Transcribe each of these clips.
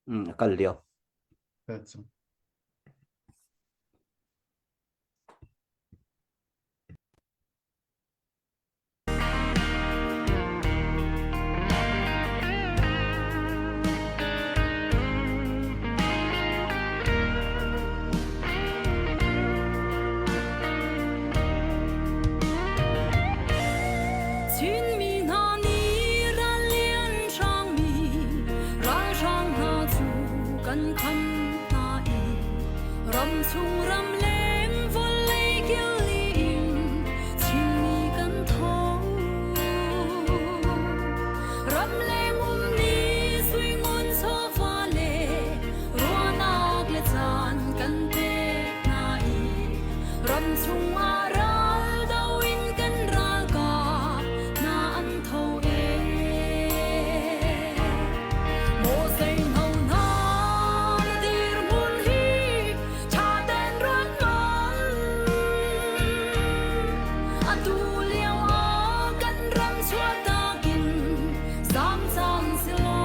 Mm, a kal lio. That's Chinmi hna nih ral lian hrangmi ralhrang hna cu kan kham hna i ramchung ramleng vawlei kil in Chinmi kan tho. Ramleng ummi suingun chawva le ruahnak le caan kan pek hna i ramchung ah ral do in kan ralkap hna an tho e. Maw seino hna na dirhmun hi ṭha ten ruat hmanh. Atu lio ah kan ram chuahtak in zaam cang si lo.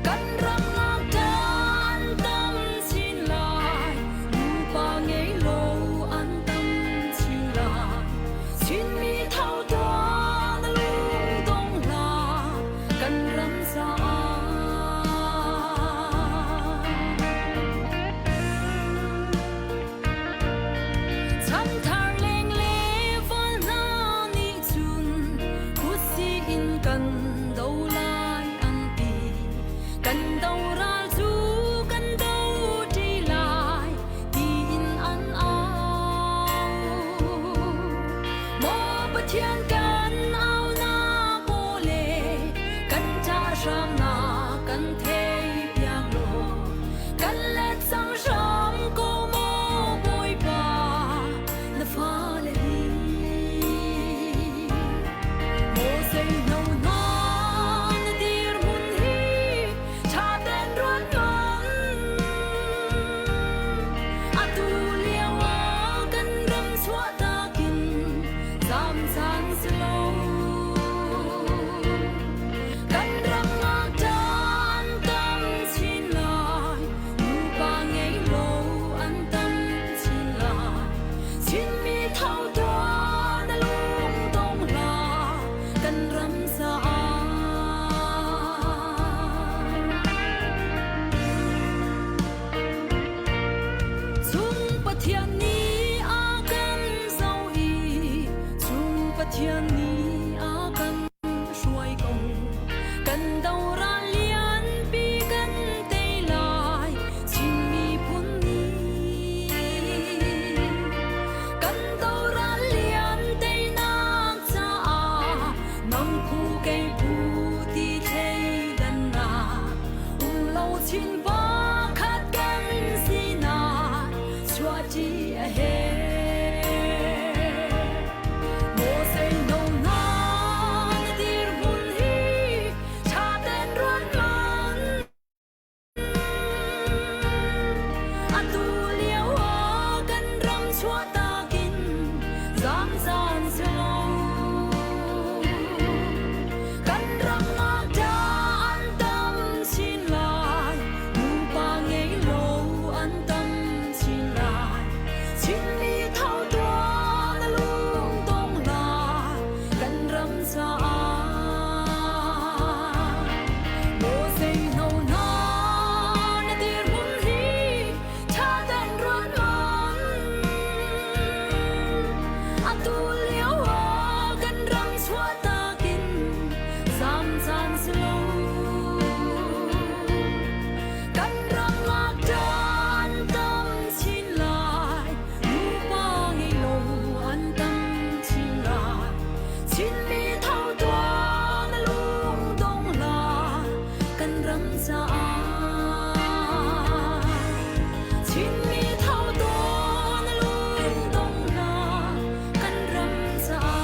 Kan ram ngakṭah an tam chin lai, nupa ngei lo an tam chin lai. Chinmi tho tuah na lung dong hlah, kan ram caah. Chanthar lengle val hna nih cun khusi in kan do lai an ti. Kan do ral cu kan do ṭi lai tiin an au. Maw Pathian kan aunak aw le kan ṭah hramnak kan thei piak law kan let cang hram ko maw Bawipa na fale hi. Maw seino hna na dirhmun hi ṭha ten ruat hmanh. Atu lio ah kan ram chuahtak in zaam caan si lo. Kan ram ngakṭah an tam chin lai, nupa ngei lo an tam chin lai. Chinmi tho tuah na lung dong hlah, kan ram caah. Cung Pathian nih a kan zoh i cung Pathian nih a kan hruai ko. Kan do ral lianpi kan tei lai, Chin miphun nih. Kan do ral lian teinak caah nang phu kei phu ti thleidannak um lo chin pakhat kan sinak chuahṭi a herh. Maw seino hna na dirhmun hi ṭha ten ruat hmanh. Atu lio ah kan ram chuahtak in zaam caan si lo. Kan ram ngakṭah an tam chin lai, nupa ngei lo an tam chin lai. Chinmi tho tuah na lung dong hlah, kan ram caah. Maw seino hna na dirhmun hi ṭha ten ruat hmanh. Atu lio ah kan ram chuahtak in zaam caan si lo. Kan ram ngakṭah an tam chin lai, nupa ngei lo an tam chin lai. Chinmi tho tuah na lung dong hlah, kan ram caah. Chinmi tho tuah na lung dong hlah, kan ram caah.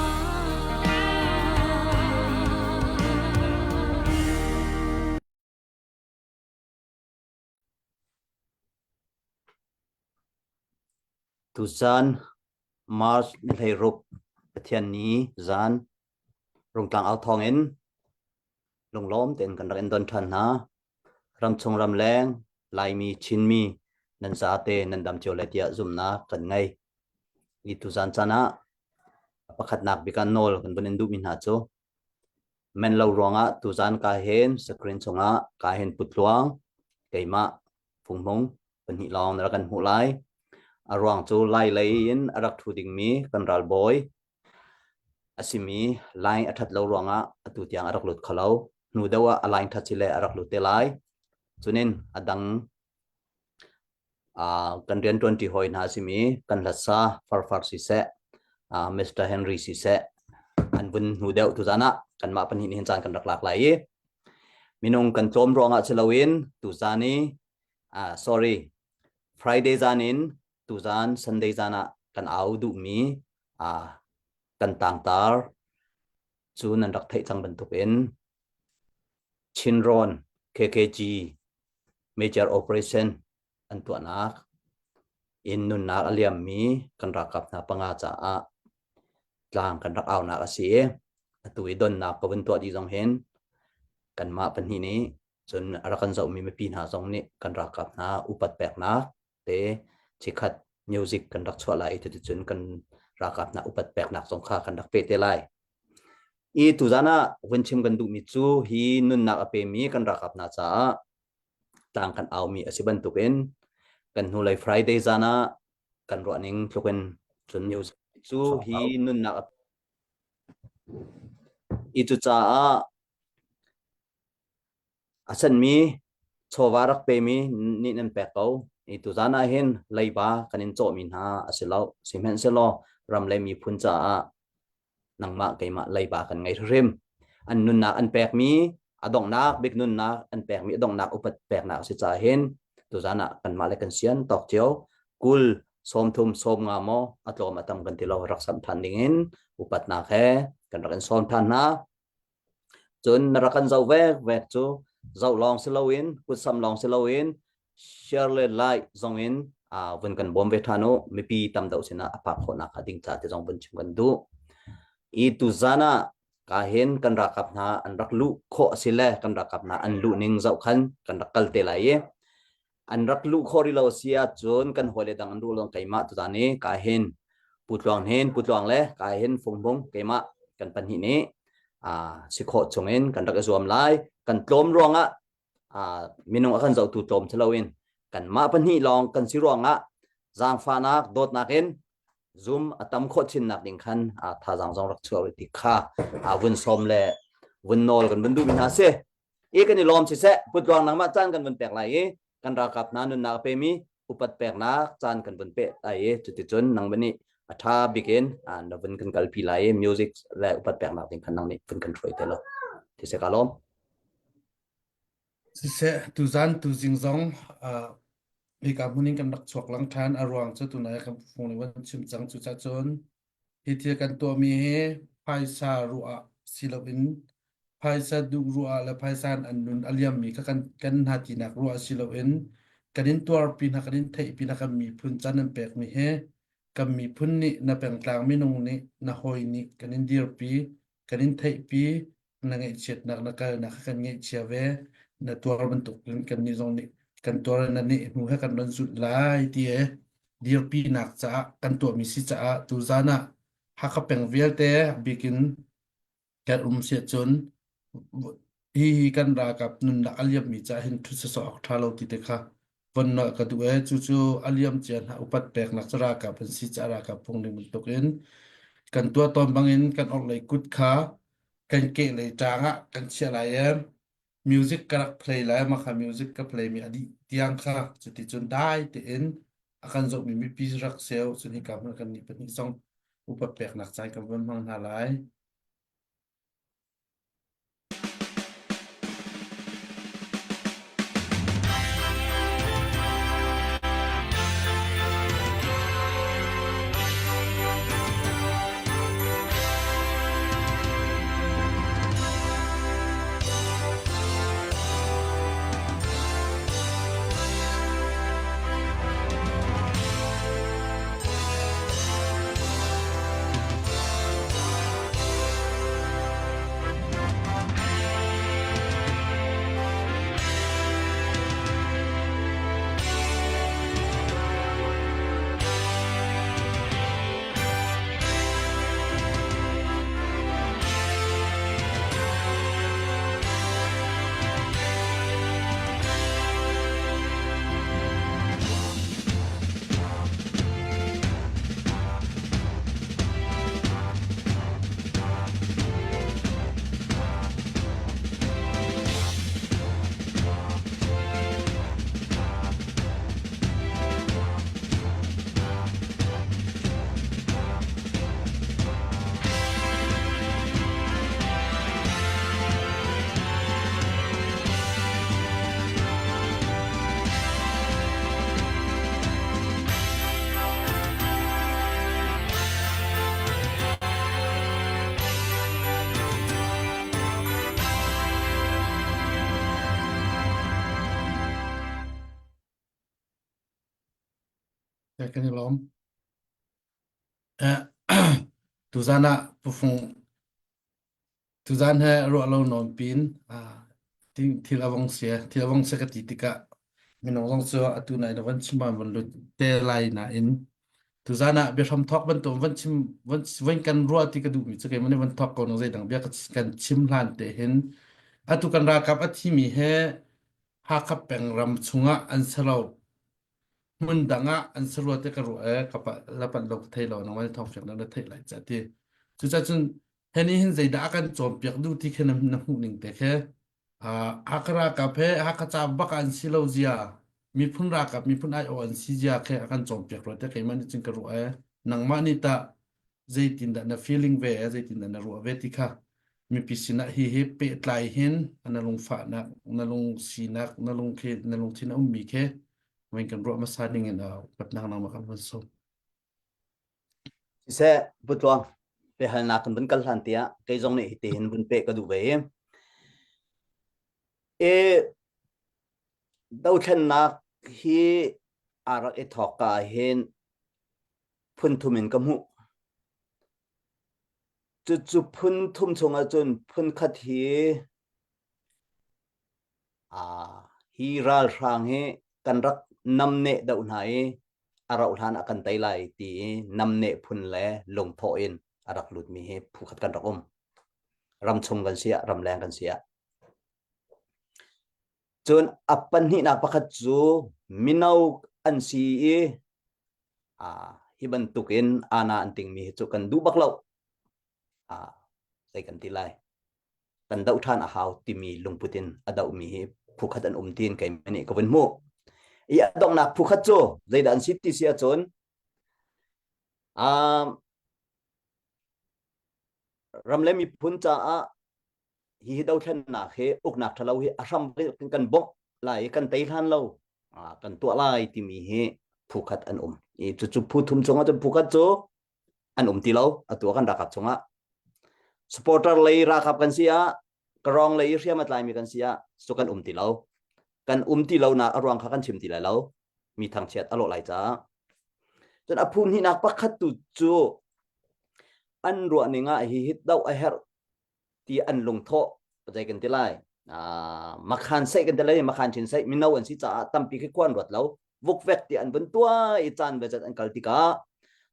Tuzan March ni 16 Pathian ni zan Rungtlang au thawngin. Lunglawm tein kan rak in don ṭhan hna. Ramchung ramleng Laimi Chinmi nan zate nan dam cio lai tiah zumhnak kan ngei. Hi tuzan caan ah pakhatnak bik ah nawl kan vun in duhmi hna cu men lo ruangah tuzan ka hen screen chungah ka hen putluang keimah Funghmung pahnih lawng na rak kan hmuh lai. A ruang cu Lai lei in a rak ṭhu dingmi kan ralbawi a simi line a ṭhat lo ruangah atu tiang a rak lut kho lo. Hnu deuh ah a line ṭhat si le a rak lut te lai. Cunin a dang kan rianṭuanṭi hawi hna a simi kan hlasa Farfar siseh, Mr. Henry siseh, an vun hnu deuh tuzan ah kanmah pahnih nih hin caan kan rak lak lai i minung kan tlawm ruangah si loin tuzan i sorry Friday zan in tuzan Sunday zan ah kan au duhmi kan tangtar cu nan rak theih cang bantukin Chinrawn KKG major operation an tuahnak in nunnak a liammi kan ralkap hna panga caah tlang kan rak aunak a si i atu i donnak ka vun tuah dih zong hin kanmah pahnih nih cun a rak kan zohmi mipi hna zong nih kan ralkap hna upat peknak te chikhat music kan rak chuah lai i cuticun kan ralkap hna upat peknak zong kha kan rak pe te lai. I tuzan ah vun chim kan duhmi cu hi nunnak a pemi kan ralkap hna caah tlang kan aumi a si bantukin kan hnulei Friday zan ah kan ruahning tlukin cun music cu hi nunnak a i cucaah A sanmi chawva rak pemi nih nan pek ko. I tuzan ah hin leiba kan in cawhmi hna a si lo. Sihmanhsehlaw ram le miphun caah nangmah keimah leiba kan ngei hrim. An nunnak an pekmi a donghnak bik nunnak an pekmi a donghnak upat peknak a si caah hin tuzan ah kanmah le kan sian tawk cio kul 30 sawm nga maw a tlawm a tam kan ti lo rak samh than ding in upatnak he kan rak in sawm than hna. Cun na rak kan zoh vek vek cu zoh lawng si loin kutsam lawng si loin share le like zong in vun kan bawm ve ṭhan u mipi tam deuh sinah a phak khawhnak hnga ding ca ti zong vun chim kan duh. I tuzan ah ka hin kan ralkap hna an rak luh khawh a si le kan ralkap hna an luh ning zoh khan kan rak kal te lai i an rak luh khawh rih lo a si ahcun kan hawile dang an luh lo keimah tutan i ka hin Pu Tluang hin Pu Tluang le ka hin Funghmung keimah kan pahnih nih si khawh chungin kan rak i zuam lai kan tlawm ruangah minung a kan zohtu tlawm si loin kanmah pahnih lawng kan si ruangah zaangfahnak dawtnak in zum a tam khawh chinnak ding khan thazaang zong rak chuah ti kha vun sawm le vun nawl kan vun duhmi hna si i kan i lawm siseh putluang nangmah caan kan vun pek lai i kan ralkap hna nunnak a pemi upat peknak caan kan vun pe lai i cuticun nang nih a ṭha bik in na vun kan kalpi lai i music le upat peknak ding khan nang nih vun kan hruai te lo ti se ka lawm. Siseh tuzan tuzing zong hika hmun in kan rak chuak lang ṭhan a ruang cu tunai kan fung nih van chim cang cucacun Hi thil kan tuahmi hi phaisa ruah ah si loin phaisa duh ruah ah le phaisa in an nun a liammi kha kan kan hna tinak ruah ah si loin kan in tuarpi hna kan in theihpi hna kan miphun can an pekmi hi kan miphun nih na pengtlang minung nih na hawi nih kan in dirpi kan in theihpi na ngaihchiatnak na kalnak kha kan ngaihchia ve na tuar bantuk in kannih zong nih kan tuar na nih hnu he kan ron zulh lai ti he dirpinak caah kan tuahmi si caah tuzan ah Hakha peng vialte bikin kan um si cun hi hi kan ralkap nunnak a liammi caah hin ṭhut sawsawh awk ṭha lo ti te kha von nolh ka duh ee cucu a liam cia hna upat peknak cu ralkap an si caah ralkap phung ning bantukin kan tuah tawn bangin kan orhlei kut kha kan kehlei ṭang ah kan chiah lai i music ka rak play lai mah kha music ka play mi a dih tiang kha cuticun dai tein a kan zohmi mipi rak seu cun hika hmun kan nih pahnih zong upat peknak caan kan von hmang hna lai. Kan i lawm. Eh, tuzan ah pufung tuzan he ruah lo nawn pin ah thil a vong sia thil a vong sia ka ti tikah minung zong cu atu nai na van chim ah van lut te lai nain tuzan ah biahram thawk bantuk van chim van van kan ruah ti ka duhmi cu keimah nih van thawk ko nang zeidang bia kan chim hlan te hin atu kan ralkap a thimi he Hakha peng ram chungah an si lo. Hmun dang ah an si rua ti ka ruah ee ka pa la panh lo ka thei lo nangmah nih thawngfiang na theih lai ca ti. Cucaah cun heni hin zeidah a kan cawnpiak duh ti khi na, na hmuh ning te khi uh, Hakha ralkap he Hakha ca bak an si lo zia miphun ralkap miphun aiawh an si zia khi a kan cawnpiak rua te keimah nih cun ka ruah ee nangmah nih tah zeitindah na feeling ve zeitindah na ruah ve ti kha mipi sinah hi hi pehtlai hin na lungfahnak na lungsinak na lungkhe na lungthin a ummi khi van kan ruah hmasa ding in upatnak nangmah kan van sawm. Siseh Putluang pehalnak kan vun kal hlan tiah kei zong nih hiti hin vun pe ka duh ve i e dothlennak hi aa rak i thawk ka hin phun thum in ka hmuh. Cucu phun thum chungah cun phun khat hi aa hi ralhrang hi kan rak namneh deuh hna i a rauh hlan ah kan tei lai ti i namneh phun le lungthawh in a rak lutmi hi phu khat kan rak um. Ramchung kan si ah, ramleng kan si ah. Cun a pahnihnak pakhat cu mino an si i hi bantukin ana an tingmi hi cu kan duh bak lo. Zei kan ti lai. Kan doh ṭhan a hau timi lungput in a dohmi hi phu khat an um tiin keimah nih ka vun hmuh. I a donghnak phu khat cu zeidah an si ti si ahcun ram le miphun caah hi dothlennak hi uknak ṭhalo hi a hram kan bawmh lai i kan tei hlan lo kan tuah lai timi hi phu khat an um i cucu phu thum chungah cun phu khat cu an um ti lo atu kan ralkap chungah supporter lei ralkap kan si ah karong lei hriam a tlaimi kan si ah cu kan um ti lo kan um ti lo nak a ruang kha kan chim ti lai lo mi thangchiat a lawh lai caah cun a phu hnihnak pakhat tu cu an ruah ning ah hi hit doh a herh ti an lungthawh zei kan ti lai makhan sei kan ti lai makhan chin sei mino an si caah tampi khi khuan ruat lo vukvek ti an vun tua i caan ve zat an kal tikah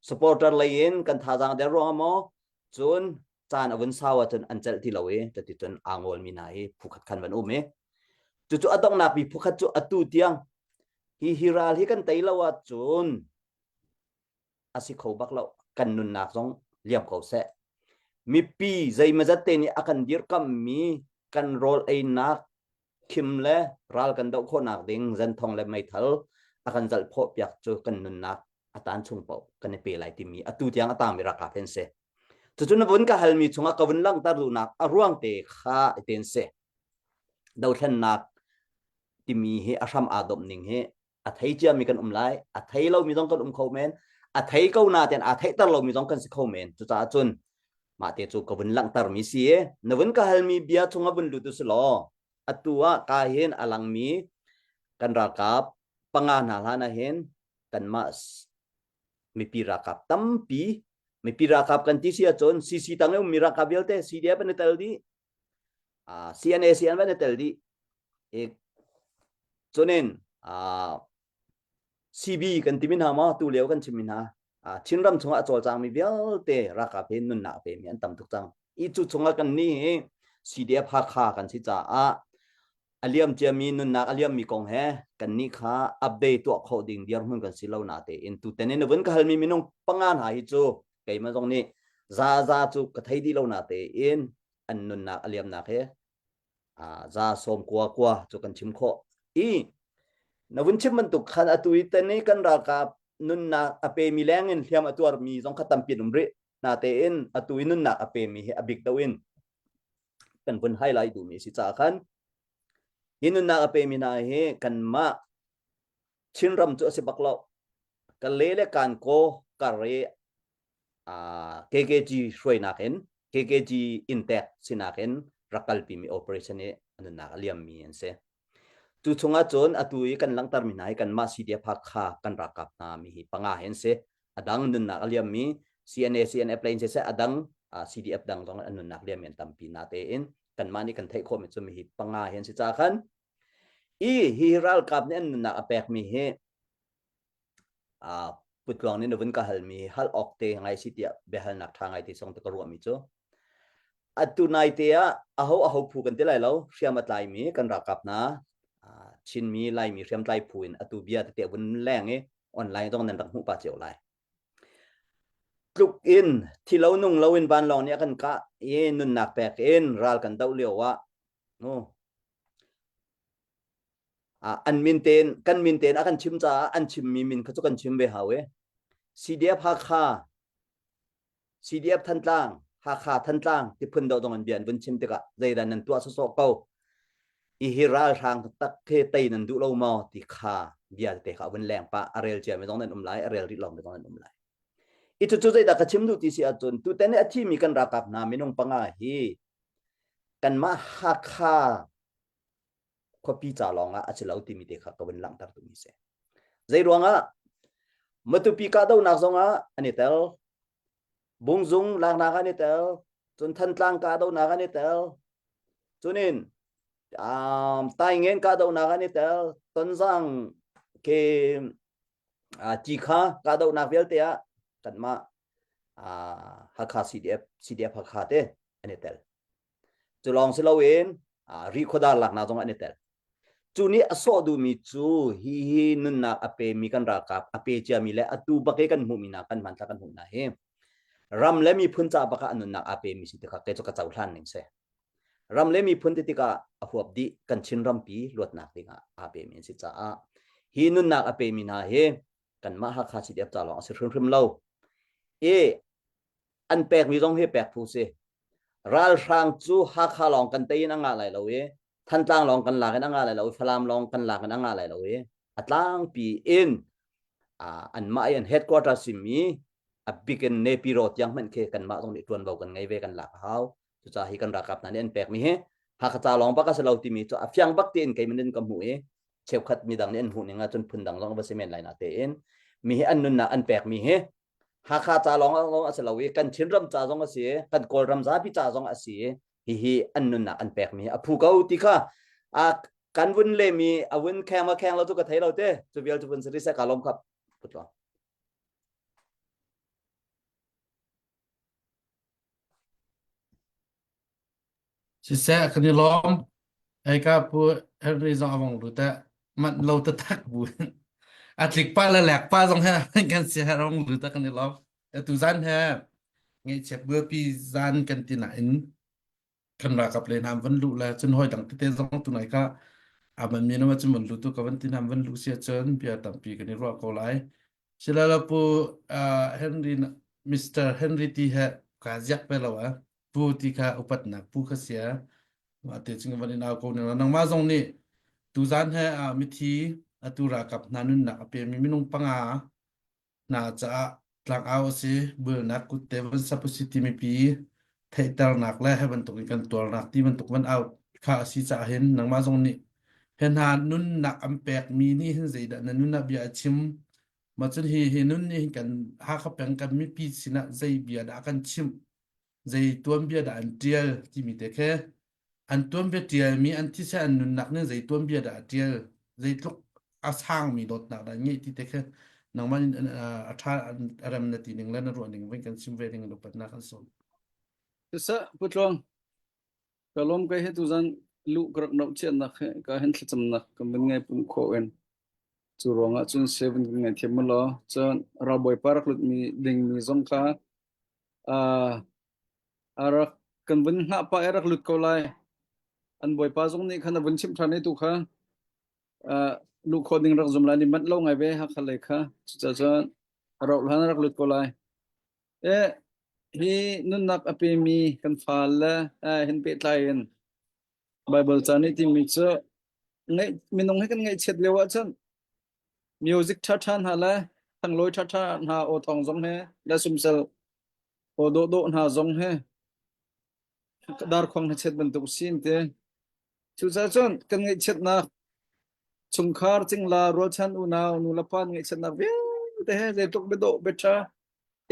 supporter lei in kan thazaang der ruang maw cun caan a vun sau ahcun an celh ti lo i cuti cun aa ngol mi hna hi phukhat khan van um i cucu a donghnak bi phukhat cu atu tiang hi hi ral hi kan tei lo ahcun a si kho bak lo kan nunnak zong liam ko seh mipi zeimazat te nih a kan dirkammi kan rawl einak khim le ral kan doh khawhnak ding zenthong le meithal a kan zalh phawh piak cu kan nunnak a tan chung paoh kan i pe lai timi atu tiang a tangmi ralkap hin si cucu na vun ka halmi chungah ka vun langhter duhnak a ruang te kha ten si dothlennak timi hi a hram aa domh ning hi a thei ciami kan um lai a thei lomi zong kan um kho men a thei ko na ten aa theihter lomi zong kan si kho men cucaah cun mah te cu ka vun langhtermi si i na vun ka halmi bia chungah vun lut u si law atu ah ka hin a langmi kan ralkap panga hna hlan ah hin kanmah mipi ralkap tampi mipi ralkap kan ti si ahcun CC tang i ummi ralkap vialte CDF an i tel dih CNA CN van i tel dih i cunin CB kan timi hna maw tu lio kan chimmi hna Chinram chungah a cawlcangmi vialte ralkap hi nunnak a pemi an tam tuk cang i cu chungah kan nih hi CDF Hakha kan si caah a liam ciami nunnak a liammi kong he kan nih kha update tuah khawh ding dirhmun kan si lo na tein tutan in na vun ka halmi minung panga hna hi cu keimah zong nih za za cu ka thei dih lo na tein an nunnak a liamnak he za sawm kua kua cu kan chim khawh i na vun chim bantuk khan atu i ten i kan ralkap nunnak a pemi leng in hliam a tuarmi zong kha tampi um rih na tein atu i nunnak a pemi hi a bik do in kan vun highlight duhmi si caah khan hi nunnak a pemi hna hi kanmah Chinram cu a si bak lo ka le le kan ko kar i KKG hruainak in KKG intek sinak in rak kalpimi operation i nunnak a liammi an si. Cu chungah cun atu i kan langhtermi hna hi kanmah CDF Hakha kan ralkap hna mi hi panga hi an si. A dang nunnak a liammi CNA, CNF lei in siseh a dang CDF dang zong an nunnak liammi an tampi natein kanmah nih kan theih khawhmi cu mi hi panga hi an si ca khan i hi ralkap nih an nunnak a pekmi hi putluang nih na vun ka halmi hal awk te ngai si tiah biahalnak ṭha ngai te song te ka ruahmi cu atu nai te ah aho aho phu kan ti lai lo hriam a tlaimi kan ralkap hna Chinmi Laimi hriamtlai phu in atu bia tete vun leng i online zong nan rak hmuh pa cio lai tluk in thilo nung lo in vanlawng nih a kan kah i nunnak pek in ral kan doh lio ah nu an min tein kan min tein a kan chim caah an chimmi min kha cu kan chim ve hau i CDF Hakha CDF Thantlang Hakha Thantlang ti phun deuh dong an bia an vun chim tikah zeidah nan tuah sawsawh ko i hi ralhrang tak khi tei nan duh lo maw ti kha bia te kha vun leng pa a rel cia mi zong nan um lai a rel rih lo mi zong nan um lai i cu cu zeidah ka chim duh ti si ahcun tutan i a thimi kan ralkap hna minung panga hi kanmah Hakha khuapi ca lawng ah a si lo timi te kha ka vun langhter duhmi si. Zei ruangah Matupi kahdohnak zongah an i tel, Bungzung laknak an i tel, cun Thantlang kahdohnak an i tel, cunin um, Taingen kahdohnak an i tel, Tonzang ke uh, Cikha kahdohnak vialte ah kanmah uh, Hakha CDF CDF Hakha te an i tel. Cu lawng si loin rikhuadar laknak zong an i tel. Cu nih a sawh duhmi cu hi hi nunnak a pemi kan ralkap a pe ciami le atu bak i kan hmuhmi hna kan hmanthlak kan hmuh hna hi ram le miphun ca bak ah a nunnak aa pemi si tikah kei cu ka cohlan ning si. Ram le miphun ti tikah a huap dih kan Chin rampi luatnak dingah aa pemi an si caah hi nunnak a pemi hna hi kanmah Hakha CDF ca lawng a si hrimhrim lo. I an pekmi zong hi pek phu si. Ralhrang cu Hakha lawng kan tei in a ngah lai lo i Thantlang lawng kan lak in a ngah lai lo i Falam lawng kan lak in a ngah lai lo i a tlangpi in anmah i an headquarter simi a bik in Nepiro tiang hmanh khi kanmah zong nih ṭuanvo kan ngei ve kan lak a hau. Cucaah hi kan ralkap hna nih an pekmi hi Hakha ca lawng bak a si lo timi cu a fiang bak tein kei in ka hmuh i cheukhat midang nih an hmuh ning ahcun phundang zong va si men lai na tein mi hi an nunnak an pekmi hi Hakha ca lawng lawng a si lo i kan Chinram ca zong a si i kan Kawlram zapi ca zong a si i hihi an nunnak an pekmi a phu ko ti kha a kan vun lemi a vun kheng ma kheng lo cu ka thei lo te cu vial cu vun si rih seh ka lawm khap putlo Siseh kan i lawm. Hei-ka Pu Henry zong a vong lut eh. Manh lo taktak bu in. A tlik pah le lek pah zong he kan si he rong lut eh kan i lawm. Atu zan he ngaihchiat buapi zan kan ti nain kan ralkap le hna van luh le cun hawi dang tete zong tunai ka aman mi nama cun van lut tu ka van ti hna van luh si ahcun bia tampi kan i ruah ko lai. Silala Pu uh, Henry Mr. Henry ti he ka ziak pe lo ah pu ti kha upatnak pu kha sia mah te cing van in au ko ning nangmah zong nih tuzan he ah mithi atu ralkap hna nunnak a pemi minung panga hna caah tlangau a si bulnak kutte van sap a si timi pi theihternak le he bantuk in kan tuarnak ti bantuk van au kha a si caah hin nangmah zong nih he hna nunnak an pekmi nih hin zeidah na nunnak bia a chim ma cun hi hi nun nih hin kan Hakha peng kan mipi sinah zei bia dah kan chimh zei tuanbia dah an ṭial timi te khi an tuanbia ṭialmi an thisen an nunnak nih zei tuanbia dah a ṭial zeitluk a sangmi dawtnak dah an ngeih ti te khi nangmah in a ṭha a rem na ti ning le na ruah ning vun kan chim ve ding in upatnak kan sawm. Siseh Pu Tluang, ka lawm kai he tuzan luh ka rak noh chiatnak he ka hen thlacamnak kan vun ngai pum khawh in cu ruangah cun seven kan ngai thiam law cun ralbawipa rak lut mi ding mi zong kha A rak kan vun hngah pah i a rak lut ko lai. An bawipa zong nih khan a vun chimh ṭhan i tu kha luh khawh ding rak zum lai ni manh lo ngai ve Hakha lei kha. Cucaah cun a rauh hlan a rak lut ko lai. Eh, hi nunnak a pemi kan fale hin pehtlai in Baibal ca nih timi cu ngaih minung hi kan ngaihchiat lio ahcun music ṭhaṭha hna le thanglawi ṭhaṭha hna aw thawng zong he le sumsel aw dawhdawh hna zong he darkhuang hnachet bantuk sin te. Cucaah cun kan ngaihchiatnak. Chungkhar cingla rualchan unau nulepa ngaihchiatnak vialte he zeitluk biadawh biaṭha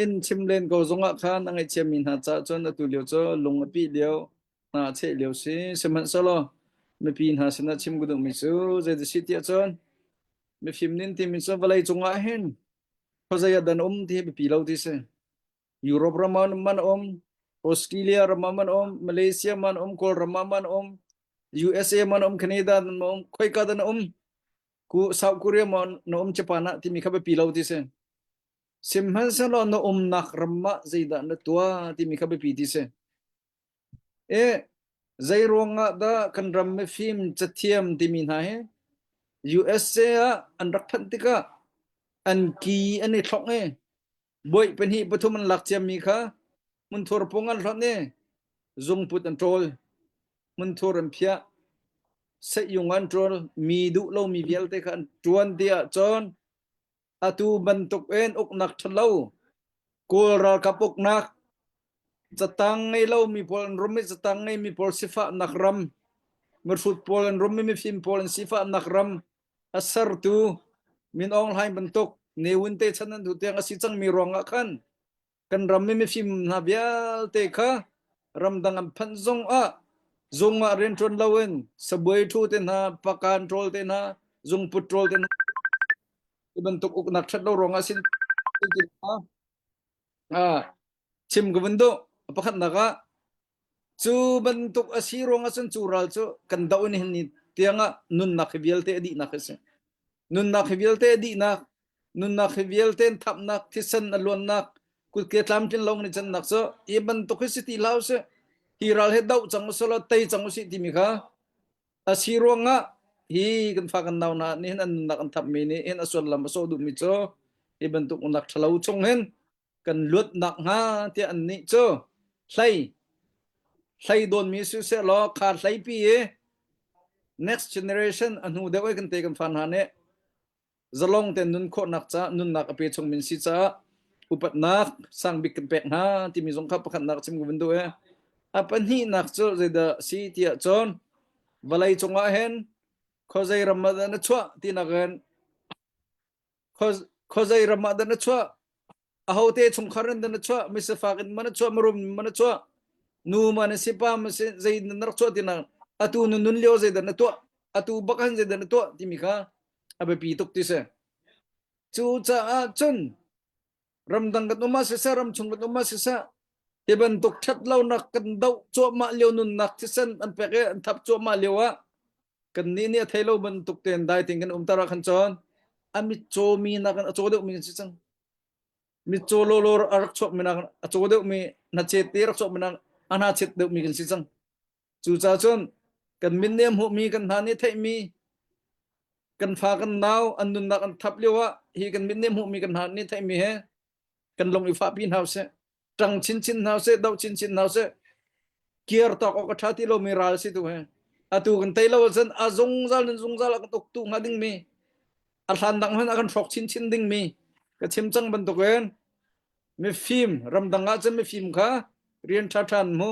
in chim len ko zongah khan a ngaihchiami hna caah cun atu lio cu lung a pih lio hna a cheh lio si. Sihmanhsehlaw mipi hna sinah chim ka duhmi cu zeidah si tiah cun mifim nin timi cu vawlei cungah hin khuazei ah dan um ti hi biapi lo ti si. Europe ram ah man um, Australia ram ah man um, Malaysia man um, Kawlram ah man um, USA man um, Canada man um, khoika dan um, ku South Korea man na um Japan ah timi kha biapi lo ti si. Sihmanhsehlaw na umnak ram ah zeidah na tuah timi kha biapi ti si. E zei ruangah dah kan ram mifim cathiam timi hna hi USA ah an rak phanh tikah an ki an i thlong i Bawi pahnih pathum an lak ciammi kha hmunthur pung an hlonh i zungput an ṭawl, hmunthur an phiah, seihyung an ṭawl, mi duh lomi vialte kha an ṭuan ti ahcun atu bantuk in uknak ṭhalo Kawl ralkap uknak catang ngei lomi pawl an rum i catang ngeimi pawl sifahnak ram mihrut pawl an rum i mifim pawl an sifahnak ram a sertu Min Aung Hlaing bantuk Ne Win te chan an duh tiang a si cangmi ruangah khan kan ram i mifim hna vialte kha ramdang an phanh zong ah zung ah rianṭuan loin sabuai ṭhu te hna pakan ṭawl te hna zungput ṭawl te hna ti bantuk uknak ṭhat lo ruangah sin chim ka vun duh pakhatnak ah Cu bantuk a si ruangah cun cu ral cu kan doh in hin ni tiangah nunnak hi vialte a dihnak hi a si. Nunnak hi vialte a dihnak, nunnak hi vialte in thapnak, thisen a luannak, kutke tlamtlin lo in cannak cu hi bantuk hi si ti hlah usih. Hi ral hi doh cang usih law tei cang usih timi kha a si ruangah hi kan fa kan nau hna nih hin an nunnak an thapmi nih hin a sullam a sawh duhmi cu hi bantuk nak ṭhalo chung hin kan luat nakhnga tiah annih cu hlei hlei dawnmi siseh law kha hleipi i next generation a hnu deuh i kan te kan fa hna nih zalong tein nun khawhnak ca nunnak a pe chung min si caah upatnak sangbik kan pek hna timi zong kha pakhatnak chim ka vun duh i a pahnihnak cu zeidah si tiah cun vawlei cungah hin khuazei ram ah dah na chuah tinak in Khuazei ram ah dah na chuah? Ahote chungkhar in dah na chuah? Misifak in ma na chuah? Mirum in ma na chuah? Nu ma na si, pa ma si, zei na rak chuah tinak atu na nun lio zeidah na tuah? Atu bak han zeidah na tuah timi kha a biapi tuk ti si. Cucaah cun ramdang kan um ah siseh, ramchung kan um ah siseh, hi bantuk ṭhat lonak kan doh cuahmah lio nunnak thisen an pek i an thap cuahmah lio ah kannih nih a thei lo bantuk tein dai tein kan umter ah khan cun a mitcaw mi nakin a caw deuhmi kan si cang. Mitcaw lawlaw a rak chuakmi nakin a caw deuhmi hnachet te rak chuakmi nakin a hnachet deuhmi kan si cang. Cucaah cun kan min nih a hmuhmi kan hna nih theihmi kan fa kan nau an nunnak an thap lio ah hi kan mit nih hmuhmi kan hna nih theihmi he kan lung i fahpi hna usih ṭang chinchin hna usih doh chinchin hna usih kiar tawk awk a ṭha ti lomi ral si tu he atu kan tei lo ahcun a zungzal in zungzal a kan uktu hnga dingmi a hlan dang hmanh a kan hrawk chinchin dingmi ka chim cang bantukin mifim ramdang ah cun mifim kha rian ṭha ṭha an hmu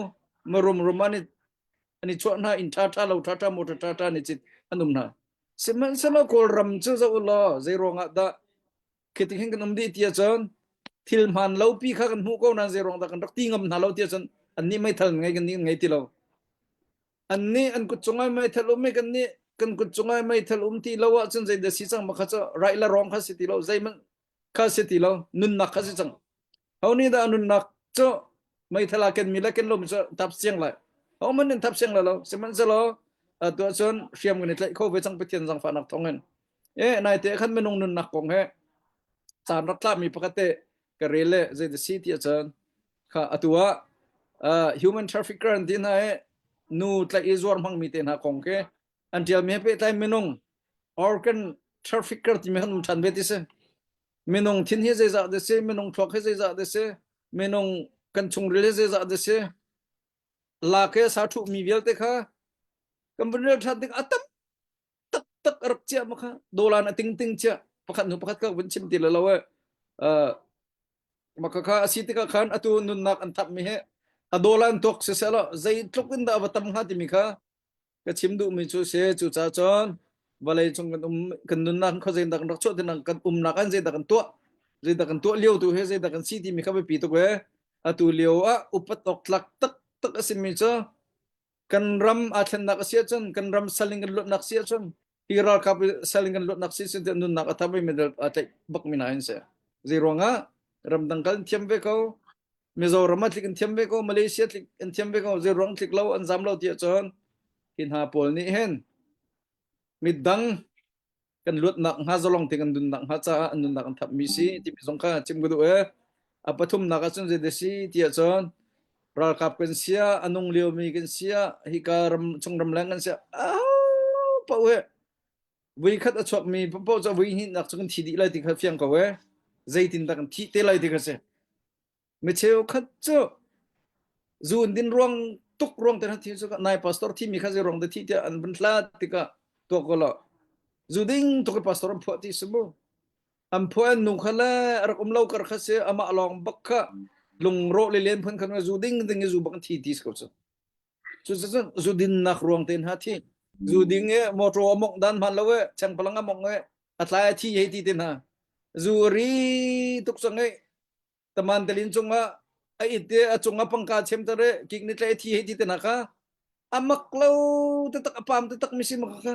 marum rum an i an i chuah hna inn ṭha ṭha lo ṭha ṭha motor ṭha ṭha an i cit an um hna sihmanhsehlaw kawlram cu zoh u law zei ruangah dah khi hin kan um dih ti ahcun thil hmaan lo pi kha kan hmuh ko nain zei ruang dah kan rak ti ngam hna lo ti ahcun annih meithal ngei kan nih ngei ti lo annih an kut cungah meithal um i kan nih kan kut cungah meithal um ti lo ahcun zeidah si cang ma kha cu right le wrong kha si ti lo zeihmanh kha si ti lo nunnak kha si cang ho nih dah nunnak cu meithal ah ken mi le ken lo mi cu tap siang lai ho man in tap siang lai lo sihmanhsehlaw atu ahcun hriam kan i tlaih kho ve cang Pathian zangfahnak thawng in e nai te khan minung nunnak kong he caan rak tla mi pakhat te ka rel le zei da si ti ahcun kha atu ah human trafficker an ti hna i nu tlaih i zuar hmang mi te hna kong khi an tial mi he pehtlai minung organ trafficker timi kan um ṭhan ve ti si minung thin hi zeizah dah si minung thluak hi zeizah dah si minung kan chungril hi zeizah dah si lak he sa thuh mi vialte kha kan vun rel ṭhan tik a tam taktak a rak chiah ma kha dolan a ting ting chiah pakhat hnu pakhat ka vun chim ti lo e maka kha a si tikah khan atu nunnak an thap mi he a dolan tuak si seh lo zeitluk in dah va tam hnga timi kha ka chim duhmi cu si cucaah cun. Vawlei cung kan um kan nunnak kha zeidah kan rak chuah tinak kan umnak an zeidah kan tuah zeidah kan tuah lio tu he zeidah kan si timi kha biapi tuk e. Atu lio ah upat awk tlak taktak a simi cu kan ram aa thlennak a si ahcun kan ram sal in kan luatnak si ahcun hi ralkap sal in kan luatnak si ahcun nunnak a thap i medal aa tlaih bak mi hna hin si. Zei ruangah ramdang kal an thiam ve ko Mizoram ah tlik an thiam ve ko Malaysia tlik an thiam ve ko zei ruang tlik lo an zam lo ti ahcun hi hna pawl nih hin midang kan luatnak hnga zalong te kan nunnak hnga caah an nunnak an thapmi si timi zong kha chim ka duh e a pathumnak ahcun zei si ti ahcun ralkap kan sia a nung liomi kan sia hika ram chung ramleng kan sia ah paoh he vui khat a chuakmi paoh cu vui hnihnak cu kan thi dih lai ti kha fiang ko e zeitin dah kan thih te lai ti kha si Mi cheukhat cu zun din ruang tuk ruang te thi cu nai pastor thi mi kha zei ruang de thi tiah an vun hlat tikah tuak ko lo zu ding tuk i pastor an phuah ti si mu an phuah an nu kha le rak um lo kar kha si amah lawng bak kha lungrawh le len phun khan zu ding ding i zu bak thi ti si ko cu cu cu zu din nak ruang te hna thi zu ding e motor a mongh dan hman lo e chengpalang a mongh e a tlai a thi hei ti te hna zu ri tuk sang e taman telin cungah a it i a cungah pangka chem tar i kik ni tle thi hei ti te na kha amak lo taktak apam taktak mi si maka kha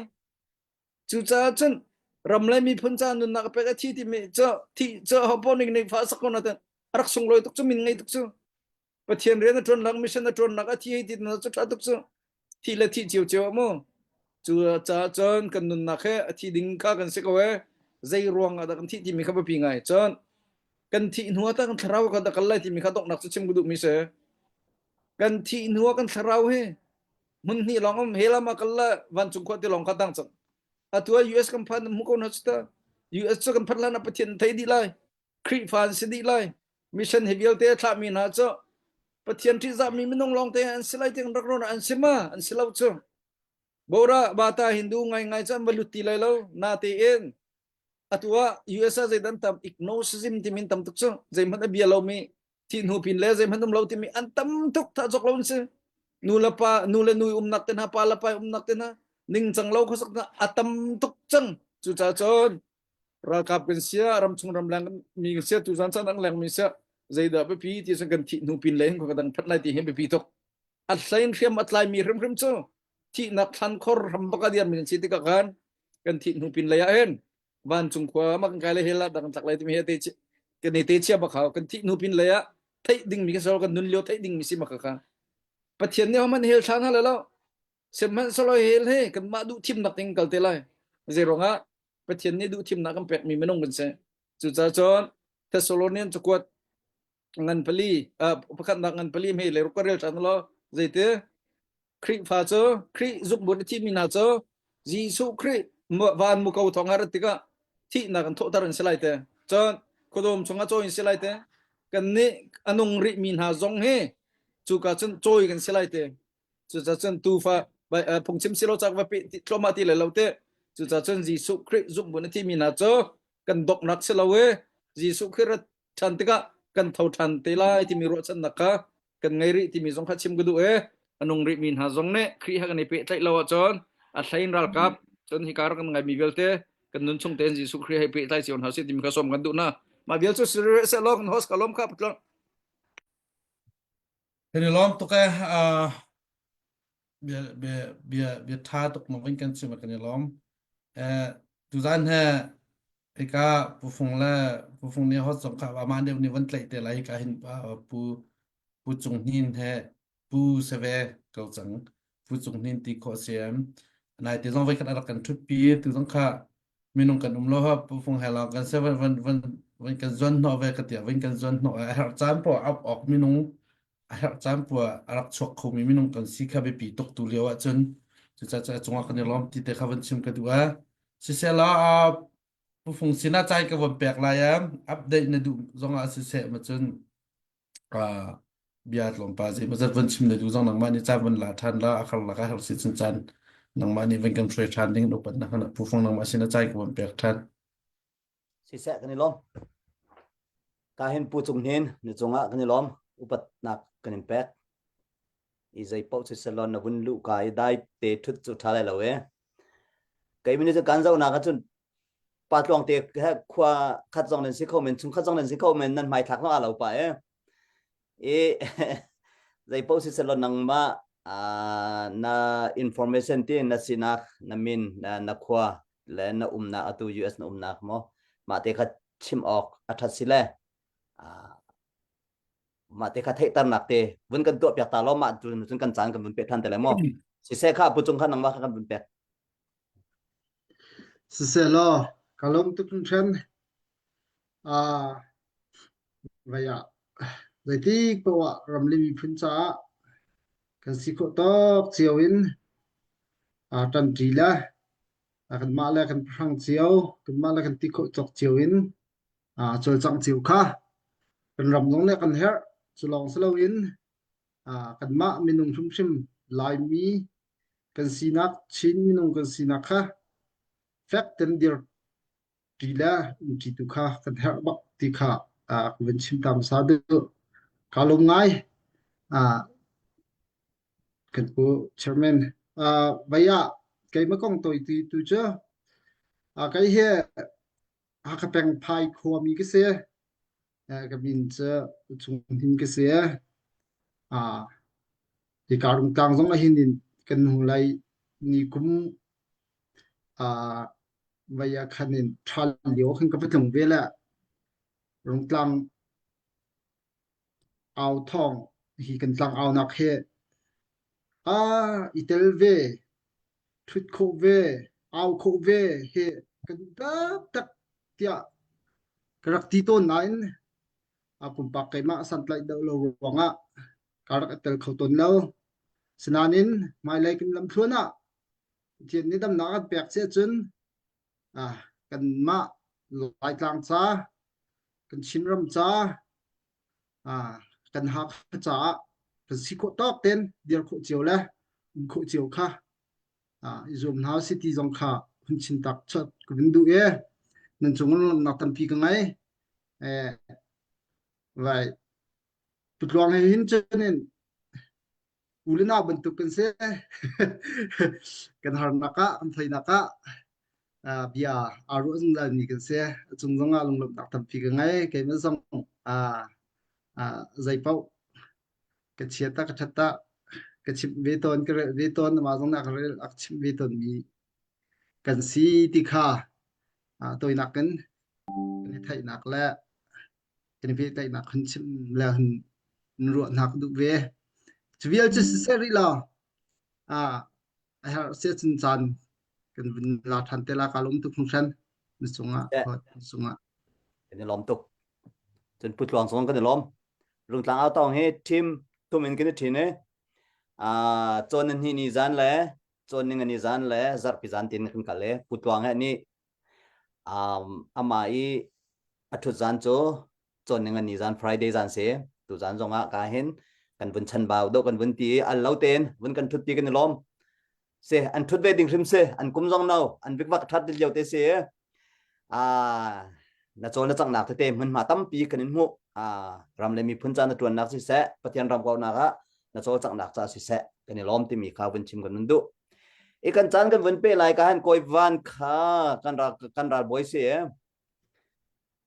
cucaah cun ram le miphun ca nunnak a pek a thi ti mi cu thi cu ho ning ning fa sak ko na ten a rak sunglawi tuk cu min ngei tuk cu Pathian rian a ṭuan nak mission a ṭuan nak a thi hei ti na cu ṭha tuk cu thi le thi cio cio mu cu caah cun kan nunnak he a thi ding kha kan si ko e zei ruang ah dah kan thih timi kha biapi ngai cun kan thih hnu ah tah kan thlarau kan dah kal lai timi kha donghnak cu chim ka duhmi si kan thih hnu ah kan thlarau hi hmun hnih lawng um he lam ah kal la vancung khua ti lawng kha tang cang atu ah US kan phan mu ko na chu ta US cu kan phan lan ah Pathian thei dih lai Khrihfa an si dih lai mission hi vialte a thlahmi hna cu Pathian ṭihzahmi minung lawngte an si lai tiang rak rawn an si ma an si lo cu Bora bata Hindu ngai ngai cu an va lut ti lai lo natein atu ah US ah zeidan tam ignosticism timi tam tuk cu zeihmanh a bia lomi thih hnu pin le zeihmanh um lo timi an tam tuk tha cawk lo an si nu le pa nu le nu umnak te hna pa le pa umnak te hna ningcang lo khuasak hna a tam tuk cang cucaah cun ralkap kan sia ramchung ramleng mi kan sia tuzan chan ang leng mi sia zeidah biapi ti cun kan thih hnu pin le hin ka dang phat lai ti hi biapi tuk a hlein hriam a tlai mi hrimhrim cu thihnak thlan khor ram bak a diar mi kan si tikah khan kan thih hnu pin lei ah hin vancung khua ma kan kai le hell ah dah kan tlak lai timi hi te kan i te chia bak hau kan thih hnu pin lei ah theih ding mi kan sor kan nun lio theih ding mi si maka kha pathian nih homan hell thlan ha lo sihmanhsehlaw hell he kanmah duh thimnak ding kal te lai zei ruangah pathian nih duh thimnak kan pek mi minung kan si cucaah cun Thessalonian cakuat ngan pali pakhatnak ngan pali hme le ruk ka rel ṭhan law zeiti Khrihfa cu Khrih zumhbun a thimi hna cu Jesuh Khrih van muko thawng a rat tikah thihnak an thawhter an si lai te cun khuadawm chungah cawi an si lai te kannih a nung rihmi hna zong hi cuka cun cawi kan si lai te cucaah cun tufa phungchim si lo cak va pe thluahmah ti lai lo te cucaah cun Jesuh Khrih zumhbun a thimi hna cu kan doknak si lo e Jesuh Khrih rat ṭhan tikah kan tho ṭhan te lai timi ruahchannak kha kan ngei rih timi zong kha chim ka duh e a nung rihmi hna zong nih Khrih he kan i pehtlaih lo ahcun a hlein ralkap cun hika rak kan ngaimi vialte kan nun chung tein Jesuh Khrih he pehtlai cio hna sih timi kha sawm kan duh na mah vial cu si seh law kan host ka lawm kha patlang Kan i lawm tuk e bia bia bia bia ṭha tuk na vun kan chim kan i lawm. Eh tuzan he hika Pu Fung le Pu Fung nih hot zong kha amah deuh nih van tlaih te lai hika hin Pu Pu Cung Hnin he Pu Seve ko cang Pu Cung Hnin ti khawh si em. Nai te zong voi khat a rak kan ṭhut pi tu zong kha minung kan um lo ha Pu Fung he lawng kan se van van van van kan zuan hnawh ve ka tiah van kan zuan hnawh a herh caan poah ap awk minung a herh caan poah a rak chuak khomi minung kan si kha biapi tuk tu lio ahcun cucaah a cungah kan i lawm ti te kha van chim ka duh a siseh Pu Fung sinah cai ka von pek lai a update na duh zongah siseh ma cun bia tlawmpal zei mazat von chim na duh zong nangmah nih caan von la ṭhan la a khar lak a herh si cun caan nangmah nih van kan hruai ṭhan ding upat na Pu Fung nangmah sinah cai ka von pek ṭhan. Siseh kan i lawm. Ka hin Pu Cung Hnin na cungah kan i lawm. Upatnak kan in pek. I zei paoh cu salon na vun luh ka i dai te thut cu ṭha lai lo e. Kei min cu kan zohnak ahcun pa tluang te he khua khat zong nan si kho men chung khat zong nan si kho men nan hmaithlak zong aa lo pa e. I zei paoh si selaw nangmah na information ti na sinak na min na, na khua le na umnak atu US na umnak mo mah te kha chim awk a that si le mah te kha theihternak te vun kan tuah piak ta lo mah cun cun kan caan kan vun pe than te le mo siseh kha pu cung kha nangmah kha kan vun pek Siseh law ka lawm tuk hringhran. Ah, vai ah zeitik paoh ah ram le miphun caah kan si khawh tawk cio in aa ṭanṭi le kanmah le kan pahrang cio, kanmah le kan ti khawh tawk cio in aa cawlcangh cio kha kan ram zong nih a kan herh. Cu lawng si loin kanmah minung hrimhrim Laimi kan sinak, Chin minung kan sinak kha fek tein dir ṭi le umṭi tu kha kan herh bak ti kha ka vun chim ta hmasa duh. Kaa lawm ngai. Kan pu chairman. Vai ah keimah kong tawi tu tu cu kei hi Hakha peng Phai khuami ka si. Ka min cu Chung Hnin ka si. Hika Rungtlang zong ah hin kan hnu lai ni kum vai ah khan in ṭhal lio khan ka va tlung ve le Rungtlang au thawng hi kan tlang aunak he i tel ve, ṭhut khawh ve, au khawh ve he ka duh taktak tiah ka rak ti tawn nain a pumpak keimah santlaih deuh lo ruangah ka rak i tel kho tawn lo. Sinain hmailei kan lamthluan ah Pathian nih damnak an pek si ahcun ah kanmah Laitlang ca, kan Chinram ca, ah kan Hakha caah kan si khawh tawk tein dir khawh cio le um khawh cio kha ah i zuam hna usih ti zong kha hun chin tak chat ka vun duh i nan cung lawmhnak tampi ka ngei. Eh, vai Putluang he hin cun in u le nau bantuk kan si. Kan harnak ah, kan theinak ah uh, bia aa ruah zungzal mi kan si. A cung zong ah lunglawmhnak tampi ka ngei. Keimah zong uh, uh, zei paoh ka chiat ah ka ṭhat ah ka chimh ve tawn, ka relh ve tawn, amah zong nih a ka relh, a ka chimh ve tawn mi kan si ti kha uh, tawinak in kan i theihnak le kan i pehtlaihnak hun chim le hun ruahnak duh ve. Cu vial cu siseh rih lo. Ah, a herh sia cun caan kan vun la ṭhan te la ka lawm tuk hringhran na cungah na cungah. Kan i lawm tuk. Cun Pu Tluang zong kan i lawm. Rungtlang au tawng hi team thum in kan i ṭhin i ah cawn ni ni zan le cawn ning ni zan le zarhpi zan tin kan kal i Pu Tluang he nih Um, amah i a ṭhut zan cu cawn ning ni zan Friday zan si. Tu zan zongah ka hin kan vun chan bau do kan vun ti i al lo tein vun kan ṭhut ti kan i lawm. Si an ṭhut ve ding hrim si an kum zong no an vikvak ṭhat lio te si. Ah na cawl na cangnak tete hmunhma tampi kan in hmuh. Ah ram le miphun ca na ṭuannak siseh Pathian ram kaunak ah na cawlcanghnak ca siseh kan i lawm timi kha vun chim kan nun duh. I kan caan kan vun pe lai ka han kawi van kha kan ral kan ral bawi si e.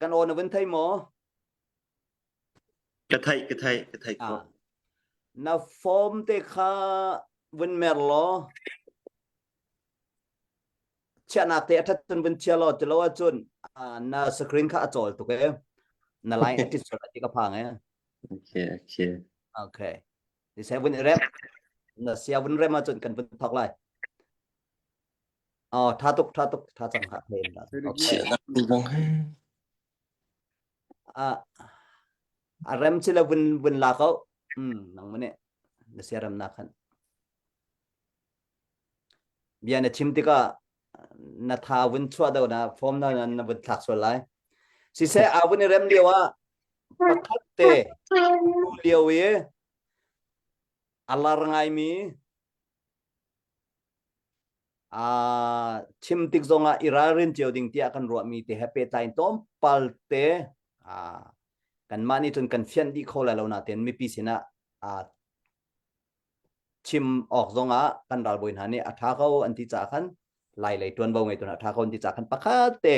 Kan aw na vun thei maw? Ka theih ka theih ka theih khawh. Ah. Na form te kha vun mer law chiahnak te a that cun vun chia law tilo ahcun na screen kha a cawl tuk e. Na line a tit sual ti ka phang e. Okay okay. Okay. Ti se vun i rem. Na sia vun rem ahcun kan vun thok lai. Oh, tha tuk, tha tuk, tha cang ha he. Okay. A a rem chi la vun vun la ko. Hmm, nang mane. Na sia rem na khan. Bia na chim tikah na tha vun chuah do na form na na vun thlak sual lai. Siseh a vun i rem lio ah pakhat te lio i a lar ngaimi a chim tik zongah i ralrin cio ding tiah kan ruahmi te he pehtlai in tlawmpal te kanmah nih cun kan fianh dih kho lai lo nain mipi sinah chim awk zongah kan ralbawi hna nih a ṭha ko an ti caah khan. Lai lei ṭuanvo ngeitu hna ṭha ko ti ca khan pakhat te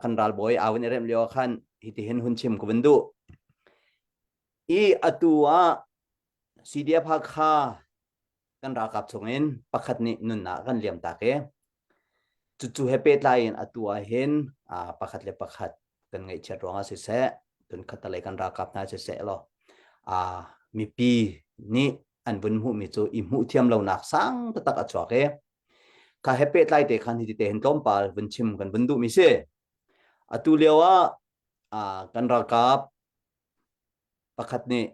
kan ralbawi aa vun i remh lio khan hitihin hun chim ka vun duh. I atu ah CDF Hakha kan ralkap chungin pakhat nih nunnak kan liam tak i cucu he pehtlai in atu ah hin pakhat le pakhat kan ngaihchiat ruangah siseh cun khattelei kan ralkap hna siseh law mipi nih an vun hmuhmi cu i hmuh thiam lonak sang taktak a chuak i kha he pehtlai te khan hi te hin tlawmpal vun chim kan vun duhmi si. Atu lio ah kan ralkap pakhat nih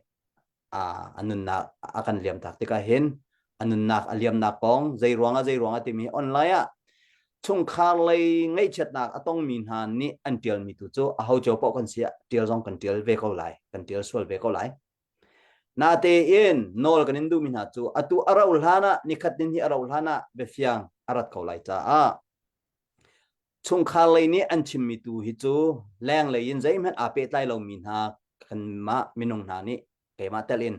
a nunnak a kan liamtak tikah hin a nunnak a liamnak kong zei ruangah zei ruangah timi online ah chungkhar lei ngaihchiatnak a tongmi hna nih an ṭialmi tu cu aho cio paoh kan si ah ṭial zong kan ṭial ve ko lai kan ṭial sual ve ko lai. Natein nawl kan in duhmi hna cu atu a rauh hlan ah nikhat nin hi a rauh hlan ah biafiang a rat ko lai caah chungkhar lei nih an chimmi tu hi cu lenglei in zeihmanh aa pehtlai lomi hna kanmah minung hna nih keimah tel in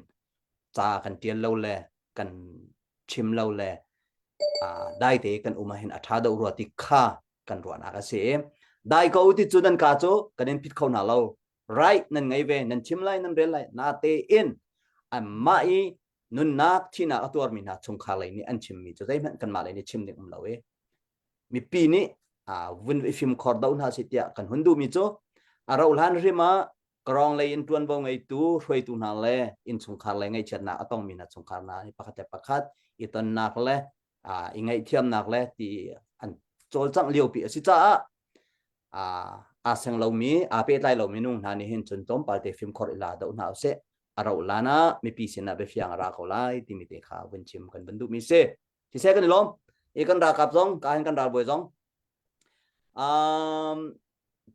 ca kan ṭial lo le kan chim lo le dai te kan um ahhin a ṭha deuh rua ti kha kan ruahnak a si. Dai ko ti cu nan ka cu kan in phit kho hna lo. Right nan ngei ve, nan chim lai, nan rel lai. Natein anmah i nunnak thihnak a tuarmi hna chungkhar lei nih an chimmi cu zeihmanh kanmah lei nih chim ding um lo i mipi nih vun i fimkhor do hna si tiah kan hun duhmi cu a rauh hlan hrim ah Karong lei in ṭuanvo ngeitu hruaitu hna le innchungkhar lei ngaihchiatnak a tongmi hna chungkhar hna hi pakhat le pakhat i tonnak le i ngaihthiamnak le ti an cawlcangh liopi a si caah aa seng lomi aa pehtlai lomi nung hna nih hin cun tlawmpal te fimkhor i la doh hna usih a rauh lan ah mipi sinah biafiang a ra ko lai timi te kha vun chim kan vun duhmi si. Siseh kan i lawm. I kan ralkap zong, ka hin kan ralbawi zong Um,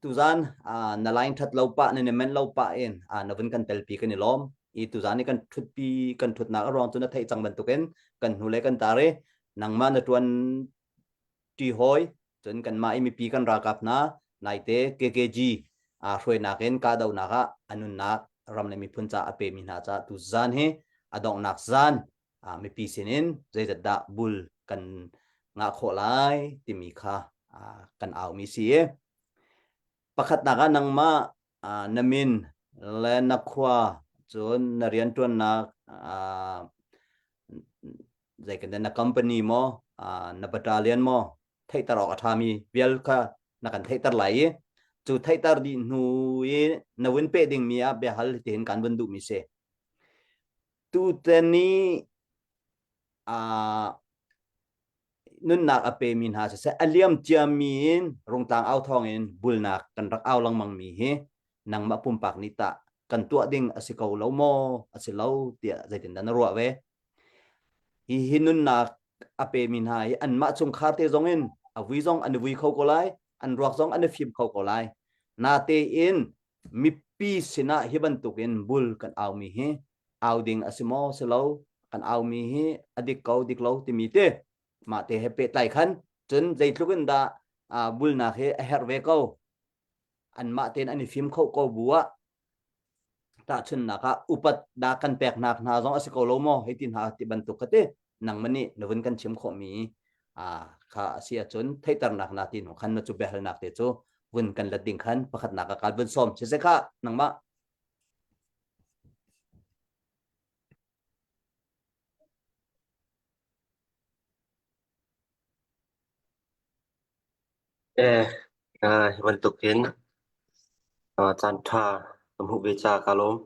tuzan uh, na line that lo pa na men lo pa in uh, na vun kan telpi kan i lawm i tuzan i kan thutpi kan thutnak a ruang cu na theih cang bantukin kan hnu le kan tar i nangmah na tuan ṭi hawi cun kanmah i mipi kan ralkap hna naite KKG uh, hruainak in kahdohnak ah a nunnak ram le miphun ca a pemi hna ca tuzan hi a donghnak zan mipi sinin zeizat dah bul kan ngah khawh lai timi kha kan aumi si i pakhatnak ah nangmah na min le na khua cun na rianṭuannak zei kan na company maw na battalion maw theihter awk a ṭhami vial kha na kan theihter lai i cu theihter dih hnu i na vun peh dingmi ah biahal tihin kan vun duhmi si. Tutan i aa nunnak a pemi hna siseh a liam ciami in Rungtlang au thawng in bulnak kan rak au lengmang mi hi nangmah pumpak nih tah kan tuah ding a si ko lo maw a si lo tiah zeitindah na ruah ve hi hi nunnak a pemi hna hi anmah chungkhar te zong in a vui zong an i vui kho ko lai an ruak zong an i fim kho ko lai natein mipi sinah hi bantukin bul kan aumi hi au ding a si maw si lo kan aumi hi a dik ko dik lo timi te mah te he pehtlai khan cun zeitluk in dah bulnak hi a herh ve ko anmah tein an i fim kho ko bu ah tahchunnak ah upat dah kan peknak hna zong a si ko lo maw hei ti hna ti bantuk kha ti nangmah nih na vun kan chim khawhmi kha a si ahcun theihternak na ti hnu khan na cu biahalnak te cu vun kan let ding khan pakhatnak ah kaan vun sawm siseh kha nangmah Eh, hi bantuk in caan ṭha ka hmuh ve ca ka lawm.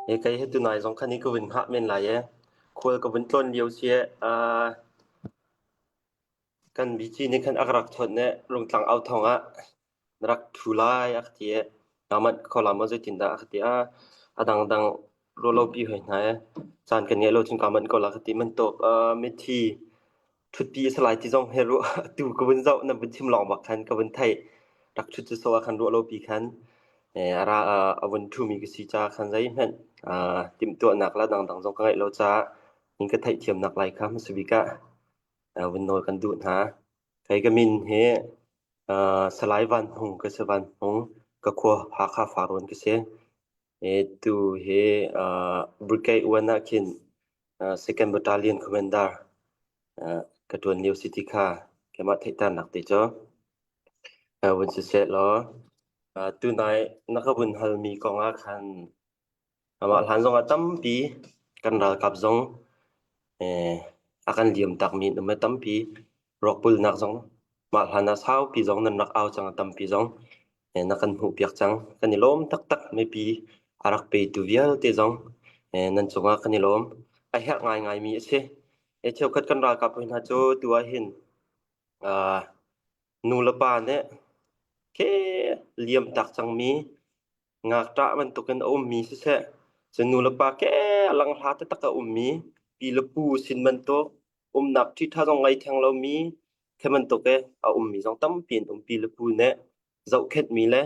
E kei hi tunai zong khan hi ka vun hngah men lai e. Khual ka vun tlawn lio si e. Kan bici nih khan a ka rak chawnh i Rungtlang au thawng ah na rak ṭhu lai a ka ti i nangmah kho la maw zeitindah a ka ti. A dangdang ruahlopi hoi hna i caan kan ngeih lo cun kaa manh ko la ka ti. Bantuk mithi ṭhutpi a si lai ti zong hi ruah atu ka vun zoh na vun chim lawng bak khan ka vun theih. Rak ṭhut cu so ah khan ruahlopi khan a ra a vun ṭhumi ka si caah khan zeihmanh timhtuahnak le dangdang zong ka ngeih lo caah in ka theihthiamnak lai kha hmasa bik ah vun nawl kan duh hna. Kei ka min hi Salai Van Hmung ka si Van Hmung ka khua Hakha Farrawn ka si. Tu hi Brigade 1 ah khin Second Battalion Commander ka ṭuan lio si ti kha. Keimah theihternak te cu vun siseh law tunai na ka vun halmi kong ah khan amah hlan zong ah tampi kan ralkap zong a kan liam takmi an um i tampi ruakpulnak zong mah hlan ah saupi zong nan rak au cang tampi zong na kan hmuhpiak cang. Kan i lawm taktak mipi a rak petu vialte zong nan cungah kan i lawm. A herh ngaingaimi a si. Cheukhat kan ralkap hawi hna cu tu ah hin nu le pa nih ke liam tak cangmi ngakṭah bantukin a ummi siseh, cun nu le pa ke a langhla taktak a ummi pi le pu sin bantuk umnak ṭhiṭha zong ngei theng lomi khi bantuk i a ummi zong tampi an um pi le pu nih zohkhenhmi le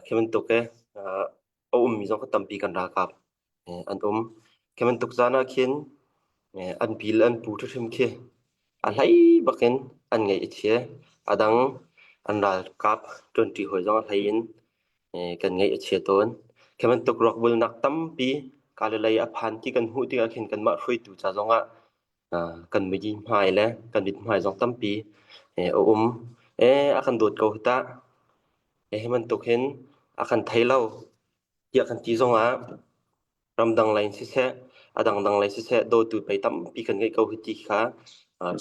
khi bantuk i a ummi zong kha tampi kan ralkap an um. Khi bantuk caan ah khin an pi le an pu hrimhrim khi a hlei bakin an ngaih a chia. A dang an ralkap ṭuanṭi hawi zong a hlei in kan ngaih a chia tawn. Khi bantuk ruakbulnak tampi kalelei a phan ti kan hmuh tikah khin kanmah hruaitu ca zongah kan mui hmai le kan mithmai zong tampi a um. A kan dawt ko hi tah. Hi bantuk hin a kan thei lo tiah kan ti zongah ramdang lei in siseh, a dangdang lei siseh dawtu pei tampi kan ngeih ko hi ti kha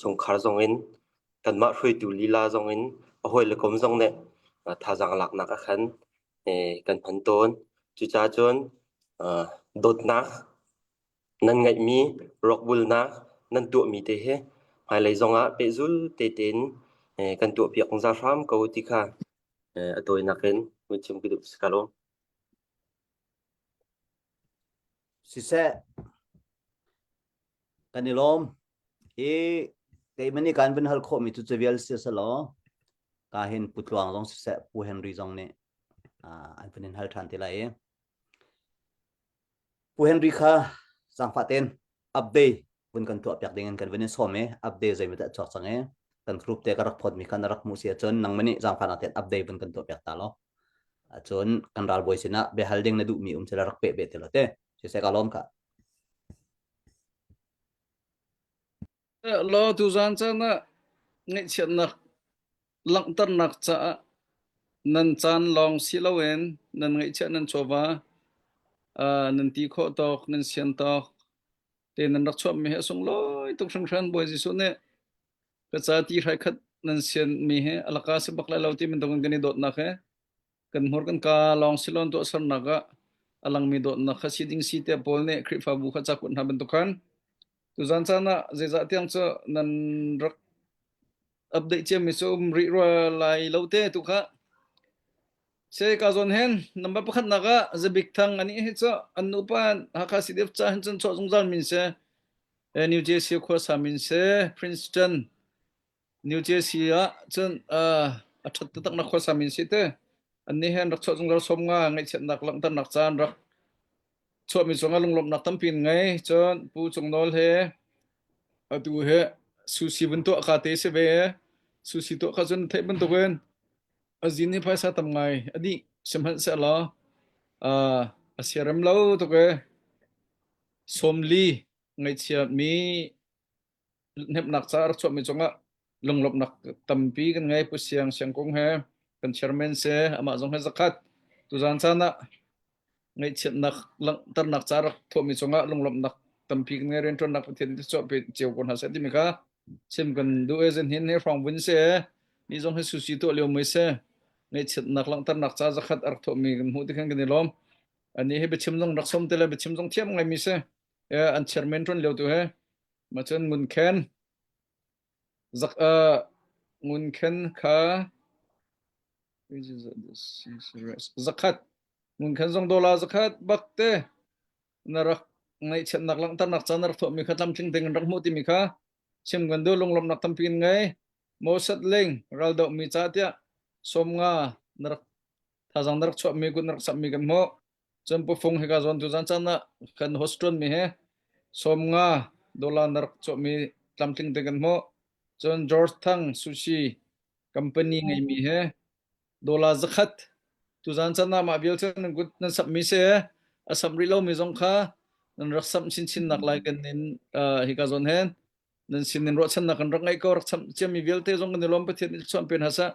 chungkhar zong in kanmah hruaitu lila zong in a hawi le kom zong nih thazaang laknak ah khan kan hman tawn. Cucaah cun dawtnak nan ngeihmi rawkbulnak nan tuahmi te hi hmailei zongah pehzul te tein kan tuahpiak zungzal hram ko ti kha a tawinak in vun chim ka duh si ka lawm. Siseh, kan i lawm. I keimah nih kan vun hal khawhmi cu cavial si selaw ka hin Pu Tluang zong siseh, Pu Henry zong nih an vun in hal ṭhan te lai i Pu Henry kha zaangfah tein update vun kan tuah piak ding in kan vun in sawm i update zeimaw dah chuak cang i kan group te ka rak phawt mi kha na rak hmuh si ahcun nangmah nih zaangfahnak tein update vun kan tuah piak ta law cun kan ralbawi sinah biahal ding na duhmi um sila rak peh ve te lo te siseh ka lawm ka Law tuzaan caan ah ngaihchiatnak langhternak caah nan caan lawng si loin nan ngaihchiah nan chawva uh, nan ti khawh tawk nan sian tawk te nan rak chuahmi hi a sunglawi tuk hringhran Bawi Jesuh nih ka ca ti hrai khat nan sian mi hi alaka si bak lai lo ti bantukin kan i dawtnak he kan hmur kan ka lawng silon tuahsernak ah a langmi dawtnak kha si ding si te pawl nih Khrihfabu kha cakut hna bantuk khan tuzan caan ah zeizah tiang cu nan rak update ciami cu um rih rua lai lo te tu kha se ka zawn hen number pakhat nak ah Zabik Thang ani hi cu an nupa Hakha CDF ca hin cun chuah zungzal min se New Jersey khua sa min se Princeton New Jersey ah cun a ṭhat taktak nak khuasa min si te. Annih he an rak chuah zungzal som nga ngaihchiatnak langhternak caan rak chuahmi cungah lunglawmhnak tampi in ngei. Cun Pu Cung Nawl he atu he sushi vun tuah ka te si ve. Sushi tuah kha cun theih bantukin a zin hi phaisa tam ngai a dih sihmanhsehlaw a siarem lo tuk e. Sawmli ngaihchiatmi hnemhnak ca a rak chuahmi cungah lunglawmhnak tampi kan ngei. Pu Siang Siang Kung he kan chairman si amah zong he zakhat tuzaan caan ah ngaihchiatnak langhternak ca rak thawhmi cungah lunglawmhnak tampi kan ngei rianṭuannak Pathian nih chuah pe cio ko hna seh timi kha chim kan duh e zan hin he hrawng vun si ni zong hi susi tuah lio mui si ngaihchiatnak langhternak ca zakhat a rak thawhmi kan hmuh tikhan kan i lawm ani hi biachim zong rak som te le biachim zong thiam ngaimi si an chairman ṭuan lio tu he Mah cun ngunkhen zak uh, ngunkhen kha zakhat ngunkhen zong dollar zakhat bak te na rak ngaihchiatnak langhternak ca na rak tuahmi kha tlamtling ding in rak hmuh timi kha chim kan duh lunglawmhnak tampi in ngei Moses ling raldoh mi ca tiah sawmnga na rak thazang na rak chuahmi kut na rak sammi kan hmuh Cun pufung hika zawn tu zan caan ah kan host ṭuanmi hi 50 dollar na rak chuahmi tlamtling te kan hmuh. Cun George Thang Sushi company ngeimi he dollar zakhat tuzan caan ah mah vial cu nan kut nan samhmi si a samh rih lomi zong kha nan rak samh chinchin nak lai kan in uh, hika zawn hen. Nan sin in ruahchannak kan rak ngeih ko rak cham ciami vialte zong kan i lawm Pathian nih chuan pe hna seh.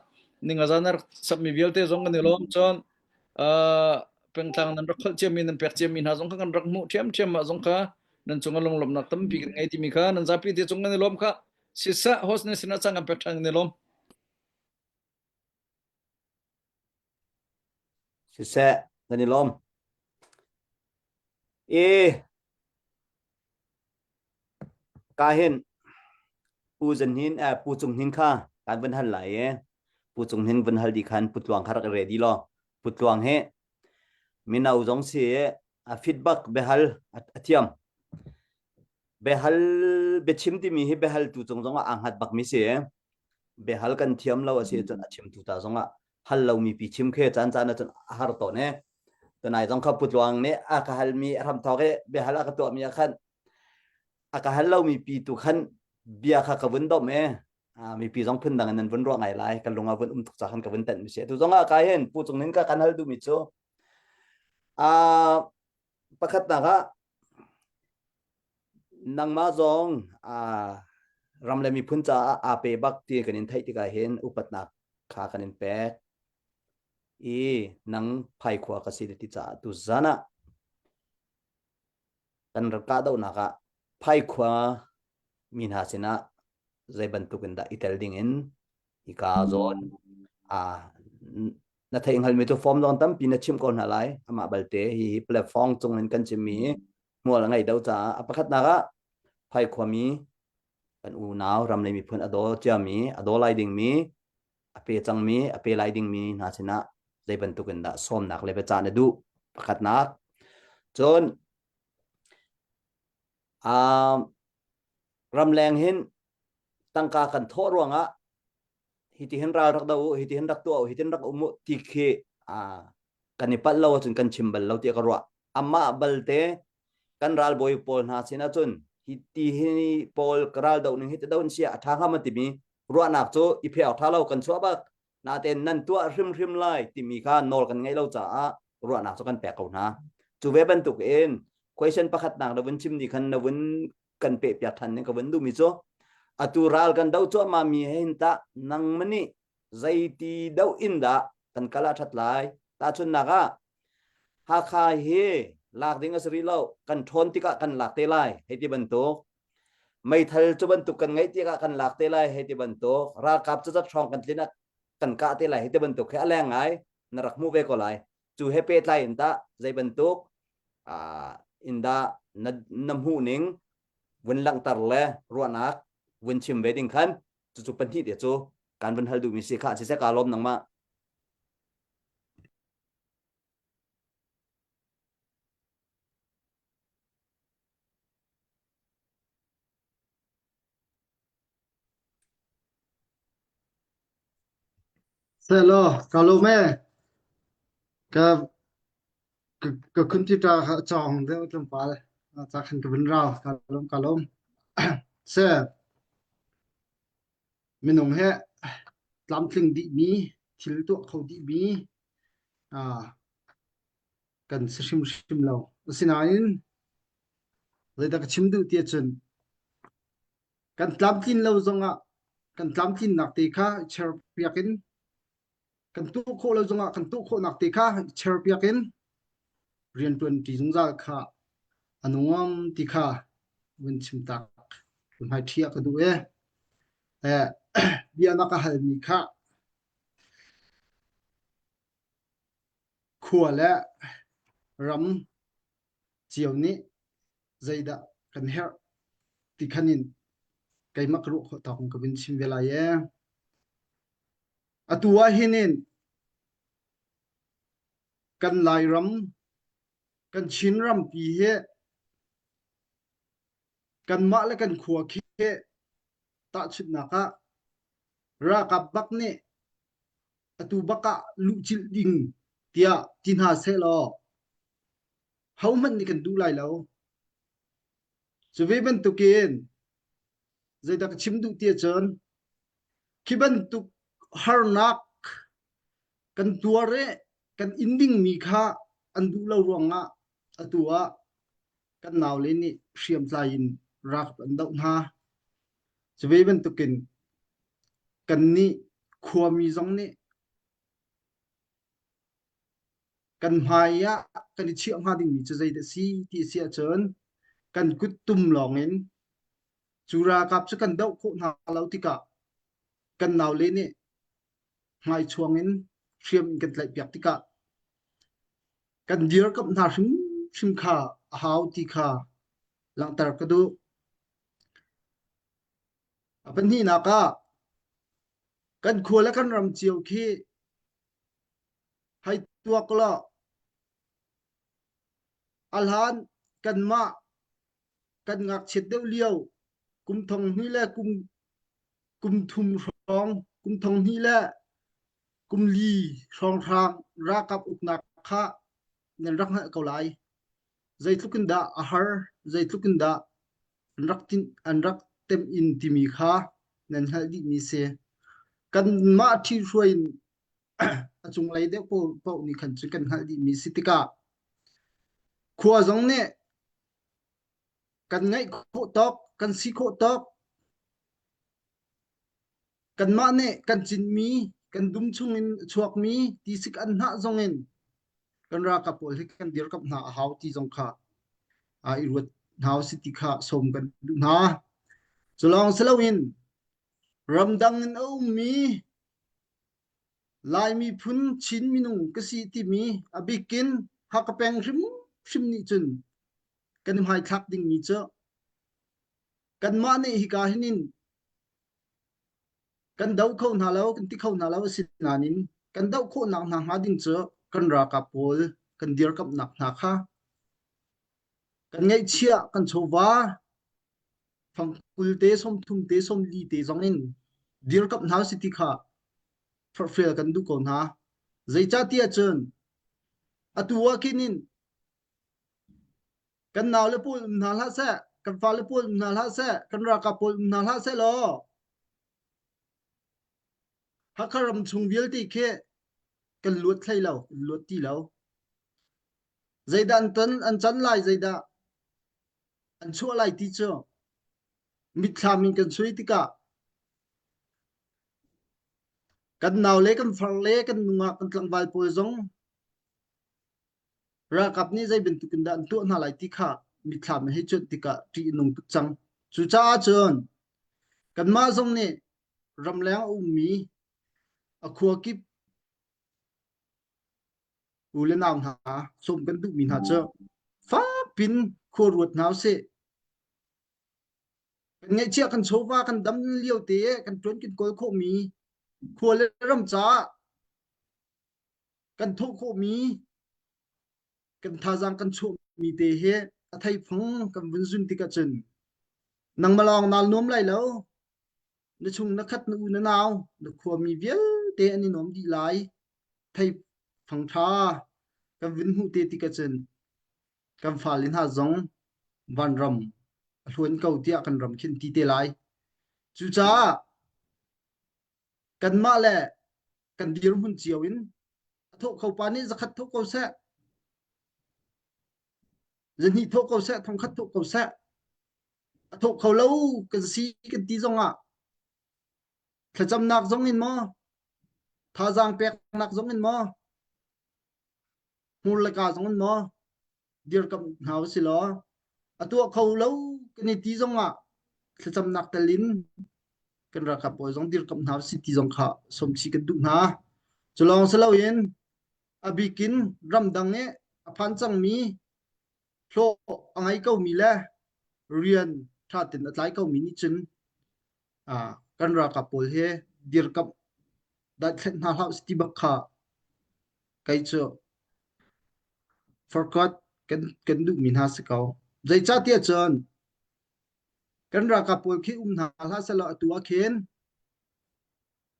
Ninga zan rak sapmi vialte zong kan i lawm cun uh, pengtlang nan rak kholh ciami nan pek ciami hna zong kha kan rak hmuh ṭhiamṭhiam mah zong kha nan cung ah lunglawmhnak tampi kan ngei timi kha nan zapi te cung kan i lawm kha siseh host nan sinah cang kan pek ṭhan kan i lawm. Siseh kan i lawm. E Ka hin Pu Zan Hnin eh, Pu Cung Hnin kha kan vun hal lai i Pu Cung Hnin vun hal dih khan Pu Tluang kha rak i ready law Pu Tluang hi mino zong si i a fit bak biahal a thiam. Biahal biachim timi hi biahal tu cung zong ah aa hngat bakmi si i biahal kan thiam lo a si ahcun a chimtu ta zong ah hal lomi pi chim khi caan caan ahcun a har tawn i tunai zong kha Pu Tluang nih a ka halmi a hramthawk i biahal a ka tuahmi ah khan a ka hal lomi pi tu khan bia kha ka vun domh i mipi zong phundang in nan vun ruah ngai lai ka lung a vun um tuk ca khan ka vun tenh mi si tu zong ah ka hin Pu Cung Nin ka kan hal duhmi cu pakhatnak ah nangmah zong ram le miphun caah aa pe bak ti kan in theih tikah hin upatnak kha kan in pek i nang phaikhua ka si ti caah tu zan ah kan rak kahdohnak ah phaikhua mi hna sinah zei bantuk in dah i tel ding in hika zawn na theih hngalmi cu form zong tampi na chimh ko hna lai amah balte hi hi platform cung in kan chimmi hmual a ngei do caah a pakhatnak ah phaikhua mi kan unau ram le miphun a daw ciami a daw lai dingmi a pe cangmi a pe lai dingmi hna sinah zei bantuk in dah sawmnak le biacah na duh pakhatnak cun um, ramleng hin tangka kan thawh ruangah hitihin ral rak do u hitihin rak tuah u hitihin rak um u ti khi kan i palh lo ahcun kan chim bal lo tiah ka ruah amah balte kan ralbawi pawl hna sin ahcun hi ti hi pawl ka ral do ning hi ti do in sia a ṭha hnga ma timi ruahnak cu i phe awk ṭha lo kan chuah bak natein nan tuah hrimhrim lai timi kha nawl kan ngeih lo caah ruahnak cu kan pek ko hna cu ve bantuk in question pakhat nak na vun chim ni khan na vun kan peh piak than ning ka vun duhmi cu atu ral kan do cuahmah mi he hin tah nangmah nih zeiti do in dah kan kal a that lai tahchunnak ah Hakha hi lak ding a si rih lo kan ṭhawn tikah kan lak te lai hei ti bantuk meithal cu bantuk kan ngeih tikah kan lak te lai hei ti bantuk ralkap cu zat hrawng kan tlin ah kan kah te lai hei ti bantuk he a leng ngai na rak hmuh ve ko lai cu he pehtlai in tah zei bantuk in dah na, na hmuh ning vun langhter le ruahnak vun chim ve ding khan cucu pahnih te cu kan vun hal duhmi si kha siseh ka lawm nangmah Selaw, ka lawm ee. Ka ka ka computer kha a cawng deuh tlawmpal. Ca khan ka vun rau. Ka lawm, ka lawm. Se, minung he tlamtling dihmi, thil tuah kho dihmi ah kan si hrimhrim lo. Asinain zeidah ka chim duh ti ahcun kan tlamtlin lo zongah kan tlamtlinnak te kha cherpiak in kan tuah khawh lo zongah kan tuah khawhnak te kha cherpiak in rianṭuan ṭi zungzal kha a nuam ti kha vun chim tak hmai ṭhi ah ka duh e. Eh, bia na ka halmi kha Khua le ram cio nih zeidah kan herh ti khan in keimah ka ruah khawh tawk in ka vun chim ve lai ee. Atu ah hin in kan Lairam, kan Chin rampi hi kanmah le kan khua khi tahchunhnak ah ralkap bak nih atu bak ah luhcilh ding tiah ti hna sehlaw hohmanh nih kan duh lai lo. Cu ve bantukin zeidah ka chim duh ti ahcun khi bantuk harnak kan tuar i kan in dingmi kha an duh lo ruangah atu ah kan naule nih hriamtlai in ralkap an doh hna. Cu ve bantukin kannih khuami zong nih kan hmai ah kan i chiah hnga dingmi cu zeidah a si ti a si ahcun kan kuttum lawngin cu ralkap cu kan doh khawh hna lo tikah kan naule nih hmaichuang in hriam in kan tlaihpiak tikah kan dirkamh hna hrimhrim kha a hau ti kha langhter ka duh. A pahnihnak ah kan khua le kan ram cio khi hei tuak law a hlan kanmah kan ngakchiat deuh lio kum thong hnih le kum kum thum hrawng kum thong hnih le kum li hrawnghrang ralkap uknak kha nan rak hngalh ko lai. Zeitluk in dah a har, zeitluk in dah an rak tin, an rak tem in timi kha nan hngalh dihmi si. Kanmah ṭhihruai in a cunglei deuh paoh nih khan cun kan hngalh dihmi si tikah khua zong nih kan ngeih khawh tawk, kan si khawh tawk, kanmah nih kan cinmi, kan dum chungin a chuakmi tisik anhnah zongin kan ralkap pawl hi kan dirkamh hna a hau ti zong kha i ruat hna usih ti kha sawm kan duh hna. Cu lawng si loin ramdang in a ummi Lai miphun Chin minung ka si timi a bikin Hakha peng hrimhrim nih cun kan i hmaithlak dingmi cu kanmah nih hika hin in kan do kho hna lo kan ti kho hna lo a si nain kan doh khawhnak hna hnga ding cu kan ralkap pawl kan dirkamhnak hna kha kan ngeihchiah kan chawva fangkul te 30 te 40 te zong in dirkamh hna si ti kha forhfial kan duh ko hna. Zeicahtiah cun atu ah khin in kan naule pawl um hna hlah seh, kan fale pawl um hna hlah seh, kan ralkap pawl um hna hlah seh law Hakha ram chung vialte khi kan luat hlei lo, kan luat ti lo. Zeidah an ton an can lai, zeidah an chuah lai ti cu mitthlam in kan sui tikah kan naule kan farle kan nungak kan tlangval pawl zong ralkap nih zei bantuk in dah an tuah hna lai ti kha mitthlam in hei cuanh tikah ṭih a nung tuk cang. Cucaah cun kanmah zong nih ramleng a ummi a khua kip u le nau hna sawm kan duhmi hna cu fakpin khua ruat hna usih. Kan ngeihchiah kan chawva kan dam lio te kan ṭuan kan kawl khawhmi khua le ram caah kan thawh khawhmi kan thazaang kan chuahmi te hi a theifang kan vun zun tikah cun nangmah lawng naa nuam lai lo na chung na khat na u na nau na khuami vialte an i nuam dih lai theifang ṭha kan vun hmuh te tikah cun kan fale hna zong vanram a hluan ko tiah kan ram khin ti te lai cucaah kanmah le kan dirhmun cio in a thawh kho pa nih zakhat thawh ko seh zahnih thawh ko seh thongkhat thawh ko seh a thawh kho lo kan si kan ti zong ah thlacamnak zong in maw thazaang peknak zong in maw hmur le ka zong in maw dirkamh hna usih law a tuah kho lo kan i ti zong ah thlacamnak tel in kan ralkap pawl zong dirkamh hna usih ti zong kha sawmchih kan duh hna. Cu lawng si loin a bikin ramdang i a phan cangmi hlawh a ngei komi le rian ṭha tein a tlai komi nih cun kan ralkap pawl hi dirkamh daithlenh hna hlah usih ti bak kha kei cu forgot kan kan duhmi hna si ko. Zeicahtiah cun kan ralkap pawl khi um hna hlah sehlaw atu ah khin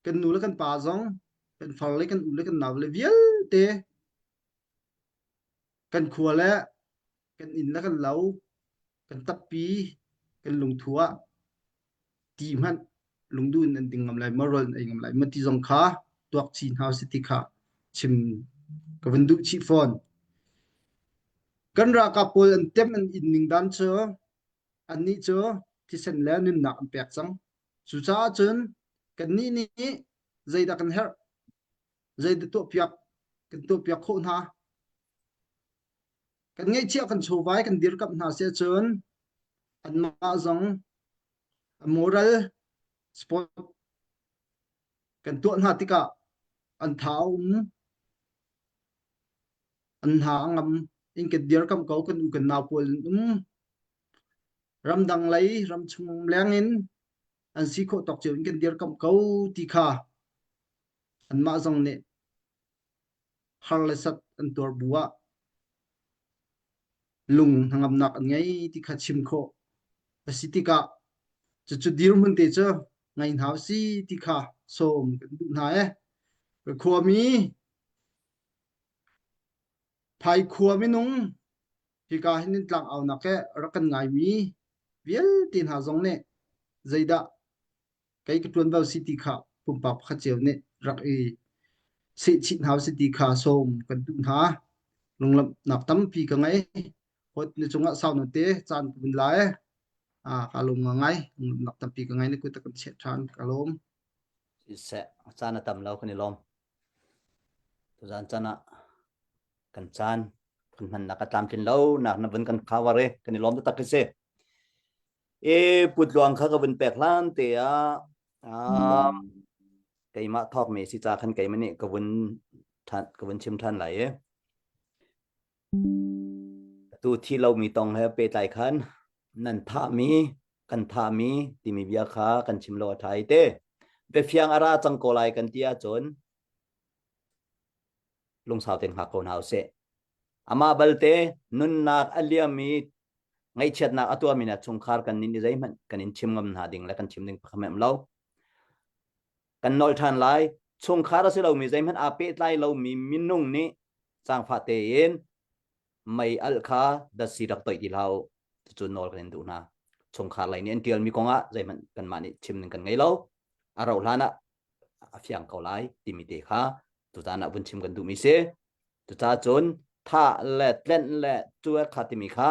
kan nu le kan pa zong kan far le kan u le kan nau le vialte kan khua le kan inn le kan lo kan tappi kan lungthu ah ti hmanh lungduh in an ding ngam lai maw rawl an ei ngam lai maw ti zong kha tuak chih hna usih ti kha chim ka vun duh chih fawn. Kan ralkap pawl an tem an in ning dan cu annih cu thisen le nunnak an pek cang. Cucaah cun kannih nih zeidah kan herh? Zeidah tuahpiak kan tuahpiak khawh hna? Kan ngeihchiah kan chawvai kan dirkamh hna si ahcun anmah zong a moral support kan tuah hna tikah an tha a um an hna a ngam in kan dirkamh ko kan u kan nau pawl an um ramdang lei ramchung leng in an si khawh tawk cio in kan dirkamh ko ti kha anmah zong nih har le sat an tuar bu ah lung hnangamnak an ngei ti kha chim khawh a si tikah cucu dirhmun te cu ngei hna si ti kha sawm kan duh hna e ka khuami phai khua minung hika hin in tlang aunak he rak kan ngaimi vialte hna zong nih zeidah kei ka ṭuanvo si ti kha pumpak pakhat cio nih rak i sehchih hna si ti kha sawm kan duh hna. Lunglawmhnak tampi ka ngei. Hot ni cungah sau na te caan ka vun la e. Ah, ka lawm ngai. Lunglawmhnak tampi ka ngei na kut kan chiah ṭhan. Ka lawm. Siseh, caan a tam lo kan i lawm. Tuzan caan ah kan caan kan hmannak a tlamtlin lo nak na vun kan cover i kan i lawm taktak khi si. E putluang kha ka vun pek hlan te ah um, keimah thawk mi si ca khan keimah nih ka vun than ka vun chim than lai i tu thi lomi tong he pehtlai khan nan thahmi kan thahmi timi bia kha kan chim lo a ṭha i te biafiang a ra cang ko lai kan ti ahcun lungsau tein hngak ko hna usih amah balte nunnak a liam i ngaihchiatnak a tuahmi hna chungkhar kan nih nih zeihmanh kan in chim ngam hna ding le kan chim ding pakhat lo kan nawl ṭhan lai chungkhar a si lomi zeihmanh aa pehtlai lomi minung nih zaangfah tein mei alh kha datsi rak toih ti hlah u cucu nawl kan in duh hna chungkhar lei nih an ṭialmi kongah zeihmanh kanmah nih chim ding kan ngei lo a rauh hlan ah a fiang ko lai timi te kha tuzan ah vun chim kan duhmi si cucaah cun thah le tlenh le cu kha timi kha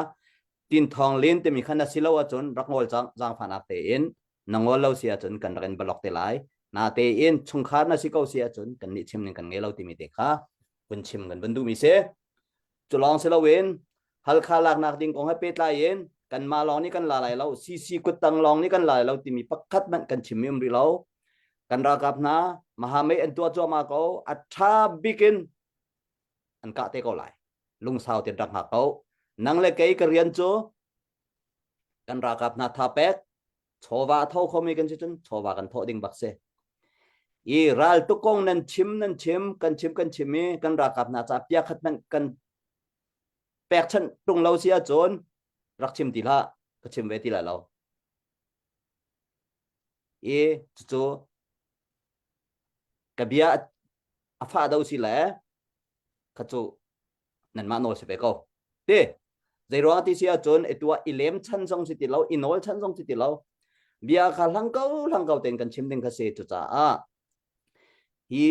tin thawng len timi kha na si lo ahcun rak ngol cang zaangfahnak tein na ngol lo si ahcun kan rak in block te lai na tein chungkhar na si ko si ahcun kan nih chim ning kan ngei lo timi te kha vun chim kan vun duhmi si cu lawng si loin Halkha laknak ding kong he pehtlai in kanmah lawng nih kan la lai lo CC kuttang lawng nih kan la lai lo timi pakhat hmanh kan chimmi um rih lo kan ralkap hna mahamei an tuah cuahmah ko a ṭha bik in an kah te ko lai lungsau tein rak hngak ko nang le kei ka rian cu kan ralkap hna tha pek chawva a tho khomi kan si cun chawva kan thawh ding bak si i ral tuk kong nan chim nan chim kan chim kan chim i kan ralkap hna ca pia khat hmanh kan pekchanh tung lo si ahcun rak chim ti hlah ka chim ve ti lai lo i cucu ka bia a fah do si le kha cu nanmah nawl si ve ko ti zeiruang ti si ahcun i tuah i lem chan zong si ti lo i nawl chan zong si ti lo bia kha hlang ko hlang ko tein kan chim ding kha si cucaah hi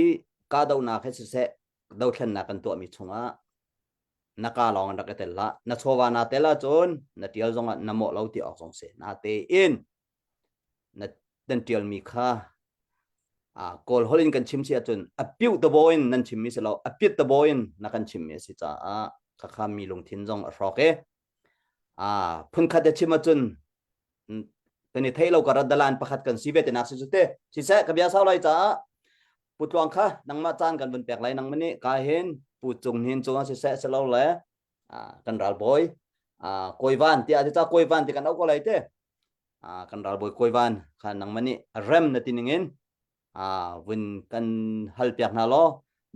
kahdohnak he siseh dothlennak kan tuahmi chungah na ka lawng rak i tel hlah na chawva naa tel ahcun na tial zongah na mawh lo ti awk zong si na tein na nan tialmi kha kawl holh in kan chim si ahcun a piuh tabo in nan chimmi si lo a pit tabo in na kan chimmi a si caah khakha mi lungthin zong a hrawk i phunkhat a chim ahcun kan i thei lo ka dalan pakhat kan si ve te nak si cu te siseh ka bia sau lai caah putluang kha nangmah caan kan vun pek lai nang mani ka hin pu cung hin cung siseh selo le kan ralbawi kawivan tiah ti ca kawivan ti kan auh ko lai te kan ralbawi kawivan kha nangmah nih rem na ti ningin vun kan hal piak hna law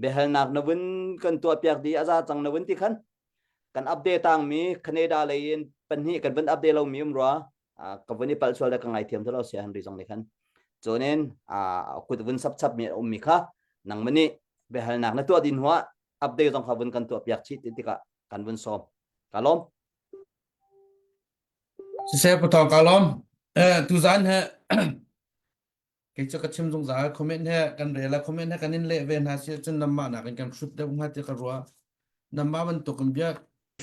biahalnak na vun kan tuah piak di a za cang na vun ti khan kan update tang mi Canada lei in pahnih kan vun update lo mi um rua ka vun i palh sual le ka ngaithiam thalo sia Henry zong nih khan cunin kut vun sap chap mi um mi kha nangmah nih biahalnak na tuah din hnuah update zong kha vun kan tuah piak chih ti tikah kan vun sawm ka lawm Siseh pathawng ka lawm. Eh, tuzan he kei cu ka chim zungzal comment he kan rel a comment he kan in leh ve hna si cun namah nakin kan hrut deuh hnga ti ka ruah. Namah bantuk in bia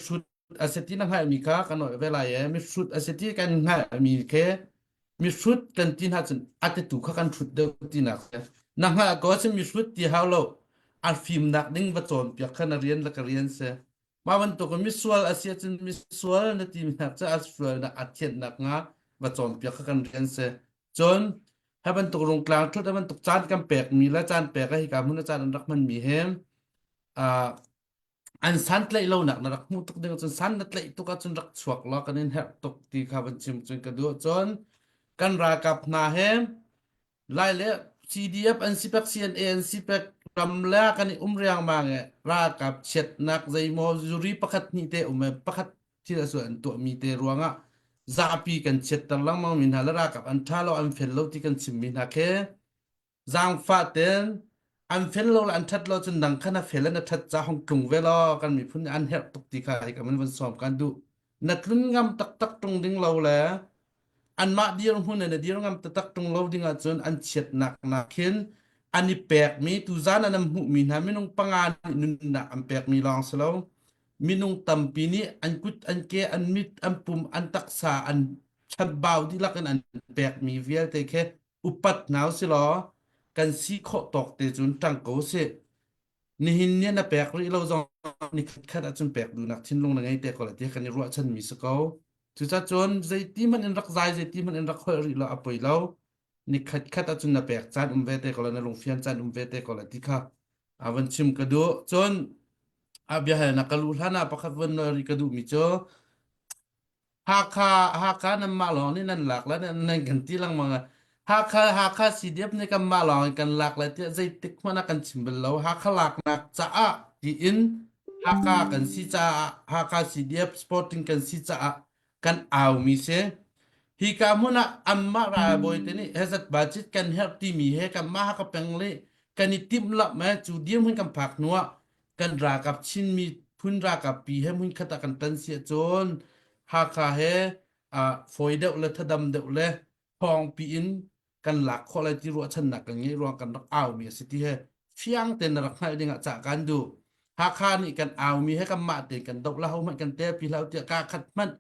hrut a si ti na hngalhmi kha kan oih ve lai e. Mi hrut a si ti kan hngalhmi khi Mihrut kan ti hna cun a titu kha kan hrut deuh tinak si. Na hngalh ko ahcun mihrut ti hau lo. A fimnak ding va cawnpiak kha na rian le ka rian si. Mah bantuk in misual a si ahcun misual na timi hna cu a sualnak a thianhnak hnga va cawnpiak kha kan rian si. Cun hi bantuk rungtlang ṭhut hi bantuk caan kan pekmi le caan pek ah hika hmun ah caan an rak hmanmi hi uh, an san tlaih lonak na rak hmuh tuk ding cun san na tlaih tuk ahcun rak chuak law kan in herh tuk ti kha van chim cun ka duh cun kan ralkap hna he Lai le CDF an si pek CNA an si pek ram le kan i um riangmang e ralkap chiatnak zeimaw zuri pakhat hnih te um e pakhat thil a sual an tuahmi te ruangah zapi kan chiatter lengmang mi hna le ralkap an ṭha lo an fel lo ti kan chimmi hna khi zaangfah ten an fel lo le an ṭhat lo cun nang kha na fel le na ṭhat ca hong tlung ve law kan miphun nih an herh tuk ti kha hi ka van sawm kan duh na tlun ngam taktak ṭung ding lo le anmah dirhmun in a dir ngam taktak ṭung lo ding ahcun an chiatnak nak khin an i pekmi tuzan an hmuhmi hna minung panga nih nunnak an pekmi lawng si lo minung tampi nih an kut an ke an mit an pum an taksa an chanbau dihlak in an pekmi vialte khi upat hna usih law kan si khawh tawk te cun ṭang ko usih. Nihin ni na pek rih lo zong ni khat ahcun pek duhnak thinlung na ngei te ko lai ti kan i ruahchanmi si ko. Cucacun zeiti hmanh in rak zai zeiti hmanh in rak holh rih lo a poi lo. Ni khat khat ahcun na pek caan um ve te ko lai na lungfian caan um ve te ko lai ti kha a van chim ka duh. Cun a biahalnak ka luh hlan ah pakhat van nawl rih ka duhmi cu Hakha Hakha nanmah lawng nih nan lak lai nan kan ti lengmang. Hakha Hakha CDF nih kanmah lawng in kan lak lai tiah zeitik hmanh ah kan chim bal lo. Hakha laknak caah tiin Hakha kan si caah Hakha CDF sporting kan si caah kan aumi si. Hika hmun ah anmah ralbawi te nih hezat budget kan herh timi he kanmah Hakha peng le kan i timhlamh eh cu dirhmun kan phak hnu ah kan ralkap Chin miphun ralkap pi he hmunkhat ah kan tan si ahcun Hakha he uh, fawi deuh le thadam deuh le thawngpi in kan lak khawh lai ti ruahchannak kan ngeih ruang kan rak aumi a si ti he fiang tein na rak hngalh ding ah cah kan duh. Hakha nih kan aumi he kanmah tein kan doh la ho hmanh kan tel pi hlah tiah ka khat hmanh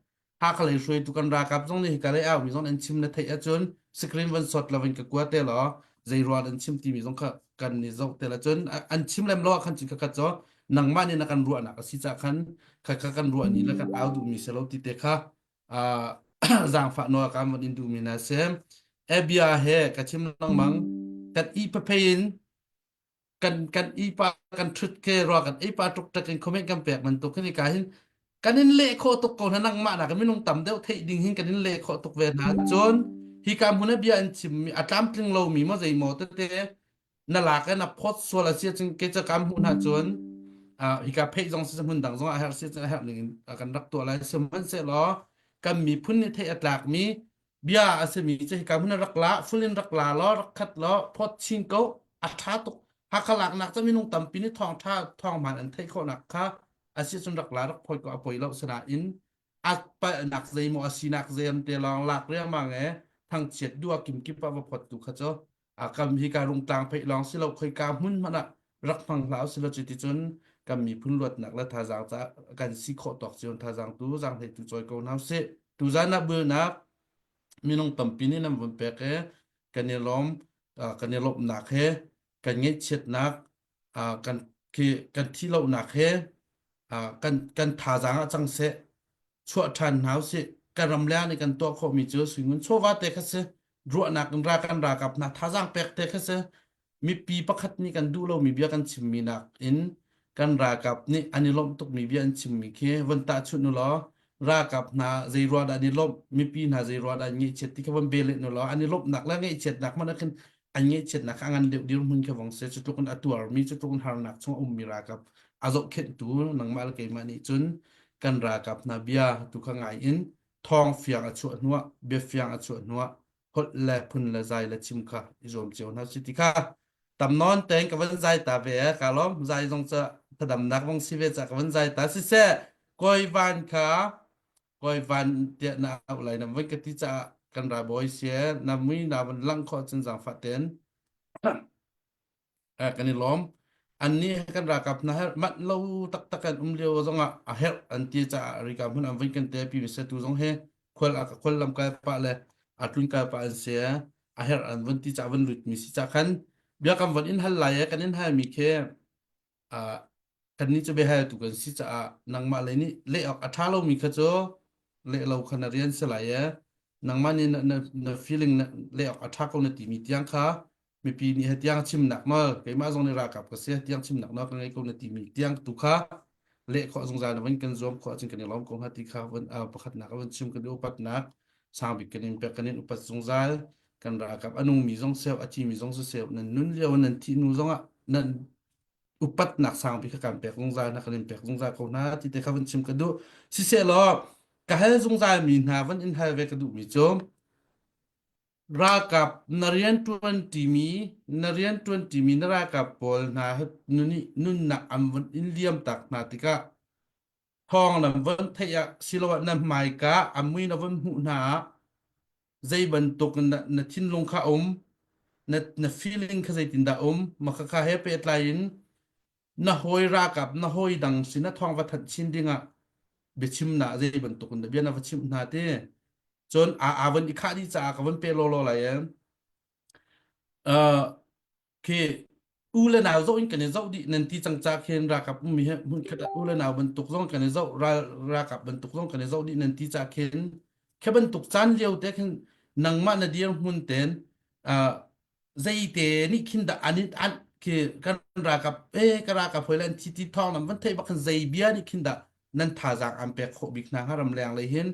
Hakha lei hruaitu kan ralkap zong nih hika lei aumi zong an chim na theih ahcun screen van sot lo in ka kua te law zei rual an chim timi zong kha kan ni zoh te la cun an chim lem lo ah khan cun kha khat cu nangmah nih na kan ruahnak a si cah khan kha kha kan ruah ni le kan au duhmi si lo ti te kha zaangfah nawl kan van in duhmi na si e bia he ka chim lengmang kan i paphei in kan kan i pa kan thut ke rua kan i pa tuk tak in comment kan pek bantuk hin ka hin kan in leh khawh tuk ko hna nangmah nak minung tam deuh theih ding hin kan in leh khawh tuk ve hna cun hi ka hmun a bia an chim mi a tlamtling lo mi mo zei mo tete na lak na phot sual a si cun ke cha kam hmu hna cun hika pheih zong si hmun dang zong a herh si cun a herh ning in kan rak tuah lai sihmanhsehlaw kan miphun nih theih a tlak mi bia a simi cu hika hmun rak la full in rak la law rak khat law phot chin ko a tha tuk Hakha laknak cu minung tampi nih thawng tha thawng hmaan an theih khawhnak kha a si cun rak la rak phoi ko a poi lo sinain a palhnak zeimaw a sinak zeim te lawng lak riangmang e thangchiat dua kimkip ah va phot tu kha cu a kam hi ka rungtlang pheih lawng si lo khoika hmun hmanh ah rak hmang hlah usih law cuti cun kan miphun luatnak le thazaang ca kan si khawh tawk cio thazaang tu zaanghlei tu cawi ko hna usih tuzan ah bulnak minung tampi nih nan vun pek i kan i lawm kan i lawmhnak he kan ngaihchiatnak kan khi kan thihlohnak he kan kan thazaang ah cang seh chuah ṭhan hna usih kan ram leng nih kan tuah khawhmi cu suingun chawva te kha si ruahnak in ra kan ralkap hna thazaang pek te kha si mipi pakhat nih kan duh lomi bia kan chimmi nak in kan ralkap nih an i lawmh tukmi bia an chimmi khi von tahchunh u law ralkap hna zei ruah dah an i lawmh mipi hna zei ruah dah an ngaihchiat ti kha von bel u law an i lawmhnak le ngaihchiatnak hmanh ah khin an ngaihchiatnak kha a ngan deuh dirhmun kha vong si cu tluk in a tuarmi cu tluk in harnak chung a ummi ralkap a zohkhenhtu nangmah le keimah nih cun kan ralkap hna bia tu kha ngai in thawng fiang a chuah hnuah bia fiang a chuah hnuah holh le phun le zai le chim kha i zuam cio hna si ti kha tam nawn tein ka van zai ta ve ka lawm zai zong ca thadamnak vong si ve ca ka van zai ta siseh koi van kha koi van tiah na auh lai nam voi ka ti caah kan ralbawi sie na mui na van lang khawh cun zaangfah ten Eh, kan i lawm. Annih kan ralkap hna herh manh lo taktak an um lio zongah a herh an ti caah rika hmun an vun kan te pi mi se tu zong he khual a khual lam kal pah le A tlun kal pa an si a herh an vun ti ca van lut mi si ca khan bia kan von in hal lai e kan in hal mi khi kan nih cu biahal tu kan si caah nangmah lei nih leh awk a ṭha lomi kha cu leh lo kha na rian si lai e nangmah nih na, na, na feeling na leh awk a ṭha ko na timi tiang kha mipi nih he tiang chimnak nawl keimah zong nih ralkap ka si tiang chimnak nawl ka ngei ko na timi tiang tu kha leh khawh zungzal na van kan zuam khawh ahcun kan i lawm ko hnga ti kha van pakhatnak a van chim kan i upatnak sangbik kan in pek kan in upat zungzal kan ralkap a nungmi zong seh a thimi zong siseh nan nun lio nan thih hnu zongah nan upatnak sangpi kha kan pek zungzal hna kan in pek zungzal ko hna ti te kha van chim ka duh siseh law ka hal zungzal mi hna van in hal ve ka duh mi cu ralkap na rian ṭuan ṭimi na rian ṭuan ṭimi na ralkap pawl hna nunnak an von in liam tak hna tikah thawng nan von theih ah siloah na hmaika a mui na von hmuh hna ah zei bantuk na, na thinlung kha um na, na feeling kha zeitindah um maka kha he pehtlai in na hawi ralkap na hawi dang sin na thawng va thanh chin dingah biachim na zei bantuk in bia na va chimh hna ti cun a a von i khah dih caah ka von pe law law lai em uh, khi u le nau zoh in kan i zoh dih nan ti cang ca khin ralkap ummi he hmun khat ah u le nau bantuk zong kan i zoh ral ralkap bantuk zong kan i zoh dih nan ti ca khin khi bantuk caan lio te khin nangmah na dir hmun ten uh, zeite nih khin dah an an khi kan ralkap e ka ralkap hoi lan thi ti thawng nam van theih bak khan zei bia nih khin dah nan thazaang an pek khawh bik hna hnga ramleng lei hin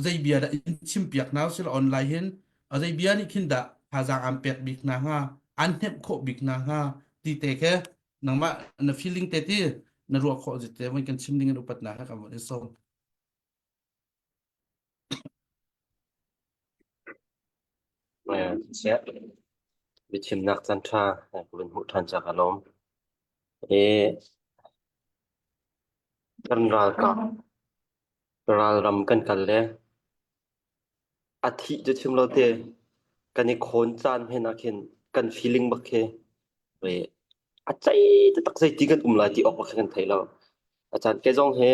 zei bia dah in chim piak hna usila online hin a zei bia nih khin dah thazaang an pek bik hna hnga an hnemh khawh bik hna hnga ti te khe nangmah na feeling te ti na ruah khawh zit te van kan chim ding in upatnak he kan von in sawm. Biachimnak caan ṭha ka vun hmuh ṭhan caah kaa lawm. I kan ralkap ralram kan kal le a thih cu chim lo te kan i khawn caan hen ah khin kan feeling bak khi a cei taktak zeiti kan um lai ti awk bak khi kan thei lo. A caan kei zong hi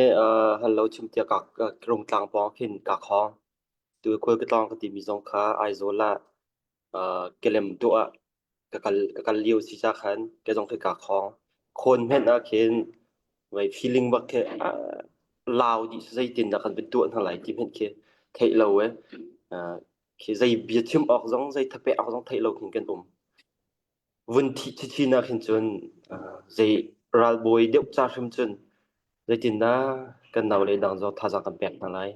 hal lo chim tiah ka Rungtlang pawng khin kaa khawng. Tu khual ka tlawng ka timi zong kha Aizawl ah kelem tuah ah ka kal ka kal lio si ca khan kei zong khi kaa khawng. Khawn hmenh ah khin vei feeling bak khi lau dih zeitin dah kan van tuah hna lai ti hmenh khi theih lo eh. Khi zei bia chim awk zong zei thapek awk zong theih lo khin kan um. Vun thih chinchin ah khin cun zei ralbawi deuh ca hrim cun zeitindah kan naule dang zong thazaang kan pek hna lai.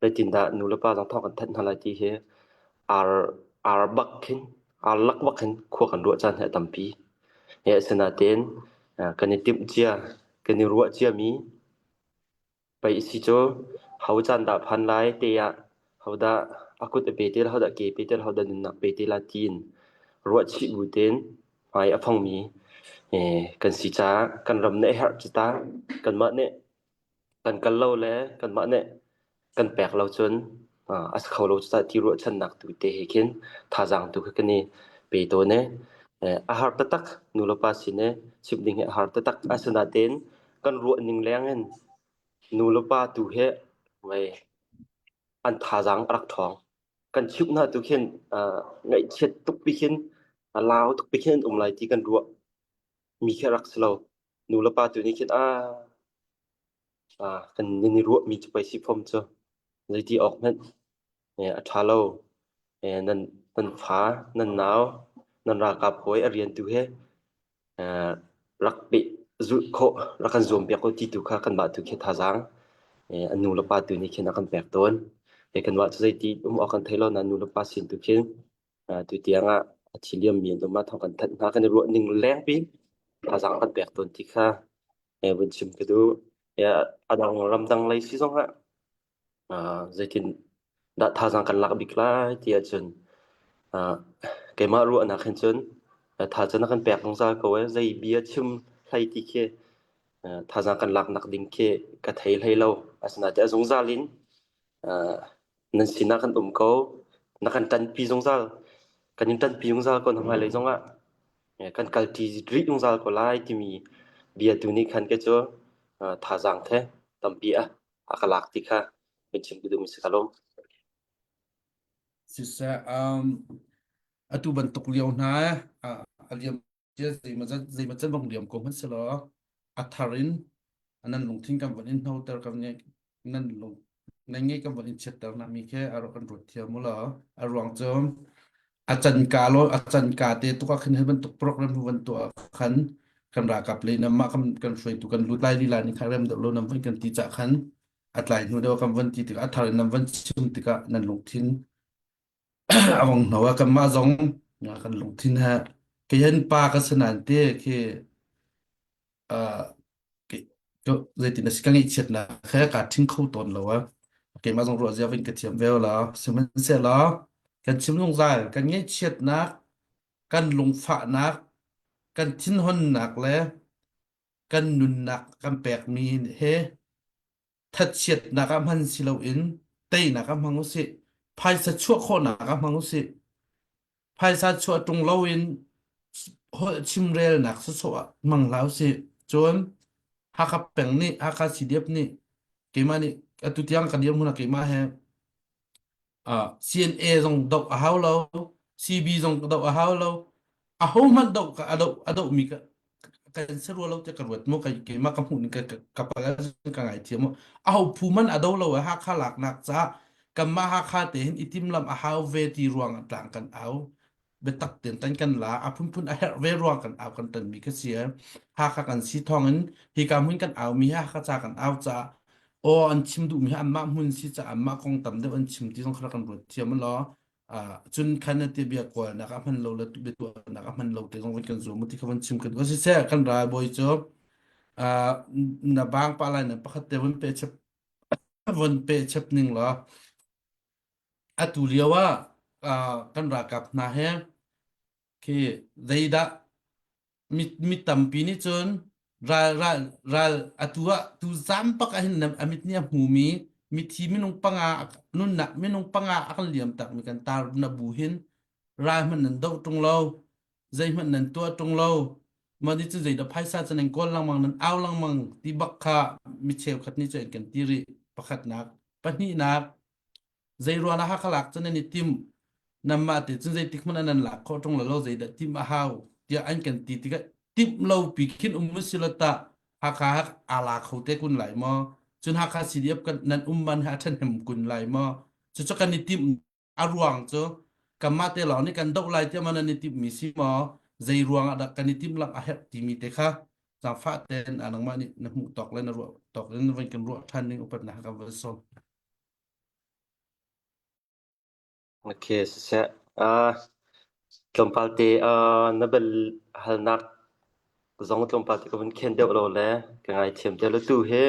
Zeitindah nu le pa zong thawng kan thanh hna lai ti hi ar ar bak khin ar lak bak khin khua kan ruah caan hi a tampi. Hi asinain kan i timh cia kan i ruah ciami Pei si cu ho caan dah phan lai te ah hodah a kut a pe te lai, hodah ke pe te lai, hodah nunnak pe te lai tiin ruahchih bu tein hmai a fongmi kan si caah kan ram nih a herh cu ta. Kanmah nih kan kal lo le kanmah nih kan pek lo cun a si kho lo cu tah ti ruahchannak tu te he khin thazaang tu kha kan i pe tawn i a har taktak nulepa sin i chimh ding hi a har taktak. Asinain kan ruah ning leng in nu le pa tu he mei an thazaang a rak ṭhawng. Kan chimh hna tu khin uh, ngaihchiat tuk pi khin a lau tuk pi khin an um lai ti kan ruah mi khi a rak si lo. Nu le pa tu nih khin ah ah kan nan i ruah mi cu pei si fom cu zeiti awk hmanh a ṭha lo. Nan nan fa, nan nau, nan ralkap hawi a rian tu he rak peh zulh khawh rak kan zuampiak ko ti tu kha kanmah tu khi thazaang an nu le pa tu nih khin a kan pek tawn. Kanmah cu zeiti um awk kan thei lo nain nu le pa sin tu khin tu tiang ah a thi liammi an um ah thawng kan thanh hna kan i ruah ning lengpi thazaang kan pek tawn ti kha vun chim ka duh. A dang ramdang lei si zong ah Zeitin dah thazaang kan lak bik lai ti ahcun keimah ruahnak hin cun thazaang na kan pek zungzal ko ee. Zei bia chim hlei ti khi thazaang kan laknak ding khi ka thei hlei lo. Asinain a zungzal in nan sinah kan um ko. Na kan ṭanpi zungzal. Kan in ṭanpi zungzal ko na hmailei zongah kan kalṭi rih zungzal ko lai timi bia tu nih khan kei cu thazaang the tampi a a ka lak ti kha kan chim ka duhmi si ka lawm. Siseh, um, atu bantuk lio hna a liam cia zeimazat zeimazat bang liam ko hmanh selaw a thar in nan lungthin kan von in hnoter kan ngeih nan lung nan ngeih kan von in chiatter na mi khi a kan ruat thiam u law a ruang cu a can ka lo a can ka te tuk ah khin hi bantuk program hu van tuah khan kan ralkap le nam mah kan kan hruaitu kan lut lai lila nih kha rem deuh lo nam van kan ti cah khan a tlai hnu deuh kan van ti tikah a thar in nan van chim tikah nan lungthin a vong hno ah kanmah zong kan lungthin he kei hin pa ka si nain te khi zeitin a si ka ngaihchiatnak he kaa ṭhing kho tawn lo a keimah zong ruah zia vin ka thiam ve la sihmanhsehlaw kan chim zungzal kan ngaihchiatnak kan lungfahnak kan thinhunnak le kan nunnak kan pekmi he thatchiatnak ah hman si loin teinak ah hmang usih. Phaisa chuah khawhnak ah hmang usih. Phaisa chuah ṭung loin holh chimrelnak sawsawh ah hmang hlah usih. Cun Hakha peng nih Hakha CDF nih keimah nih atu tiang ka dirhmun ah keimah he uh, CNA zong doh a hau lo, CB zong doh a hau lo. Ahohmanh doh ka a doh a dohmi ka kan si rua lo tiah ka ruat mu ka keimah ka hmuh ning ka ka pal ka ngaithiam mu aho phu man a do lo i Hakha laknak caah kanmah Hakha te hin i timlam a hau ve ti ruang ah tlang kan au biatak tein tan kan la a phunphun a herh ve ruang kan au kan tan mi ka si Hakha kan si thawng in hika hmun kan au mi Hakha ca kan au caah aw an chim duh mi anmah hmun si caah anmah kong tam deuh an chim ti zong kha kan ruat thiam law cun khan na ti bia kawlnak a hman lo le bia tuahnak a hman lo te zong kan zuam ti kha van chim kan si seh kan ral bawi cu na bang pa lai na pakhat te vun pe chep vun pe chep ning law atu lio ah kan ralkap hna he khi zeidah mi, mi tampi nih cun ral ral ral atu ah tu zam pak ah hin a mit nih a hmumi mithi minung panga nunnak minung panga a kan liam tak mi kan tar na bu hin ral hmanh nan doh ṭung lo zeihmanh nan tuah ṭung lo mah nih cun zeidah phaisa cu nan kawl lengmang nan au lengmang ti bak kha mi cheukhat nih cun kan ti rih pakhatnak pahnihnak Zei ruang ah Hakha lak cu nan i timh? Nanmah te cun zeitik hmanh ah nan lak khawh ṭung lo zeidah timh a hau tiah an kan ti tikah timh lo pi khin um si lo tah Hakha aa la kho te kun lai maw? Cun Hakha CDF kan nan um man he a ṭhahnem kun lai maw? Cucu kan i timh a ruang cu kanmah te lawng nih kan doh lai tiah maw nan i timhmi si maw? Zei ruang ah dah kan i timh lang a herh timi te kha zaangfah tein a nangmah nih na hmuh tawk le na ruah tawk in van kan ruah ṭhan ding upatnak kan van sawm. Okay, siseh. Uh, tlawmpal te uh, na bel halnak zong tlawmpal te ka vun khen deuh lo le ka ngaithiam te lo tu hi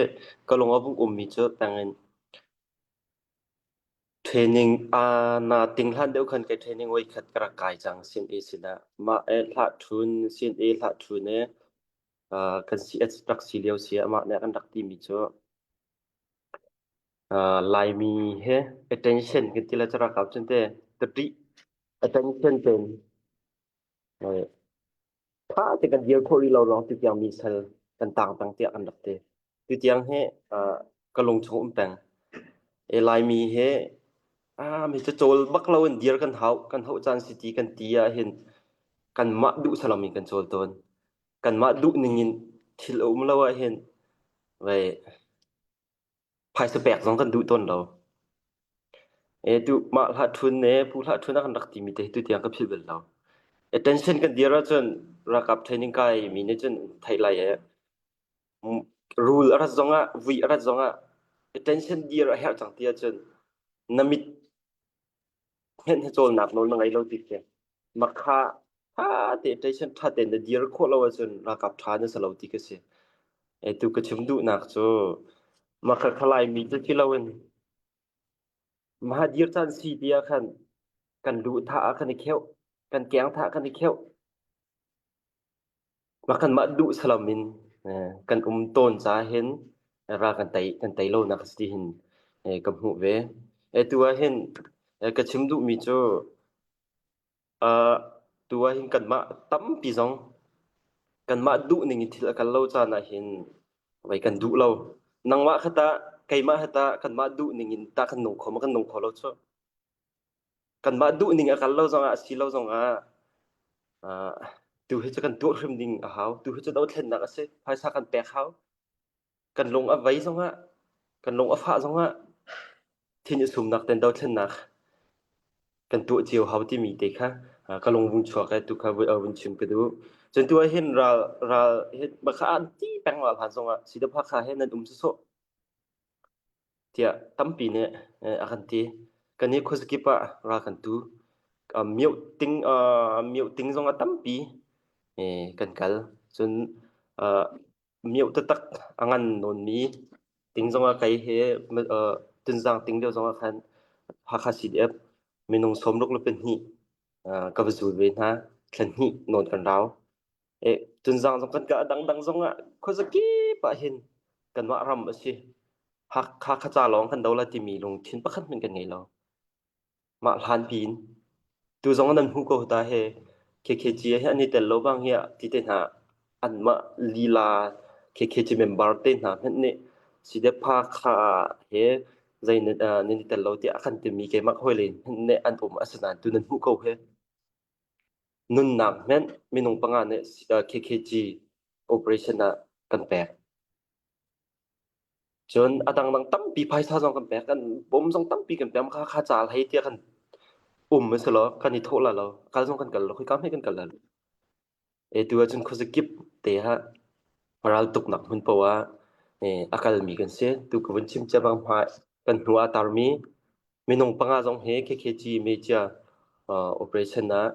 ka lung a vung ummi cu tangin training uh, na ting hlan deuh khan kai training voi khat ka rak kai cang sin e sinah mah e hlah thun sin e hlah thun e uh, kan si rak si lio si amah nih kan rak timi cu Laimi he attention kan ti lai cu ralkap cun teh ka ṭih. Attention ten ṭha te kan dir khawh rih lo lawng tutiang mi sal kan tang peng tiah kan rak ti. Tutiang hi ka lung chung um peng. E Laimi he ah mi cu cawl bak lo in dir kan hau kan hauh caan si ti kan ti ah hin kanmah duh salam in kan cawl tawn. Kanmah duh ning in thil a um lo ah hin vei Phaisa pek zong kan duh tawn lo. E tu mah hlah ṭhun ne pu hlah ṭhun a kan rak timi te hi tutiang ka philh bal lo. Attention kan dir ahcun ralkap training kai mi nih cun theih lai e rule a rat zongah vui a rat zongah attention dir a herh cang ti ahcun na mit Hmenh hi cawlnak nawl na ngei lo ti khi. Makha tha te station tha te na dir khawh lo ahcun ralkap tha na si lo ti ka si. E tu ka chim duhnak cu makha khalai mi cu ti loin maha dir caan si ti ah khan kan lu tha ah kan i kheuh kan keng tha kan i kheuh Mah kanmah duh salam in kan um tawn caah hin ral kan tei kan tei lonak a si ti hin ka hmuh ve. Tu ah hin ka chim duhmi cu tu ah hin kanmah tampi zong kanmah duh ning in thil a kal lo caan ah hin vei kan duh lo. Nangmah kha tah keimah kha tah kanmah duh ning in tah kan nung kho maw kan nung kho lo cu. Kanmah duhning a kal lo zongah a si lo zongah uh, tu hi cu kan tuah hrim ding a hau. Tu hi cu dothlennak a si. Phaisa kan pek hau. Kan lung a vei zongah, kan lung a fah zongah thin i sumnak ten dothlennak kan tuah cio hau timi te kha ka lung vung chuak i tu kha vun chim ka duh. Cun tu ah hin ral ral hi bakha an ti peng ral han zongah Sidapha kha he nan um sawsawh tiah tampi nih a kan ti. Kan i khuazakip ah ral kan tu. Mioh ting mioh ting zong a tampi kan kal. Cun mioh taktak a ngan nawnmi ting zong ah kei he Tunzang ting lio zong ah khan Hakha CDF minung 62 ka va zul ve hna. Thla hnih nawn kan rau. Tunzang zong kan kal a dangdang zong ah khuazakip ah hin kanmah ram a si. Hakha kha ca lawng kan do lai timi lungthin pakhat hmanh kan ngei lo. Mah hlan piin tu zong nan hmuh ko ta he KKG hi an i tel lo bang hi ti te hna anmah lila KKG member te hna hmanh nih Sidepha kha he zei nan nan i tel lo tiah a kan timi keimah hawi le hmanh nih an um asinain tu nan hmuh ko he. Nunnak hmanh minung panga nih KKG operation ah kan pek. Cun a dangdang tampi phaisa zong kan pek, kan bawm zong tampi kan pek. Kha kha ca hlei tiah kan um a si lo, kan i thawh la lo, kal zong kan kal lo, khoi ka hme kan kal la lo. E tu ahcun khuazakip te ah raltuknak hmun paoh ah a kalmi kan si. Tu ka vun chim cia bang hma kan hnu ah tarmi minung panga zong hi KKG media operation ah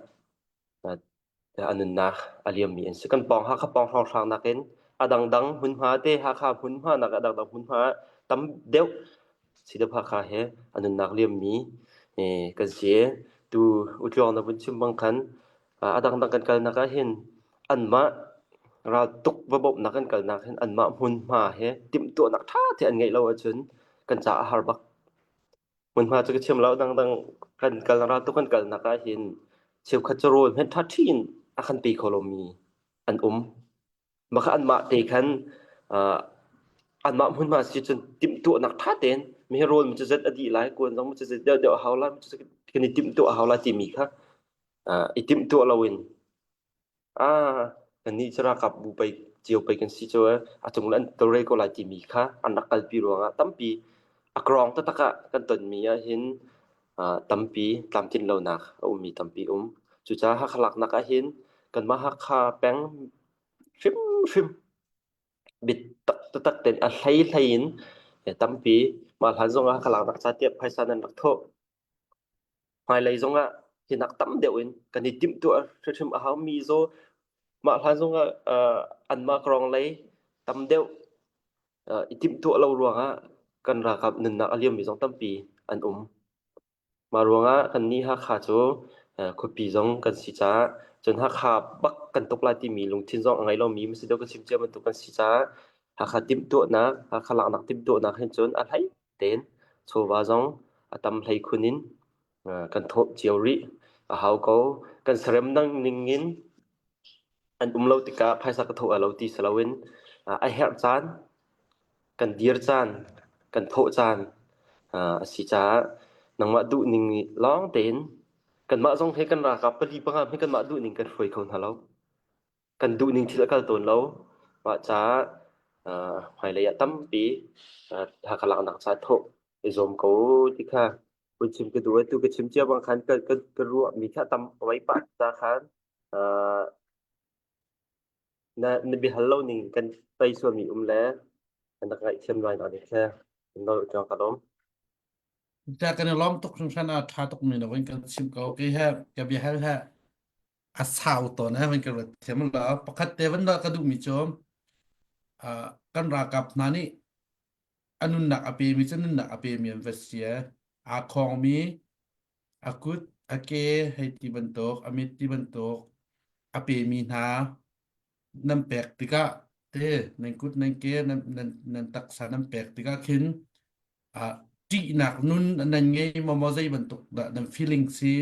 a nunnak a liammi an si. Kan pawng Hakha pawng hrawnghrang nakin a dangdang hmunhma te Hakha hmunhma nak a dangdang hmunhma tam deuh Sidap Hakha he a nunnak liammi kan si. Tu utluang na vun chim bang khan a dangdang kan kalnak ah hin anmah raltuk va bawmhnak kan kalnak hin anmah hmunhma he timhtuahnak ṭha te an ngeih lo ahcun kan caah a har bak. Hmunhma cu ka chim lo dangdang kan kal raltuk kan kalnak ah hin cheukhat cu rawl hmanh ṭha ṭhi in a kan pe kho lomi an um. Mah kha anmah te khan uh, anmah hmunhma si cun timhtuahnak ṭha tein mi rawl mi cu zat a dih lai, kuan zong mi cu zat deuh deuh a hau lai, mi cu kan i timhtuah a hau lai timi kha uh, i timhtuah loin ah kannih cu ralkap bu pei cio pei kan si cu a cung le an tolre ko lai timi kha an rak kalpi ruangah tampi a krong taktak ah kan tonmi ah hin uh, tampi tlamtlin lonak a ummi tampi um. Cucaah Hakha laknak ah hin kanmah Hakha peng hrimhrim biatak taktak tein a hleihlei in tampi mah hlan zongah ka laknak ca tiah phaisa nan rak thawh. Hmailei zongah hinak tam deuh in kan i timhtuah hrimhrim a hau mi zaw mah hlan zongah uh, anmah krong lei tam deuh uh, i timhtuah lo ruangah kan ralkap nunnak a liammi zong tampi an um. Mah ruangah kannih Hakha cu khuapi zong kan si caah cun Hakha bak kan tuk lai timi lungthin zong a ngei lomi masi deuh kan chim cia bantuk kan si caah Hakha timhtuahnak, Hakha laknak timhtuahnak hin cun a hlei tein chawva zong a tam hlei khun in kan thawh cio rih a hau ko. Kan sarem ning in an um lo tikah phaisa ka thawh lo ti si loin a herh caan kan dir caan, kan thawh caan a si caah nangmah duhning lawng tein kanmah zong he kan ralkap pali panga he kanmah duhning kan hruai kho hna lo. Kan duhning thil a kal tawn lo. Mah caah hmailei ah tampi Hakha laknak ca thawh i zuam ko ti kha hun chim ka duh. Atu ka chim cia bang khan ka, ka, ka ruahmi kha tam a pah ca khan Na na biahal lo ning kan pei sualmi um le kan rak ngaihthiam lai nak ding kha nawl cang ka lawm. Ta kan i lawm tuk hringhran a ṭha tuk mi na vun kan chim ko. Kei he ka biahal he a sau tawn he vun ka ruat thiam lo. Pakhat te van ka duhmi cu uh, kan ralkap hna nih a nunnak a pemi cu nunnak a pemi an va si. Aa khawngmi a kut, a ke hei ti bantuk, a mit ti bantuk a pemi hna nan pek tikah te nan kut nan ke nan nan nan taksa nan pek tikah khin ah ṭihnak nun nan ngei maw maw zei bantuk dah nan feeling si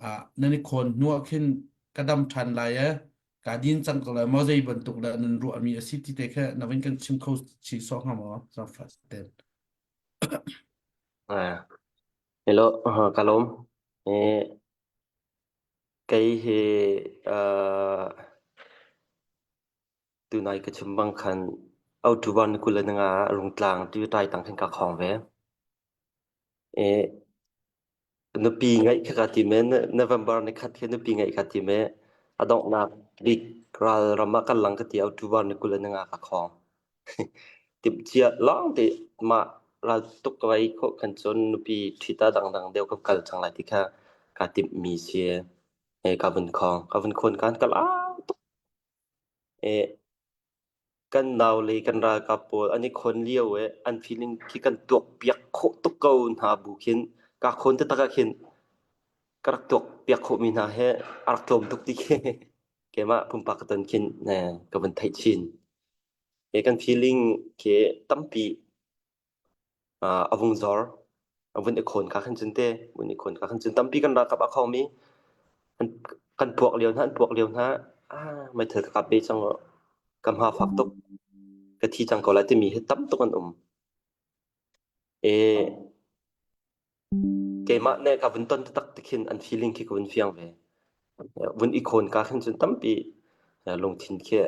ah nan i khawn hnu ah khin ka dam ṭhan lai e ka din cang ko lai maw zei bantuk dah nan ruahmi a si ti te kha na vun kan chim kho chi sawh hnga maw zaangfah ten Hello, ka lawm. Eh, kei hi uh, tunai ka chim bang khan October ni 20 le nga ah Rungtlang Tiva tang khin ka khong ve. Eh, nupi ngeih kha kaa tim i November ni khat khi nupi ngeih kaa tim i a donghnak bik ral ram ah kan lang ka ti October ni 25 ka khong. Timhcia lawng te mah ral tuk ka vai khawh khan cun nupi ṭhita dangdang deuh ka kal cang lai ti kha kaa timhmi si. Eh, ka vun khong. Ka vun khawn kan ka lau tuk. Eh, Kan naule kan ralkap pawl an i khawn lio i an feeling khi kan tuakpiak khawh tuk ko hna bu khin kaa khawn taktak ah khin ka rak tuakpiak khawhmi hna hi a rak tlawm tuk ti khi keimah pumpak ka ton khin ka vun theih chin. Hi kan feeling khi tampi a vung zor. A vun i khawn ka khan cun te vun i khawn ka khan cun tampi kan ralkap a khawngmi an kan puak lio hna an puak lio hna ah meithal ka kap ve cang ka hma fak tuk ka thi cang ko lai timi hi tam tuk an um. E keimah ne ka vun ton taktak ti khin an feeling khi ka vun fiang ve. Vun i khawn ka khan cun tampi lungthin khi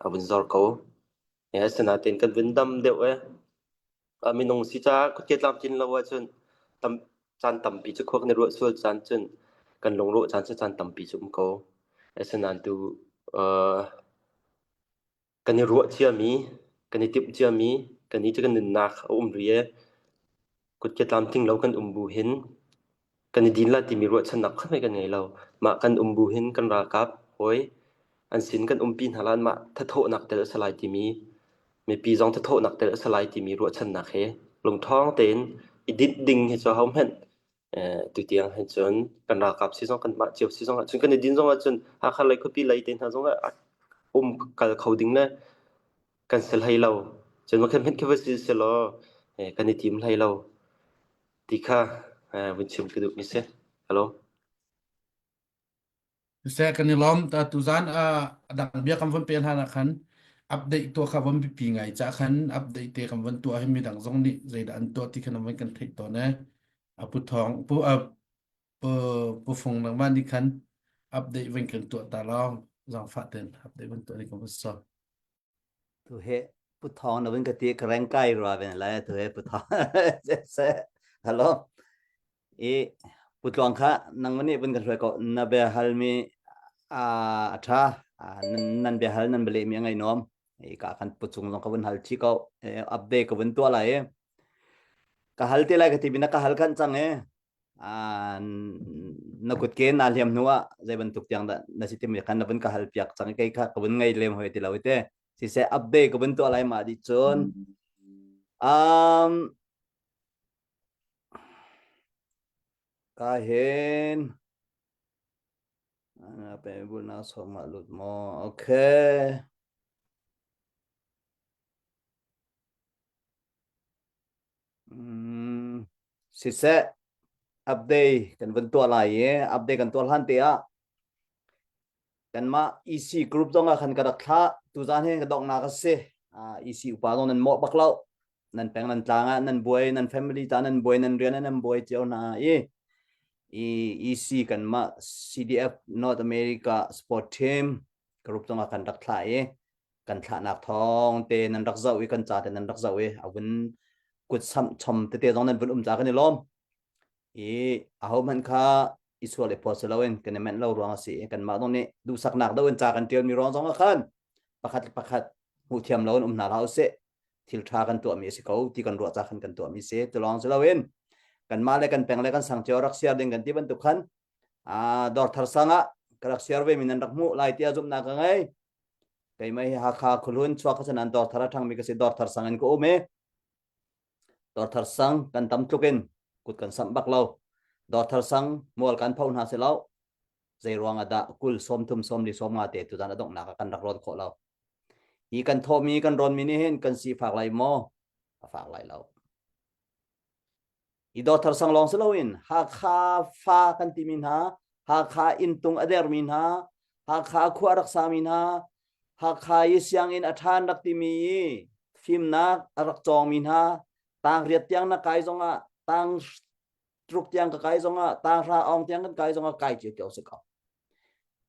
a vun zor ko. E asinain kan vun dam deuh e A minung si caah kutke tlamtlin lo ahcun tam, caan tampi cu khua kan i ruah sual caan cun kan lungrawh caan cu caan tampi cu um ko. Asinain tu uh, kan i ruah ciami, kan i timh ciami, kan i cu kan nunnak a um rih i kutke tlamtling lo kan um bu hin Kan i din lai timi ruahchannak kha kan ngei lo. Mah kan um bu hin kan ralkap hawi an sin kan umpi hna lai mah thathawhnak tel a si lai timi mipi zong thathawhnak tel a si lai timi ruahchannak he lungṭhawng tein i dinh ding hi cu ahohmanh tutiang hin cun kan ralkap si zong kanmah cio si zong ah cun kan i din zong ah cun Hakha lei khuapi lei te hna zong ah um kal kho ding le kan si hlei lo. Cun makhan hmanh khi va si selaw kan i tim hlei lo. Ti kha vun chim ka duhmi si. Hello. Siseh kan i lawm. Ta tuzan a dang bia kan von pe hlan ah khan update tuah kha von biapi ngai ca khan update te kan von tuah hi midang zong nih zeidah an tuah ti khan an von kan theih tawn e. A pu thawng pu a pu pu fung nangmah nih khan update von kan tuah ta law zaangfah ten update von tuah ni kan von sawm. Tu he pu thawng na vun ka ti ka reng kai rua ven lai tu he pu thawng se hello i pu tluang kha nang mani vun kan hruai ko na bia hal mi a a tha nan bia hal nan bale mi ngai nom i ka kan pu chung zong ka vun hal chi ko update ka vun tua lai ka hal te lai ka ti bi na ka hal khan chang e na kutke naa hliam hnu ah zei bantuk tiang dah na si timi khan na vun ka hal piak cang kei kha ka vun ngei lem hoi ti lo te siseh update ka vun tuah lai ma di cun um ka hin na pe bul na som ma lut mo okay Mm, siseh, update kan vun tuah lai i update kan tuah hlan te ah kanmah EC group zong ah khan ka rak thlah tuzan hin ka donghnak a si uh, EC upa zong nan mawh bak lo nan peng nan tlang ah nan buai nan family ta nan buai nan rian nan buai cio hna i i EC kanmah CDF North America sport team group zong ah kan rak thlah i kan thlahnak thawng te nan rak zoh i kan ca te nan rak zoh i a vun kut samh chom tete zong nan vun um ca kan i lawm i aho hmanh kha i sual i phawt si loin kan i menh lo ruang a si i kanmah zong nih duhsaknak do in ca kan ṭialmi ruang zong ah khan pakhat le pakhat hmuh thiam loin um hna hlah usih thil ṭha kan tuahmi a si ko ti kan ruah ca khan kan tuahmi si tu lawng si loin kanmah le kan peng le kan sang cio rak siar ding kan ti bantuk khan dawr thar sang ah ka rak siar ve mi nan rak hmuh lai tiah zumhnak ka ngei Keimah hi Hakha khualhun chuak ka sanan dawrthar a ṭhangmi ka si dawrthar sang in ka um i dawrthar sang kan tam tluk in kut kan samh bak lo. Dawrthar sang mual kan pho hna si lo. Zei ruang ah dah kul 30 40 50 te tuzan a donghnak ah kan rak rawn khawh lo. Hi kan thawhmi kan rawnmi nih hin kan si fak lai maw? A fak lai lo. I dawthar sang lawng si loin Hakha fa kan timi hna, Hakha inntung a dermi hna, Hakha khua rak sami hna, Hakha i sianginn a ṭhan rak timi i fimnak a rak cawngmi hna, tang riat tiang na kai zongah tang. truk tiang ka kai zongah tanghra awng tiang kan kai zongah kai cio cio si ko.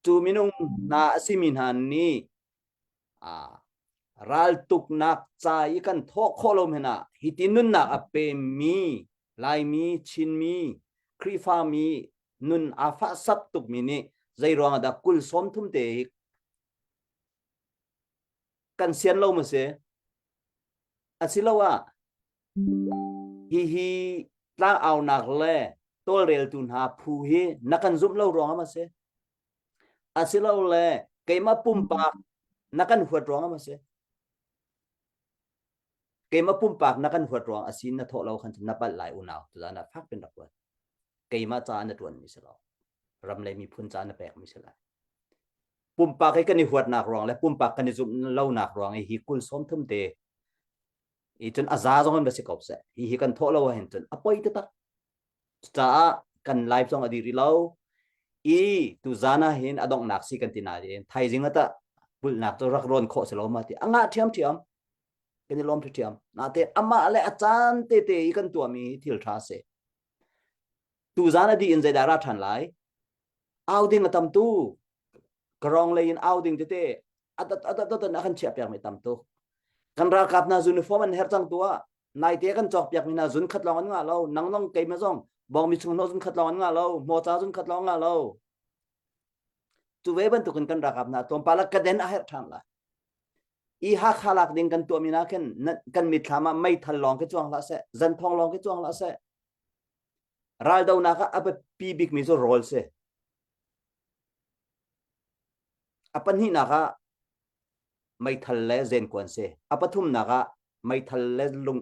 Cu minung hna a simi hna nih a raltuknak ca i kan thawh khawh lo hmanh ah hiti nunnak a pemi Laimi, Chinmi, Khrihfami nun aa fahsak tukmi nih zei ruang ah dah kul 30 te hi kan sian lo ma si? Asiloah hihi tlangaunak le tawlreltu hna phu hi na kan zumh lo ruang ah ma si? Asilole keimah pumpak na kan huat ruang ah ma si? Keimah pumpak na kan huat ruang a si na thawh lo khan cun na palh lai unau tuzaan ah fak pin rak ruat. Keimah caah na ṭuanmi si lo. Ram le miphun caah na pekmi si lai. Pumpak i kan i huatnak ruang le pumpak kan i zumh lonak ruang i hi kul 30 te i cun a za zong in va si ko seh. Hi hi kan thawh lo ahhin cun a poi taktak. Cucaah kan live zong a dih rih lo. I tuzaan ah hin a donghnak si kan ti nain thaizing ah tah bulhnak cu rak rawn khawh si lo ma ti a ngah ṭhiamṭhiam. Kan i lawm ṭhiamṭhiam. Natein amah le a caan tete i kan tuahmi hi thil ṭha a si. Tuzaan a dih in zeidah ra ṭhan lai? Au ding a tam tu. Karong lei in au ding tete adat adat adat a kan chiah piak mi tam tuk. Kan ralkap hna uniform an herh cang tu ah naite kan cawk piak mi hna zun khat lawng an ngah lo. Nang nong keima zong bawngmi chung hnawh zun khat lawng an ngah lo. Hmawca zun khat lawng ngah lo. Cu ve bantukin kan ralkap hna tlawmpal ah kaden a herh ṭhan lai. I Hakha lak ding kan tuahmi na khin kan mitthlam ah meithal lawng khi cuang hlah seh, zanthong lawng khi cuang hlah seh. Raldonak ah a biapi bikmi cu rawl si. A pahnihnak ah meithal le zenkuan si. A pathumnak ah meithal le lung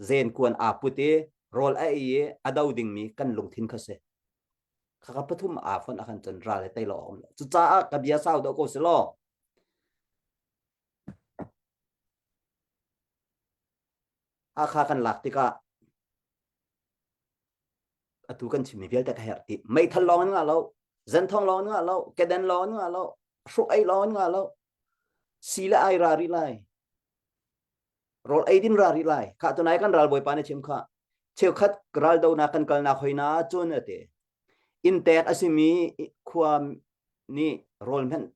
zenkuan aa put i rawl a ei i a do dingmi kan lungthin kha si. Khakha pathum aa fonh ahkhan cun ral he tei lo a um lo. Cucaah ka bia sau deuh ko si law Hakha kan lak tikah atu kan chimmi vialte ka herh ti meithal lawng in ngah lo zenthong lawng in ngah lo keden lawng in ngah lo hruk ei lawng in ngah lo si le ai ra rih lai rawl ei din ra rih lai kha tunai kan ral bawipa nih chim kha cheukhat ral donak kan kalnak hoina cun ate inntek a simi khua nih rawl hmanh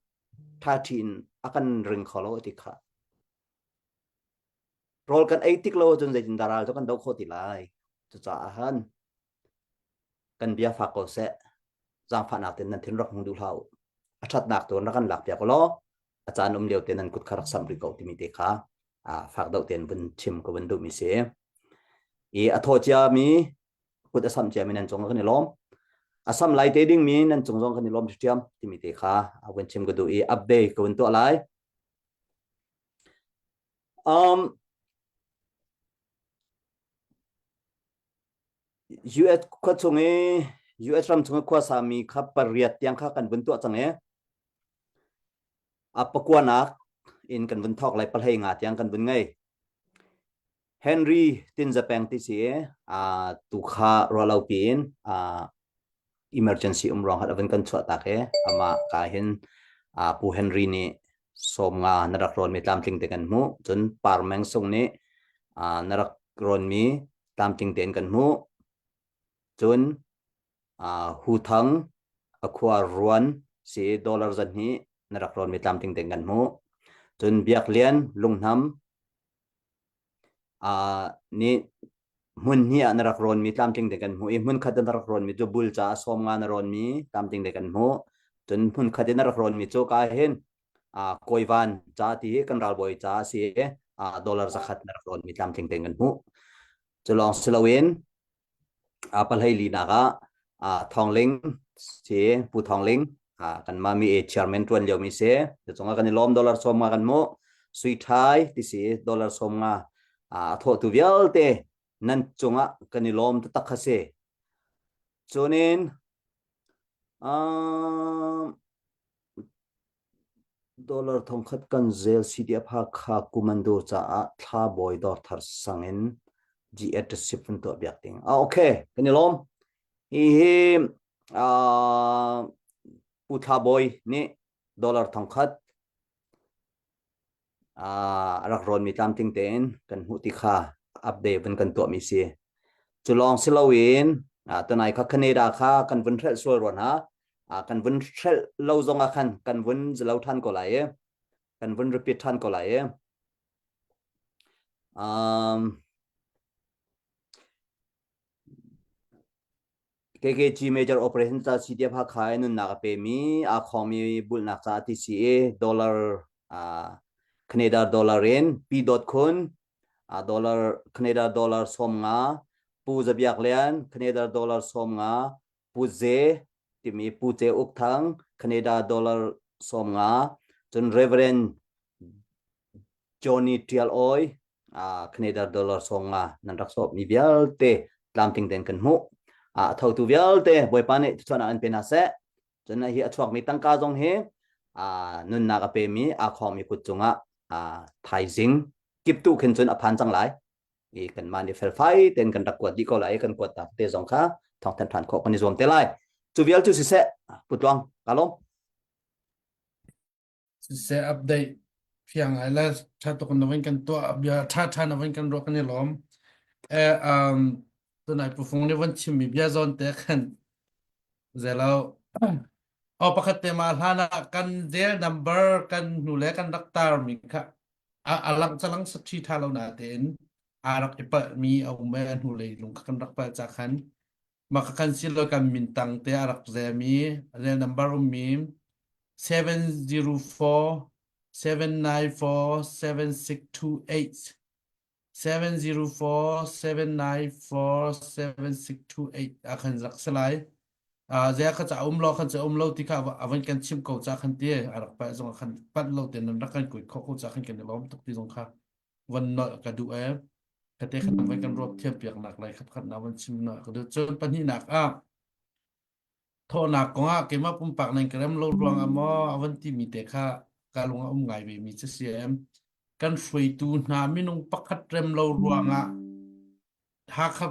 ṭha ṭhi in a kan ring kho lo ati kha Rawl kan ei tik lo ahcun zeitindah ral cu kan doh khawh ti lai? Cucaah han kan bia fak ko seh. Zaangfahnak tein nan thin rak hung duh hlah u. A ṭhatnak tu rak kan lak piak law a caan um lio te nan kut kha rak samh rih ko timi te kha fak deuh tein vun chim ka vun duhmi si. I a thaw ciami kut a samh ciami nan cung ah kan i lawm. A sam lai te dingmi nan cung zong kan i lawm ṭhiam timi te kha a vun chim ka duh i update ka vun tuah lai. Um, US khua chung i US ram chung i khua sami kha pariat tiang kha kan vun tuah cang i a pakuanak in kan vun thawk lai pahlei nga tiang kan vun ngei. Henry Tinzapeng ti si i a tu kha ruahlo piin a emergency um ruang hat a vun kan chuah tak i amah ka hin a Pu Henry nih 50 na rak rawnmi tlamtling te kan hmuh cun Par Meng Sung nih na rak rawnmi tlamtling tein kan hmuh cun Hu Thang a khua Ruan si dollar 200 na rak rawnmi tlamtling tein kan hmuh cun Biak Lian Lunghnam nih hmun hnih ah na rak rawnmi tlamtling te kan hmuh i hmun khat in na rak rawnmi cu bul caah 50 na rawnmi tlamtling te kan hmuh cun hmun khat in na rak rawnmi cu ka hin kawivan ca ti hi kan ralbawi ca a si i dollar 100 na rak rawnmi tlamtling te kan hmuh cu lawng si loin pahlei linak ah Thawng Ling si Pu Thawng Ling kanmah mi chairman ṭuan liomi si cu cungah kan i lawm dollar 50 kan hmuh sui ṭhai ti si dollar 50 a thawhtu vialte nan cungah kan i lawm taktak kha si cunin Dollar 1000 kan zel CDF Hakha Kumando caah thla bawi dawr thar sang in GS ship vun tuah biak ding. Ah, okay, kan i lawm. Hi hi uh, Pu Thla Bawi nih dollar 1000 a rak rawnmi tlamtling tein kan hmuh ti kha update vun kan tuahmi si. Cu lawng si loin Tunai kha Canada kha kan vun hrelh sual rua hna. Kan vun hrelh lo zong ah khan kan vun zalo than ko lai i kan vun repeat than ko lai i um, KKG Major Operation ca CDF Hakha i nunnak a pemi aa khawngmi bulhnak caah TCA dollar uh, Canada dollar in P dot khun uh, dollar Canada dollar 50 Pu Zabiak Lian Canada dollar 50 Pu Ze timi Pu Ce Uk Thang Canada dollar 50 cun Reverend Johnny Tial Oi Canada dollar 50 nan rak sawp mi vialte tlamtling tein kan hmuh. A thotu vialte Bawipa nih thuchuan an pe hna seh. Cun hi a chuakmi tangka zong hi nunnak a pemi aa khawngmi kut cungah thaizing kiptu khin cun a phan cang lai. I kanmah nih felfai tein kan rak kuat dih ko lai i kan kuat tak te zong kha thawngthan ṭhan khawh kan i zuam te lai. Cu vial cu siseh, Pu Tluang, ka lawm. Siseh update fiang ngai le ṭha tuk in na kan tuah bia ṭha ṭha na van kan ruah kan i lawm. Eh um tunai pufung nih van chimmi bia zawn te khan zelo o pakhat te ma hlan ah kan zel number kan hnu le kan rak tar mi kha a a lang chalang sathi tha lo na tein a rak i palh mi a um e hnu lei lung kha kan rak palh cha khan mah kha kan silo kan min tang te a rak zemi zel number um mi 704 794 7628 704 794 7628 a khan rak si lai. Uh, zia kha cha um lo khan cha um lo ti kha avan kan chim ko cha khan ti a rak pa zong khan pat lo te nan rak kan koi kho ko cha khan kan lom tuk ti zong kha van no ka du e ka te khan van kan rop thiam piak nak lai khat khat na van chim na ka du chun pahnih nak a Thawhnak kongah keimah pumpak nan ka rem lo ruangah maw a van timi te kha ka lung a um ngai ve mi cu si em. Kan hruaitu hna minung pakhat rem lo ruangah Hakha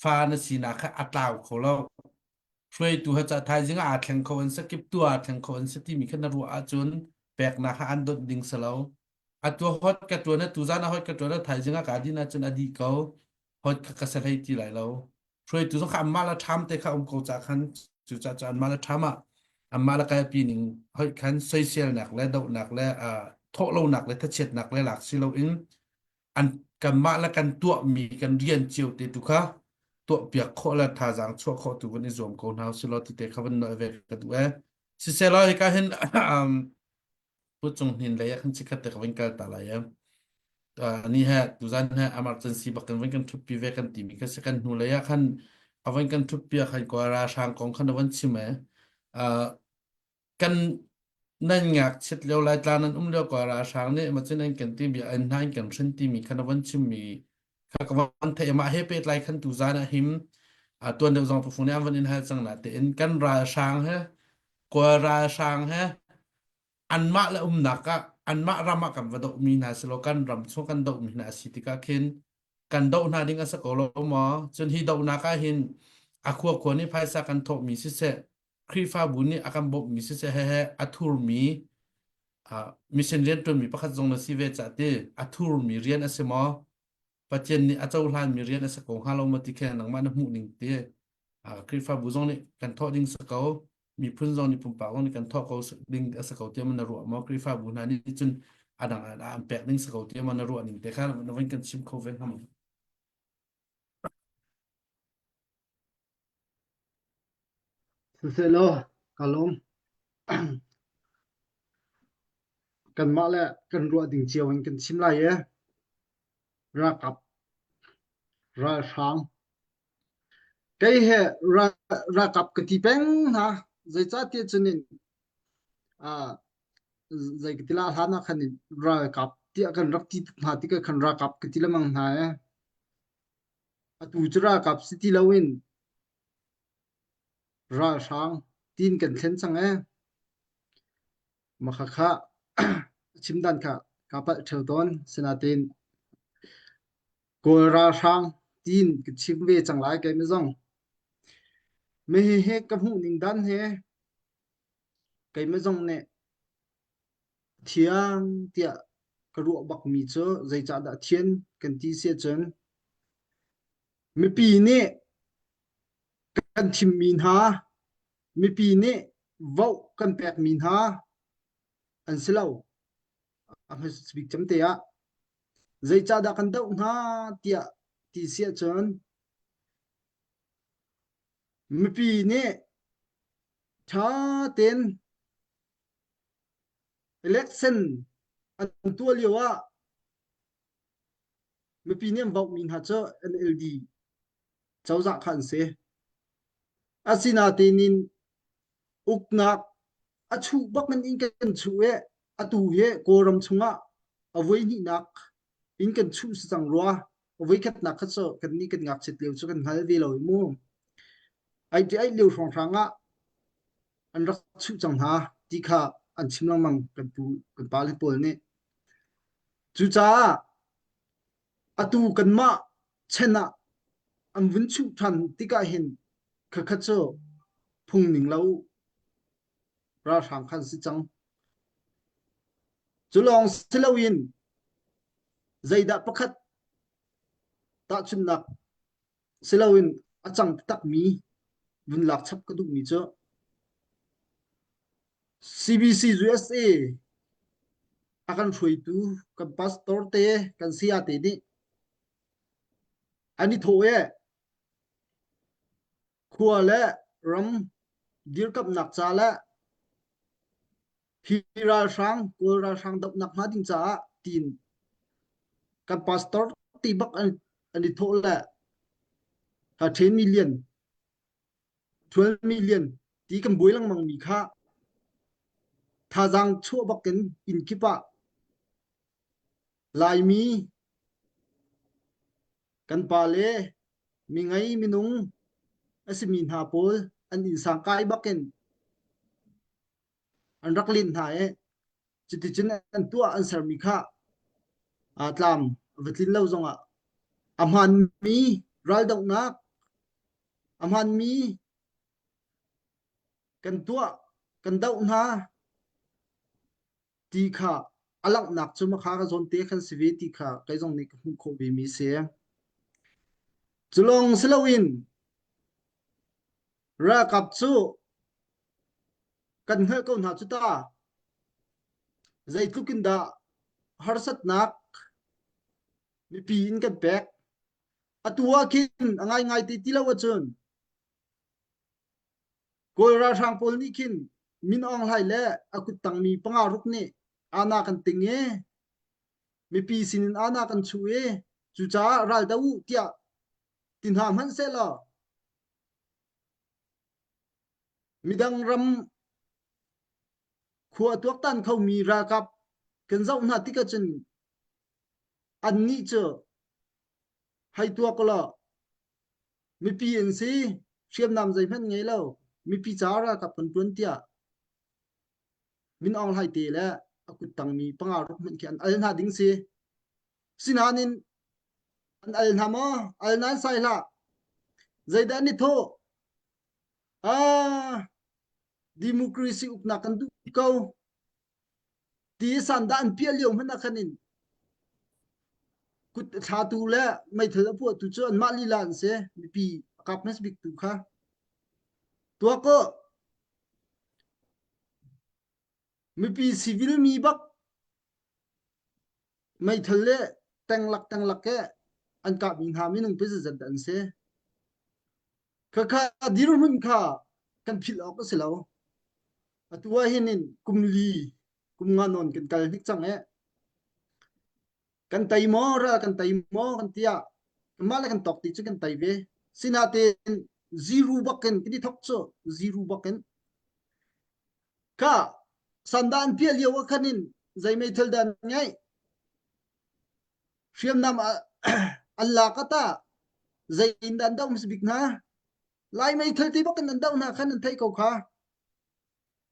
fa na sinak kha a tlau kho lo. Hruaitu ha ca thaizing ah aa thleng kho an si, kiptu aa thleng kho an si timi kha na ruah ahcun peknak kha an donh ding si lo. Atu hot ka tuan a tuzan a hot ka tuan a thaizing ah ka din ahcun a dih ko. Hot kha ka sa hlei ti lai lo. Hruaitu zong kha anmah le ṭham te kha um ko ca khan cucaah cu anmah le ṭham ah anmah le kalpi ning hoih khan soiselnak le dohnak le thawhlonak le thachiatnak le lak si loin an kanmah le kan tuahmi kan rian cio te tu kha tuahpiak khawh le thazaang chuah khawh tu van i zuam ko hna usih law ti te kha van noi ve ka duh ee. Siseh hika hin um, Pu Cung Hnin lei ah khan chikkhat te ka van kal ta lai ee. Uh, ni he tuzan he emergency bak kan van kan thutpi ve kan timi kha si kan hnu lei ah khan avan kan thutpi ah khan ko ralhrang kong khan avan chim e uh, kan nan ngak chit lio lai tla nan um lio ko ralhrang nih ma cun an kan ti bia an hna kan hrin timi khan avan chim mi kha ka van theih mah he pehtlai khan tuzan ah him uh, tuan deuh zong pufung nih an van in hal cang na te in kan ralhrang he kawl ralhrang he anmah le umnak ah anmah ram ah kan va dohmi hna si lo kan ram chung kan dohmi hna a si tikah khin kan doh hna ding a si ko lo maw cun hi dohnak ah hin a khua khua nih phaisa kan thawhmi siseh Khrihfabu nih a kan bawmhmi siseh he he a thurmi uh, mission rianṭuanmi pakhat zong na si ve cah ti a thurmi rian a si maw Pathian nih a cohlanmi rian a si ko hnga lo maw ti khin nangmah na hmuh ning ti Khrihfabu zong nih kan thawh ding si ko miphun zong nih pumpak zong nih kan thawh ko ding a si ko tiah na ruah maw Khrihfabu hna nih cun a dang ah an pek ding si ko tiah na ruah ning te kha na van kan chim kho ve hnga maw? Siselaw ka lawm. Kanmah le kan ruah ding cio in kan chim lai i ralkap ralhrang kei he ralkap ka ti peng hna zeicahtiah cun in ah zei ka ti la hlan ah khan in ralkap tiah kan rak ti tuk hna tikah khan ralkap ka ti lengmang hna ee atu cu ralkap si ti loin ralhrang tiin kan thlen cang ee Mah kha chim dan kha kaa palh ṭheo tawn. Sinain Kawl ralhrang tiin ka chim ve cang lai keimah zong. Hihi ka hmuh ning dan hi keimah zong nih thiang tiah ka ruah bakmi cu zeicahdah thian kan ti si ahcun mipi nih. Kan thimmi hna mipi nih vote kan pekmi hna an si lo. A hmasa bik cem te ah zeicahdah kan doh hna tiah ti si ahcun mipi nih ṭha tein election an tuah lio ah mipi nih an vote mi hna cu NLD cozah kha an si. Asinain in uknak a chuh bak in kan chuh i atu hi Kawlram chungah a voi hnihnak in kan chuh si cang rua. A voi khatnak kha cu kannih kan ngakchiat lio cu kan hngal ve lo i mu. Ai ti ai lio hrawnghrang ah an rak chuh cang hna ti kha an chim lengmang kan pu kan pale pawl nih. Cucaah atu kanmah chan ah an vun chuh ṭhan tikah hin khakha cu phung ning lo ralhrang khan si cang. Cu lawng si loin zeidah pakhat tahchunhnak si loin a cang takmi vun lak chap ka duhmi cu CBC USA a kan hruaitu kan pastor te kan saya te nih an i thawh i khua le ram dirkamhnak ca le hi ralhrang Kawl ralhrang dohnak hnga ding caah tiin kan pastor ti bak an, an i thawh le 10 million 12 million ti kan buai lengmang mi kha thazaang chuah bak in inn kip ah Laimi kan pa le mi ngei minung a simi hna pawl an innsang kai bakin an rak len hna i cuticun an tuah an sermi kha aa tlam a va tlin lo zongah a hmaanmi raldohnak a hmaanmi kan tuah kan doh hna ti kha a langhnak cu makha ka zawn te khan si ve ti kha kei zong nih ka hmuh khawh ve mi si. Cu lawng si loin ralkap cu kan hngalh ko hna cu ta. Zeitluk in dah harsatnak mipi in kan pek. Atu ah khin a ngaingai te ti lo ahcun Kawl ralhrang pawl nih khin Min Aung Hlaing le a kuttangmi panga ruk nih aana kan ting i mipi sinin aana kan chuh i cucaah ral do u tiah ti hna hmanh sehlaw midang ram khua a tuaktan khomi ralkap kan zoh hna tikah cun annih cu hei tuak law mipi an si hriamnam zeihmanh ngei lo mipi ca ralkap kan ṭuan tiah Min Aung Hlaing te le a kuttangmi panga ruk hmanh khi an al hna ding si. Sinain an al hna maw? Al nan sai hlah. Zeidah an i thawh? Ah, democracy uknak kan duh ko. Ti sandah an piah lio hmanh ah khan in kut thlatu le meithal a puahtu cu anmah lila an si. Mipi a kap hmas bik tu kha. Tuah ko. Mipi civil mi bak meithal le tenglak tenglak ke an kahmi hna minung president an si. Khakha dirhmun kha kan philh awk a si lo. Atu ah hin in kum li kum nga nawn kan kal hnik cang eh. Kan tei maw ral kan tei maw kan tiah mah le kan tawk ti cu kan tei ve. Sinain zero bakin kan i thok cu zero bakin ka sandah an piah lio ah khan in zei meithal dah an ngeih hriamnam an lak ah tah zei in dah an doh hmasa bik hna lai meithal ti bak in an doh hna khan an theih ko kha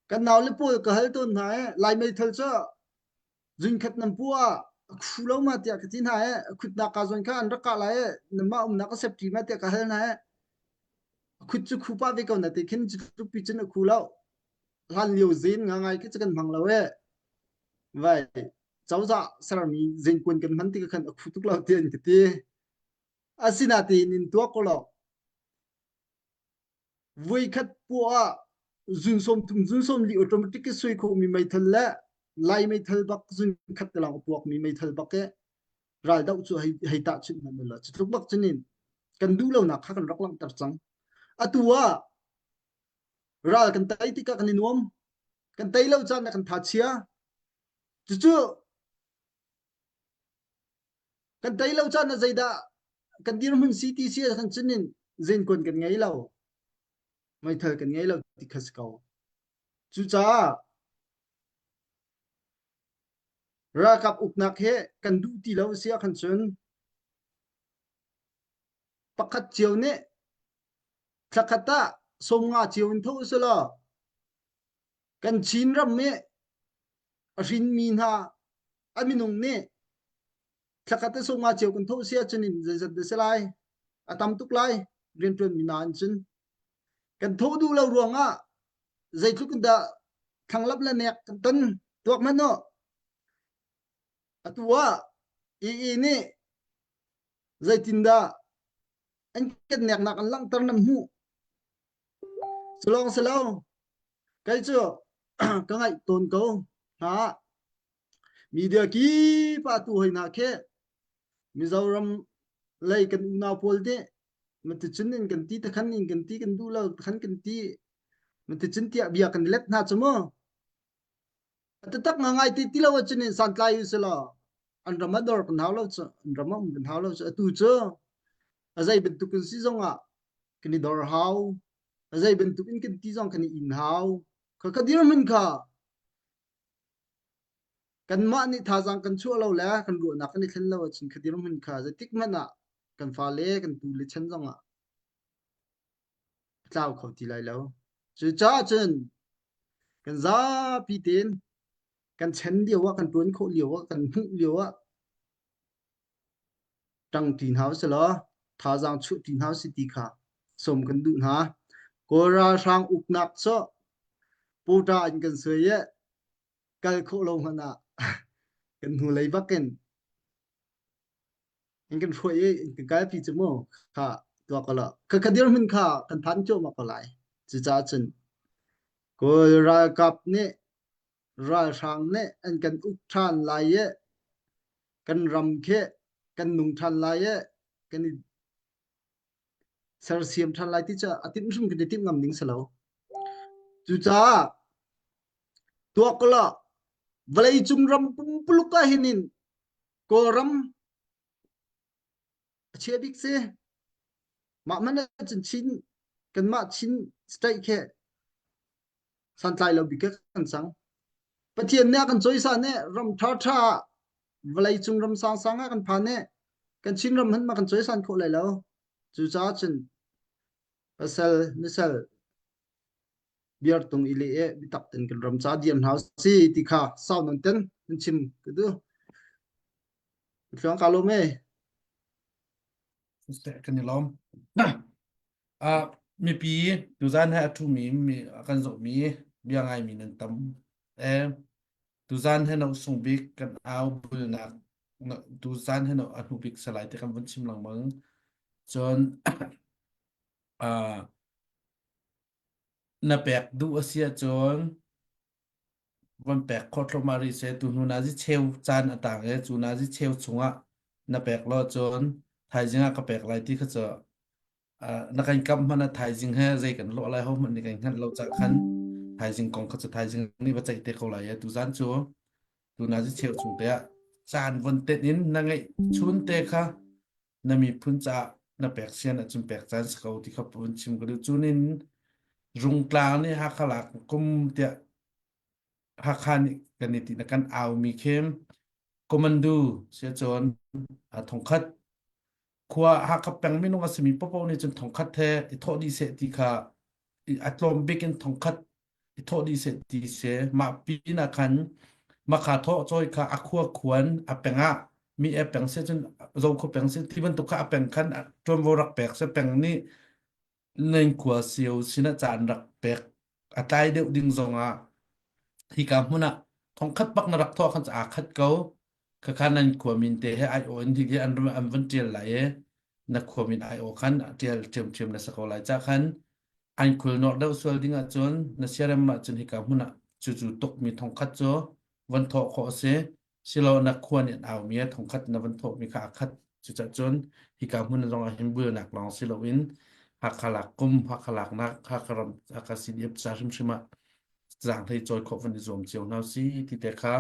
kan nau le pawl ka hal tawn hna e lai meithal cu zun khat nan pu ah a khu lo ma tiah ka ti hna e a khutnak ka zawn kha an rak kah lai e nanmah umnak a safety ma tiah ka hal hna e a khut cu khu pah ve ko na te khin cu tluk pi cun a khu lo hlan lio zin nga ngai khi cu kan hmang lo e vai cozah sermi zingkun kan hman ti khan a khu tuk lo ti an ka ti. Asinain in tuak ko lo. Voikhat puah ah zun 30 zun 40 automatic i sui khawhmi meithal le Lai meithal bak zun khat te lawng a puakmi meithal bak i raldoh cu hei hei tahchunh hmanh ulaw cu tluk bak cunin kan duh lonak kha kan rak langhter cang. Atu ah ral kan tei tikah kan i nuam. Kan tei lo caan ah kan tha chia. Cucu kan tei lo caan ah zeidah kan dirhmun si ti si ah cunin zenkuan kan ngei lo. Meithal kan ngei lo ti kha si ko. Cucaah ralkap uknak he kan duh ti lo si ahkhan cun pakhat cio nih thlakhat ah 50 cio in tho usulaw kan Chin ram i a hrinmi hna a minung nih thlakhat ah 50 cio kan tho si ahcun in zeizat dah si lai a tam tuk lai rianṭuanmi hna an cun kan thawh duh lo ruangah zeitluk in dah thlanglap le nek kan ton tuak hmanh u atu ah EE nih zeitindah an kan neknak an langhter nan hmuh Salong salo kei cu ka ngaih tawn ko hna media kip ah tu hoi hna khi Mizoram lei kan unau pawl nih maticun in kan ti takhan in kan ti kan duh lo takhan kan ti maticun tiah bia kan let hna cu mu Taktak ngai ti ti lo ahcun in santlai u selaw an ram ah dor kan hau lo cu an ram ah um kan hau lo cu atu cu a zei bantuk in si zong ah kan i dor hau a zei bantuk in kan ti zong kan i in hau kha ka dirhmun kha kanmah nih thazaang kan chuah lo le kan ruahnak kan i thlen lo ahcun kha dirhmun kha zeitik hmanh ah kan fale kan tu le chan zong ah a tlau kho ti lai lo. Cucaah cun kan zapi tein kan chen lio ah kan ṭuan khawh lio ah kan hmuh lio ah ṭang ṭi hna usih law thazaang chuah ṭi hna usih ti kha sawm kan duh hna. Kawl ralhrang uknak cu pawṭa in kan suai i kal khawh lo hmanh ah kan hnulei bak in in kan hruai i in kan kalpi cu mu kha tuah ko lo kha kha dirhmun kha kan phan cuahmah ko lai cucaah cun Kawl ralkap nih ralhrang nih an kan uk ṭhan lai i kan ram khi kan nung ṭhan lai i kan i sersiam ṭhan lai ti cu a timh hrim kan i timh ngam ding si lo cucaah tuak ko lo vawleicung ram pumpuluk ah hin in Kawlram a chia bik si. Mah man ahcun Chin kanmah Chin state khi santlai lo bik kan cang. Pathian nih a kan cawisa nih ram ṭhaṭha vawlei cung ram sangsang ah kan phan i kan Chin ram hmanh ma kan cawisan khawh lai lo. Cucaah cun pasal nusal biartung i le e bitak ten kan ram ca diam hna si ti kha sau non ten nan chim ka du Tluang ka lawm e. Kan i lawm. Uh, mipi tuzan he a ṭhumi mi kan zohmi bia ngaimi nan tam. Eh, tuzan he no sung bik kan au bulnak tuzan he no a hnu bik salai te kan vun chim lengmang. Cun uh, Na pek duh a si ahcun von pek khawh thluahmah rih seh. Tu hnu nazi cheu caan a tang i cu nazi cheu chungah na pek lo ahcun thaizing ah ka pek lai ti kha cu uh, na kan kamh hmanh ah thaizing he zei kan lawh lai ho hmanh nih kan hngalh lo cah khan thaizing kong kha cu thaizing nih va ceih te ko lai i tuzan cu tu nazi cheu chung te ah caan von tenh in na ngeih chun te kha na miphun caah na pek sian ahcun pek caan si ko ti kha vun chim ka duh. Cunin Rungtlang nih Hakha lak kum tiah Hakha nih kan i ti na kan aumi khi Komandu si ahcun thongkhat khua Hakha peng minung a simi popo nih cun thongkhat he i thawh dih seh ti kha a tlawm bik in thongkhat i thawh dih seh ti si mah pin ah khan makha thawh cawi kha a khua khuan a peng ah mi e peng se cun zo kho peng se ti bantuk kha a peng khan ṭuanvo rak pek se peng nih nan khua sio sinah caan rak pek a tlai deuh ding zong ah hika hmun ah thongkhat bak na rak thawh khan aa khat ko khakha nan khua min te he ai aw in hi an an van ṭial lai i na khua min ai aw khan ṭial ṭhiamṭhiam na sa ko lai ca khan. An khulnuarh deuh sual ding ahcun na siarem ahcun hika hmun ah cucu tukmi thongkhat cu von thawh khawh a si. Silo na khua nih an aumi ah thongkhat na von thawhmi kha aa khat. Cucaah hika hmun zong ah hin bulnak lawng si loin Hakha lak kum, Hakha laknak, Hakha ram, Hakha CDF ca hrimhrim ah zaanghlei cawi khawh van i zuam cio hna si ti te kha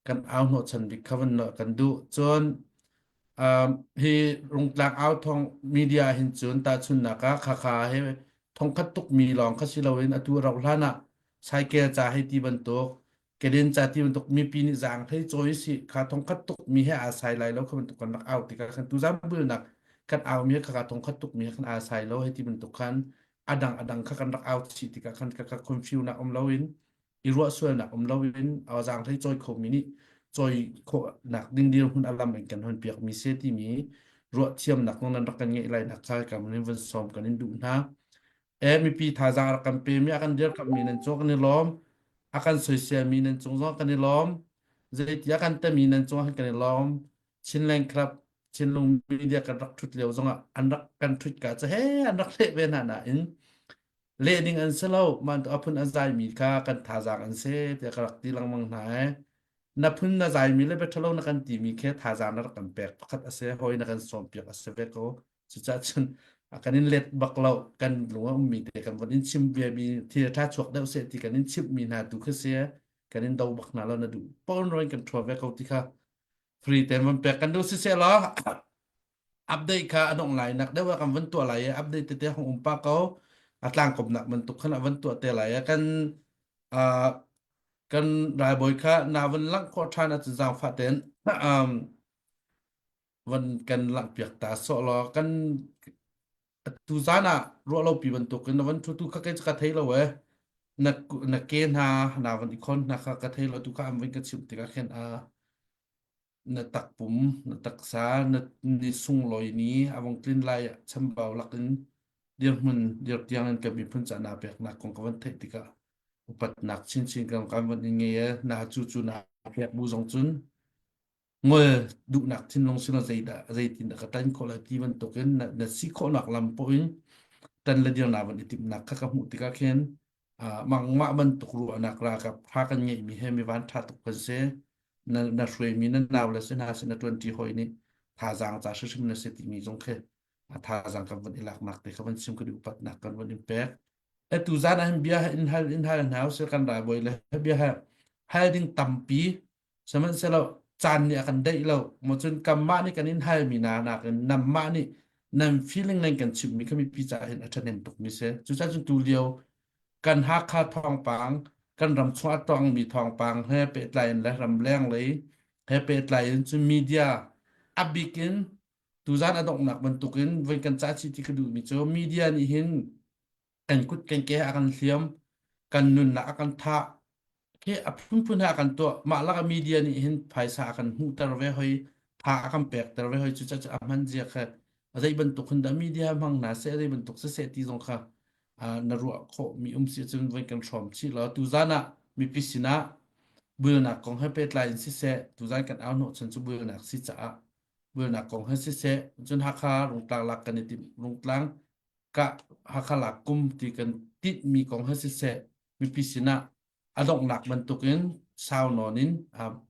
kan au hnawhchan bik kha van kan duh. Cun Um, hi Rungtlang au thong media hin cun tahchunnak ah khakha he thongkhat tukmi lawng kha si loin atu rauh hlan ah cycle ca hei ti bantuk keden ca ti bantuk mipi nih zaang thei cawi si kha thongkhat tukmi he aa sai lai lo kha bantuk kan rak au tikah khan tuzan bulnak kan au mi kha thongkhat tukmi he khan aa sai lo hei ti bantuk khan adang adang kha kan rak au chih tikah khan ka ka confuse nak um loin i ruah sualnak um loin zaanghlei cawi khomi nih cawi khawhnak ding dirhmun a lam in kan hon piakmi se timi ruah thiamnak zong nan rak kan ngeih lai nak kha kan in vun sawm kan in duh hna. E mipi thazaang rak kan pe mi a kan dirkamh mi nan cung kan i lawm a kan soisel mi nan cung zong kan i lawm zeitia kan temi nan cung kan i lawm Chinland Club Chinlung Media kan rak thut lio zongah an rak kan thut ka cu he an rak hleh ve hna nain leh ding an si lo man tu a phun a zaimi kha kan thazaang an si tiah ka rak ti lengmang hna ee na phun na zaimi le bia ṭhalo na kan timi khi thazaang na rak kan pek pakhat a si hawi na kan sawmpiak a si ve ko cucaah cun a kan in let bak lo kan lung a ummi te kan von in chim bia mi thil ṭha chuak deuh seh ti kan in chimhmi hna tu khi si kan in do bak hna lo na duh pawn roin kan ṭhua ve ko ti kha free ten von pek kan duh si seh law update kha a dongh lai nak deuh ah kan van tuah lai i update tete hong um pa ko a tlangkawmnak bantuk khan a van tuah te lai i kan uh, kan ralbawi kha na van langh khawh ṭhan ahcun zaangfah tein um, van kan langhpiak ta sawh law kan tu zan ah ruah lo pi bantuk in na van thu tu kha kei ka thei lo e na na ke hna na van i khon hna kha ka thei lo tu kha am van ka chimh tikah khin a na takpum na taksa na ni sunglawi ni a vong tlin lai ah chambau lakin dirhmun dir tiang in kan miphun ca na peknak kong ka van theih tikah upatnak chinchin kan kan van in ngei e na cu cu na pek bu zong cun ngol duhnak thinlung sino zeidah zeitin dah ka tan khawh lai ti bantukin na, na si khawhnak lam poh in tan le dir na van i timhnak kha ka hmuh tikah khin uh, mangmah bantuk ruahnak ralkap tha kan ngeihmi he mi van tha tuk kan si na na hruaimi na nau le si hna sin na ṭuanṭi hawi nih thazaang ca hrimhrim na si timi zong khi a thazaang kan van i laknak te kha van chim kan i upatnak kan van in pek atu zan ah hin bia in hal in hal hna usih kan ralbawi le bia hal ding tampi sihmanhsehlaw caan nih a kan deih lo maw cun kanmah nih kan in halmi hna nakin nanmah nih nan feeling nan kan chimhmi kha mipi caah hin a ṭhahnem tukmi si cucaah cun tu lio kan Hakha thawngpang kan ram chung a tongmi thawngpang he pehtlai in le ramleng lei he pehtlai in cun media a bik in tuzan a donghnak bantukin voi kan ca chih ti ka duhmi cu media nih hin kan kut kan ke a kan hliam kan nunnak a kan thah khi a phunphun he a kan tuah mah lak ah media nih hin phaisa a kan hmuhter ve hoi tha a kan pekter ve hoi cucaah a hman zia kha a zei bantuk hun dah media hmang hna seh a zei bantuk siseh ti zong kha na ruah khawh mi um si cun voi kan hrawm chih law tuzan ah mipi sinah bulnak kong he pehtlai in siseh tuzan kan au hnawh chan cu bulnak si caah bulnak kong he siseh cun Hakha Rungtlang lak kan i timh Rungtlang ka Hakha lak kum ti kan tinhmi kong he siseh mipi sinah a donghnak bantukin sau nawn in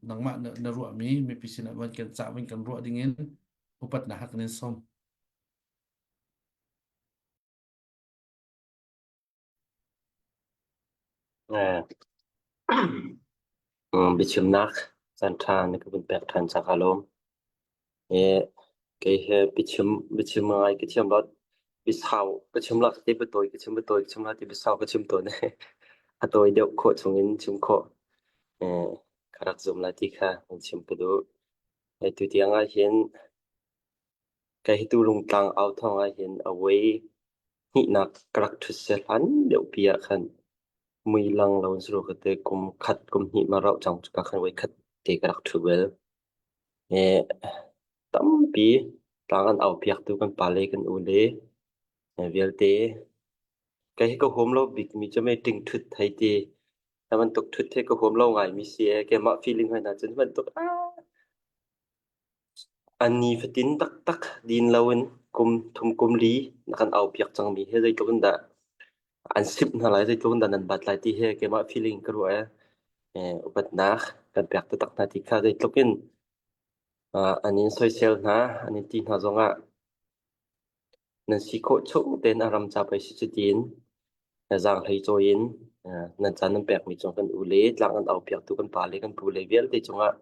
nangmah na, na ruahmi mipi sinah van kan cah van kan ruah dingin upatnak hak in sawm. Biachimnak caanṭha na ka vun pek ṭhan ca kaa lawm. Kei he biachim biachim ngai ka thiam lo. Biasau ka chim la te biatawi ka chim biatawi ka chim la ti biasau ka chim tawn. A tawi deuh khawh chungin chim khawh ka rak zum lai ti kha an chim ka duh. Tu tiang ah hin Kei hi tu Rungtlang au thawng ahhin a voi hnihnak ka rak ṭhut si hlan deuhpi ah khan mui lang lo in saru ka ti kum khat kum hnih ma rauh cang cuka khan voi khat te ka rak ṭhu bal. Eh, tampi tlang an au piaktu kan pale kan ule vialte kei hi ka huam lo bikmi cu mei ṭing ṭhut hei ti na bantuk ṭhut hi ka huam lo ngaimi si ee keimah feeling hoi hna cun bantuk ah A nifatin taktak din loin kum thum kum li na kan aupiak cangmi hi zeitluk in dah. An simh hna lai zeitluk in dah nan bat lai ti hi keimah feeling ka ruah i upatnak kan pek taktak hna ti kha zeitluk in an in soisel hna, an in ti hna zongah nan si khawh chung tein a ram ca pei si cu tiin zaanghlei cawi in nan caan nan pekmi cung kan u le tlang an au piaktu kan pa le kan pu le vialte cungah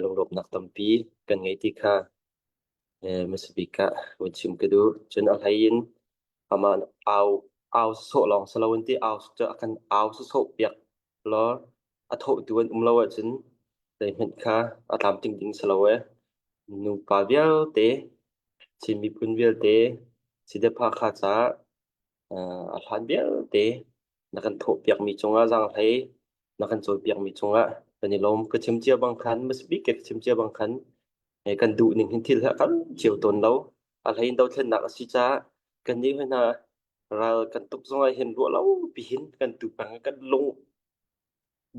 lunglawmhnak tampi kan ngei ti kha hmasa bik ah vun chim ka duh. Cun a hlei in amah au au sawh lawng si loin ti au cu a kan au sawsawh piak law a thawhtu an um lo ahcun zeihmanh kha a tlamtling ding si lo ee. Nupa vialte, Chin miphun vialte, Sidepha kha caah a hlan vialte na kan thawhpiakmi cungah zaanghlei na kan cawnpiakmi cungah kan i lawm. Ka chim cia bang khan, hmasabik ka chim cia bang khan kan duh ning hin thil hi a kal cio tawn lo. A hlei in dothlennak a si caah kannih hoi hna ral kan tuk zongah hin ruah lo pi hin kan tu peng kan lung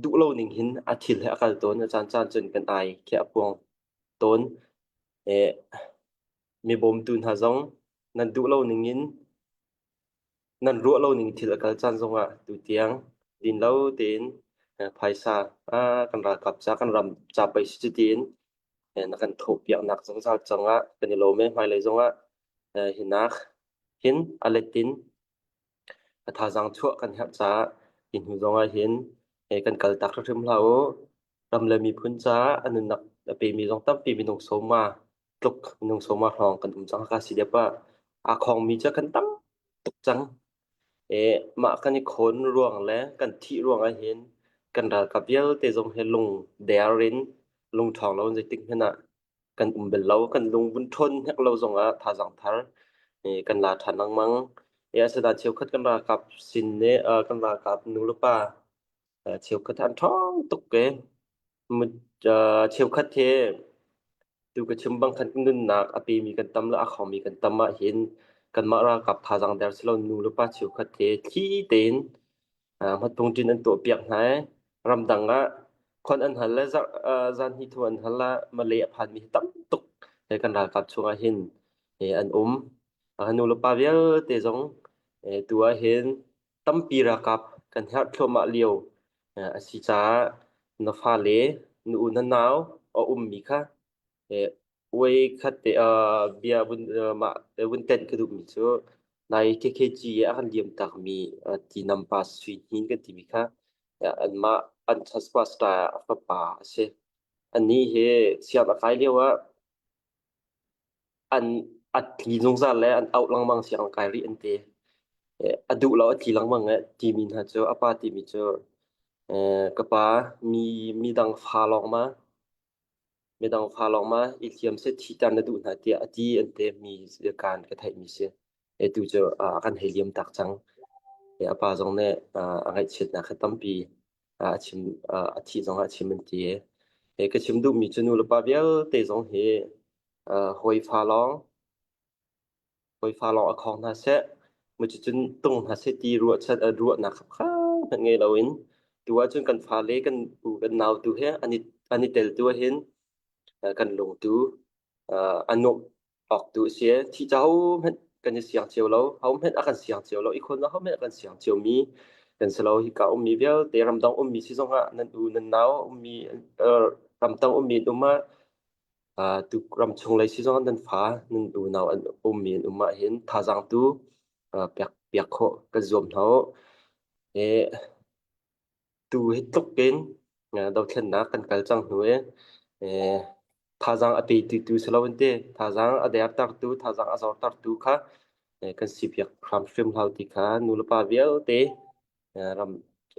duh lo ning hin a thil hi a kal tawn. A caan caan cun kan ai khi a puang tawn. Mi bawmtu hna zong nan duh lo ning in Nan ruah lo ning thil a kal caan zongah tutiang din lo tein phaisa kan ralkap ca kan ram ca pei si cu tiin na kan thawhpiaknak zungzal cangah kan i lawm i hmailei zongah hinak hin a let in a thazaang chuah kan herh caah hi hnu zongah hin kan kaltak hrimhrim hlah u. Ram le miphun caah a nunnak a pemi zong tampi minung sawma tluk minung sawma hrawng kan um cang. Haka CDF ah aa khawngmi cu kan tam tuk cang. E, mah kan i khawn ruang le kan thih ruang ah hin kan ralkap vialte zong hi lung der in lung ṭhawng lo in zeitik hmanh ah kan um bel lo. Kan lung vun ṭhawn hnek lo zong ah thazaang thar e, kan la ṭhan lengmang. E, asinain cheukhat kan ralkap sin nih uh, kan ralkap nu le pa cheukhat an ṭhawng tuk e. Cheukhat hi tu ka chim bang khan nunnak a pemi kan tam le a khomi kan tam ahhin kanmah ralkap thazaang der si lo nu le pa cheukhat hi thli tein hmatpungṭin an tuahpiak hna i ramdang ah khon an hal le zan hi thu an hal ah Malay a phanmi hi tam tuk he kan ralkap chungah hin an um. Nu le pa vialte zong tu ahhin tampi ralkap kan herh thluahmah lio a si caah na fale na u na nau a ummi kha voi khat te bia vun mah vun tenh ka duhmi cu nai KKG i a kan liam takmi tinampa Sui Hnin kan timi kha anmah an church pastor a fapa a si. Anih hi sianginn a kai lio ah an a tli zungzal le an auh lengmang siang kai rih an ti. A duh lo a tli lengmang eh timi hna cu a pa timi cu ka pa mi midang fa lawng ma midang fa lawng ma i hliam seh thiter na duh hna tiah a ti an ti mi kaan ka theih mi si. E tu cu a kan hei liam tak cang. E a pa zong nih a ngaihchiatnak kha tampi a chim a thih zong ah a chim an ti. E ka chim duhmi cu nu le pa vialte zong hi Hawifa lawng hawifa lawng a khawng hna seh, cucun tung hna seh ti ruahchan ruahnak kha hmanh ngei loin tu ahcun kan fale kan u kan nau tu he an i an i tel tu ahhin kan lung tu a nuamh awk tu a si. Thih ca hohmanh kan i siang cio lo, hohmanh a kan siang cio lo, i khawn hohmanh a kan siang cio mi kan si lo. Hika ummi vialte ramdang ummi si zongah nan u nan nau ummi ramtang ummi an um ah Tu ramchung lei si zong nan fa nan unau an ummi an um ahhin thazaang tu pek piak khawh kan zuam hna u. Tu hi tluk in dothlennak kan kal cang hnu i thazaang a petu tu si lo an ti. Thazaang a dertertu, thazaang a zortertu kha kan si piak hram hrim hau ti kha nulepa vialte ram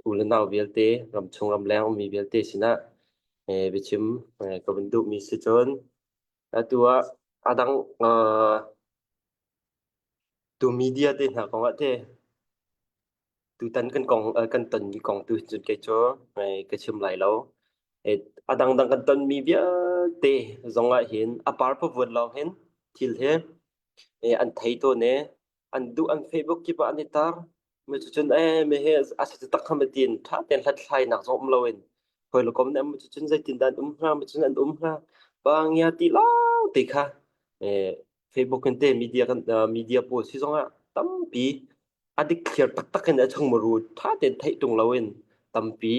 u le nau vialte ramchung ramleng ummi vialte sinah biachim ka vun duhmi si cun atu ah a dang tu media te hna kong ah te tutan kan kong kan tonmi kong tu cun kei cu ka chim lai lo. A dangdang kan tonmi vialte zong ah hin a par pavuan lawng hin thil hi an thei tawn i an duh an Facebook kip ah an i tar. Mi cucun ee mi hi a si tak kham tiin ṭha tein hlathlainak zong um loin hawi le kom nih cucun zeitindah an um hnga cucun an um hnga pangia ti lawng ti kha Facebook in te media kan media pawl si zongah tampi. A dikthliar taktak in a chungmuru ṭha tein theih ṭung loin tampi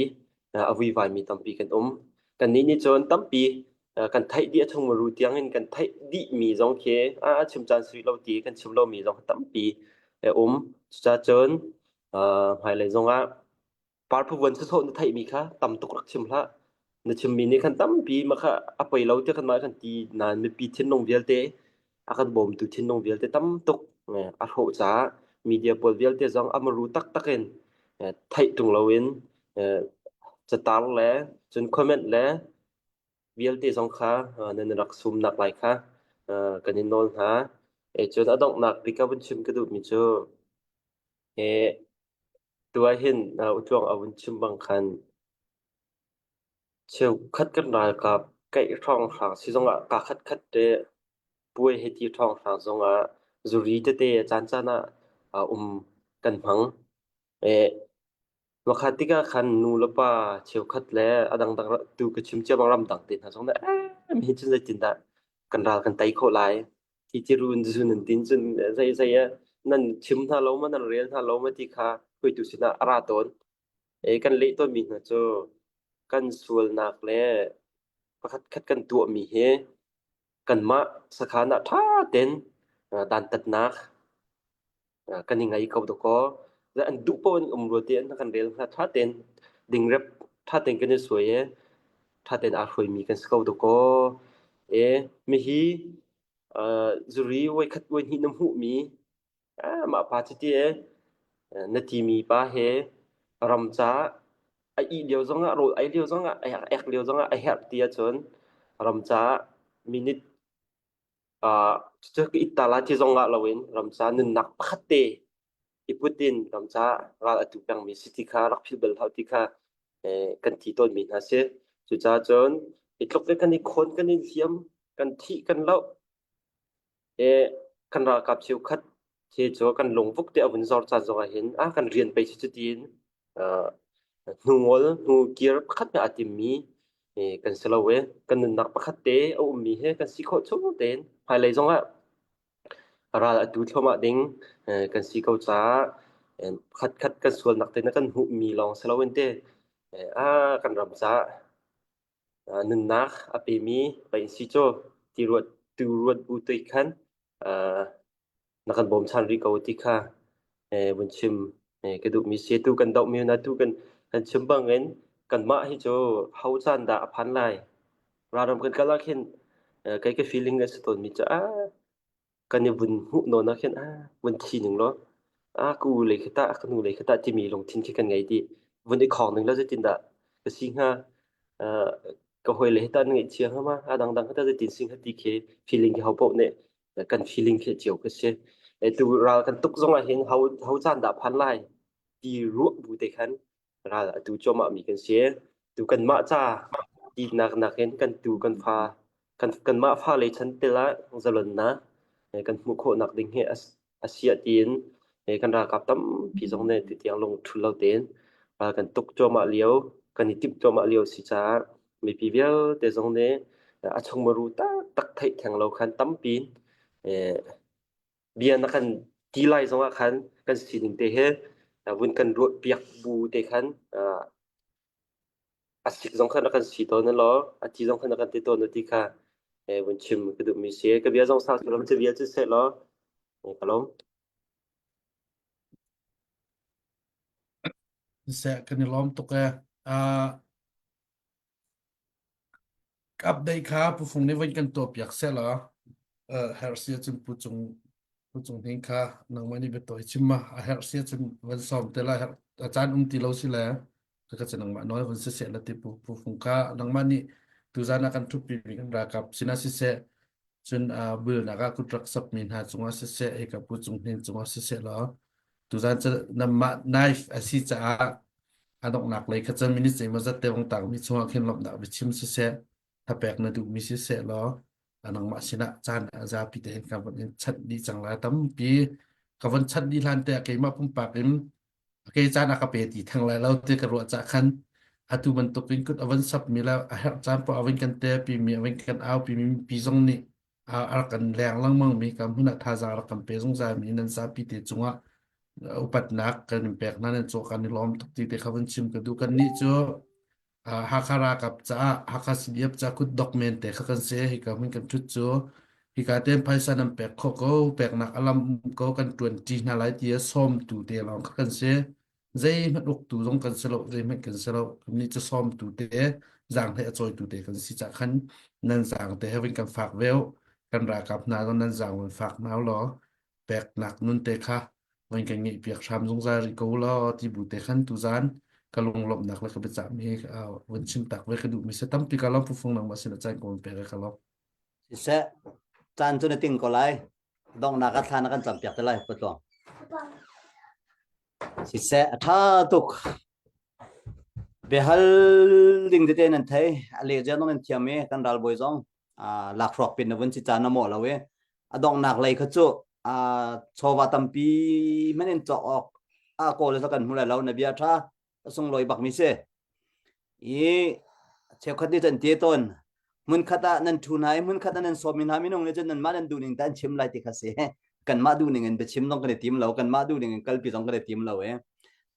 a vuivaimi tampi kan um. Kannih nih cun tampi kan theih dih a chungmuru tiangin kan theih dihmi zong khi a chim caan si rih lo ti kan chim lomi zong tampi a um. Cucaah cun hmailei zongah Parphavuan sawsawh na theihmi kha tam tuk rak chim hlah. Na chimmi nih khan tampi mah kha a poi lo tiah kanmah kan ti nain mipi thinlung vialte a kan bawmtu thinlung vialte tam tuk a hrawh caah media pawl vialte zong a maru taktak in theih ṭung loin catar le cun comment le vialte zong kha nan rak sumnak lai kha kan in nawl hna. Cun a donghnak bik ah vun chim ka duhmi cu Tu ahhin Utluang a vun chim bang khan cheukhat kan ralkap kaih hrawnghrang si zongah kaa khatkhat te puai hei ti hrawnghrang zongah zuri tete a caancaan ah um kan hmang. Wakhat tikah khan nu le pa cheukhat le a dangdang tu ka chim cia bang ramdang te hna zong nih ee mihin cun zeitindah kan ral kan tei khawh lai Hi tirun zun an tin cun zei zei ah nan chim hna lo ma nan rel hna lo ma ti kha hruaitu sinah a ra tawn. E, kan leh tawnmi hna cu kan sualnak le pakhat khat kan tuahmi hi kanmah sakhan ah ṭha tein dantatnak kan i ngei ko dakaw. An duh paoh in um rua ti an kan rel hnga ṭha tein dingrep ṭha tein kan i suai i ṭha tein aa hruaimi kan si ko dakaw. E, mihi zuri voikhat voihnih na hmuhmi mah pa cuti e na timi pa he ram ca a ih lio zongah rawl ei lio zongah a ek lio zongah a herh ti ahcun ram ca minute Cucu ka it ta la ti zong ah loin ramca nunnak pakhat te i put in ramca ral a tu pengmi si ti kha rak philh bal hlah ti kha kan ti tawnmi hna si. Cucaah cun hi tluk in kan i khawn kan i hliam kan thih kan loh kan ralkap cheukhat khi cu kan lungvuk te a vun zor caan zong ah hin a kan rian pei si cuti in hnungol hnu kir pakhat aa timmi kan si lo i kan nunnak pakhat te a ummi hi kan si khawh chung tein hmailei zongah ral atu thluahmah ding kan si ko caah pakhat khat kan sualnak te na kan hmuhmi lawng si loin te a kan ram caah nunnak a pemi pei si cu ti ruat tu ruat bu tui khan na kan bawmchan rih ko ti kha vun chim ka duhmi si. Tu kan dohmi hna tu kan kan chim bangin kanmah hi cu ho caan dah a phan lai. Ralram kan kal ah khin kei ka feeling a si tawnmi cu ah kan i vun hmuh nawn ah khin ah vun thi ning law ah ka u lei khi tah ka nu lei khi tah timi lungthin khi kan ngei dih. Vun i khawng ning law zeitin dah ka si hnga ka hawi le hi tah na ngaihchia hnga ma a dangdang kha tah zeitin si hnga ti khi feeling khi ho paoh nih kan feeling khi cio ka si. Tu ral kan tuk zong ah hin ho ho caan dah phan lai ti ruah bu te khan ral atu cuahmah mi kan si. Tu kanmah ca tinak nakin kan tu kan fa kan kanmah fa le chan tel ah zalonnak kan hmuh khawhnak ding hi a siah tiin kan ralkap tampi zong nih tutiang lung thul lo tein ral kan tuk cuahmah lio kan i timh cuahmah lio si caah mipi vialte zong nih a chungmaru taktak theih theng lo khan tampi bia na kan ti lai zongah khan kan sining te he vun kan ruah piak bu te khan a sik zong khan a kan si tawn law a ti zong khan a kan ti tawn ti kha vun chim ka duhmi si ka bia zong sau lam cu bia cu seh law ka lawm. Seh kan i lawm tuk e. Uh, update kha Pu Fung nih voi kan tuahpiak seh law uh, herh si ahcun Pu Cung Pu Cung Hning kha nangmah nih biatawi chim ma a herh si ahcun van sawm te la herh a caan um ti lo si le ka ka nangmah nawl van si seh la ti Pu Pu Fung kha nangmah nih tuzan ah kan ṭhutpi mi kan ralkap sinah siseh cun uh, bulnak ah kut rak sapmi hna cungah siseh hika Pu Cung Hning cungah siseh law tuzan cu nangmah knife a si caah a donghnak lei kha cun minute zeimawzat te vong tangmi chungah khin lawmhnak biachim siseh thapek na duhmi siseh law nangmah sinah caan a zapi tein ka von in chanh dih cang lai tampi ka von chanh dih hlan te ah keimah pumpak in kei caan a ka pe ti theng lai lo ti ka ruah cah khan atu bantuk in kut a von sapmi le a herh caan poah a von kan te pi mi a von kan au pi mi mipi zong nih a rak kan leng lengmang mi ka hmun ah thazaang rak kan pe zungzal mi nan zapi te cungah. Upatnak kan in pek hna nan cawh kan i lawm tuk ti te kha vun chim ka duh. Kannih cu Hakha ralkap caah Hakha CDF ca kut dok men te kha kan si. Hika hmun kan ṭhut cu hika ten phaisa nan pek khawh ko, peknak a lam um ko kan ṭuan ṭi hna lai ti a sawmtu te lawng kha kan si. Zeihmanh uktu zong kan si lo, zeihmanh kan si lo. Kannih cu sawmtu te, zaanghlei a cawitu te kan si cah khan nan zaang te he vun kan fak ve u. Kan ralkap hna zong nan zaang vun fak hna u law peknak nun te kha van kan ngeihpiak hram zungzal rih ko law ti bu te khan tuzan ka lunglawmhnak le ka biacahmi vun chim tak ve ka duhmi si tampi ka lawm pufung nangmah sin ah caan ka vun pek i ka lawm. Siseh, caan cu na ting ko lai. Donghnak ah thla na kan campiak te lai, Patluang. Siseh, a ṭha tuk. Biahal ding tete nan thei, a leh zia zong nan thiam i kan ralbawi zong lakhruak pin na vun si caan na mawh lo i a donghnak lei kha cu chawva tampi hmanh in cawk awk a kawl le kan hmu lai lo na bia ṭha a sunglawi bak mi si i cheukhat nih cun ti tawn hmunkhat ah nan ṭhu hna i hmunkhat ah nan sawm mi hna minung nih cun nanmah nan duh ning ta an chim lai ti kha si kanmah duh ning in biachim zong kan i tim lo kanmah duh ning in kalpi zong kan i tim lo i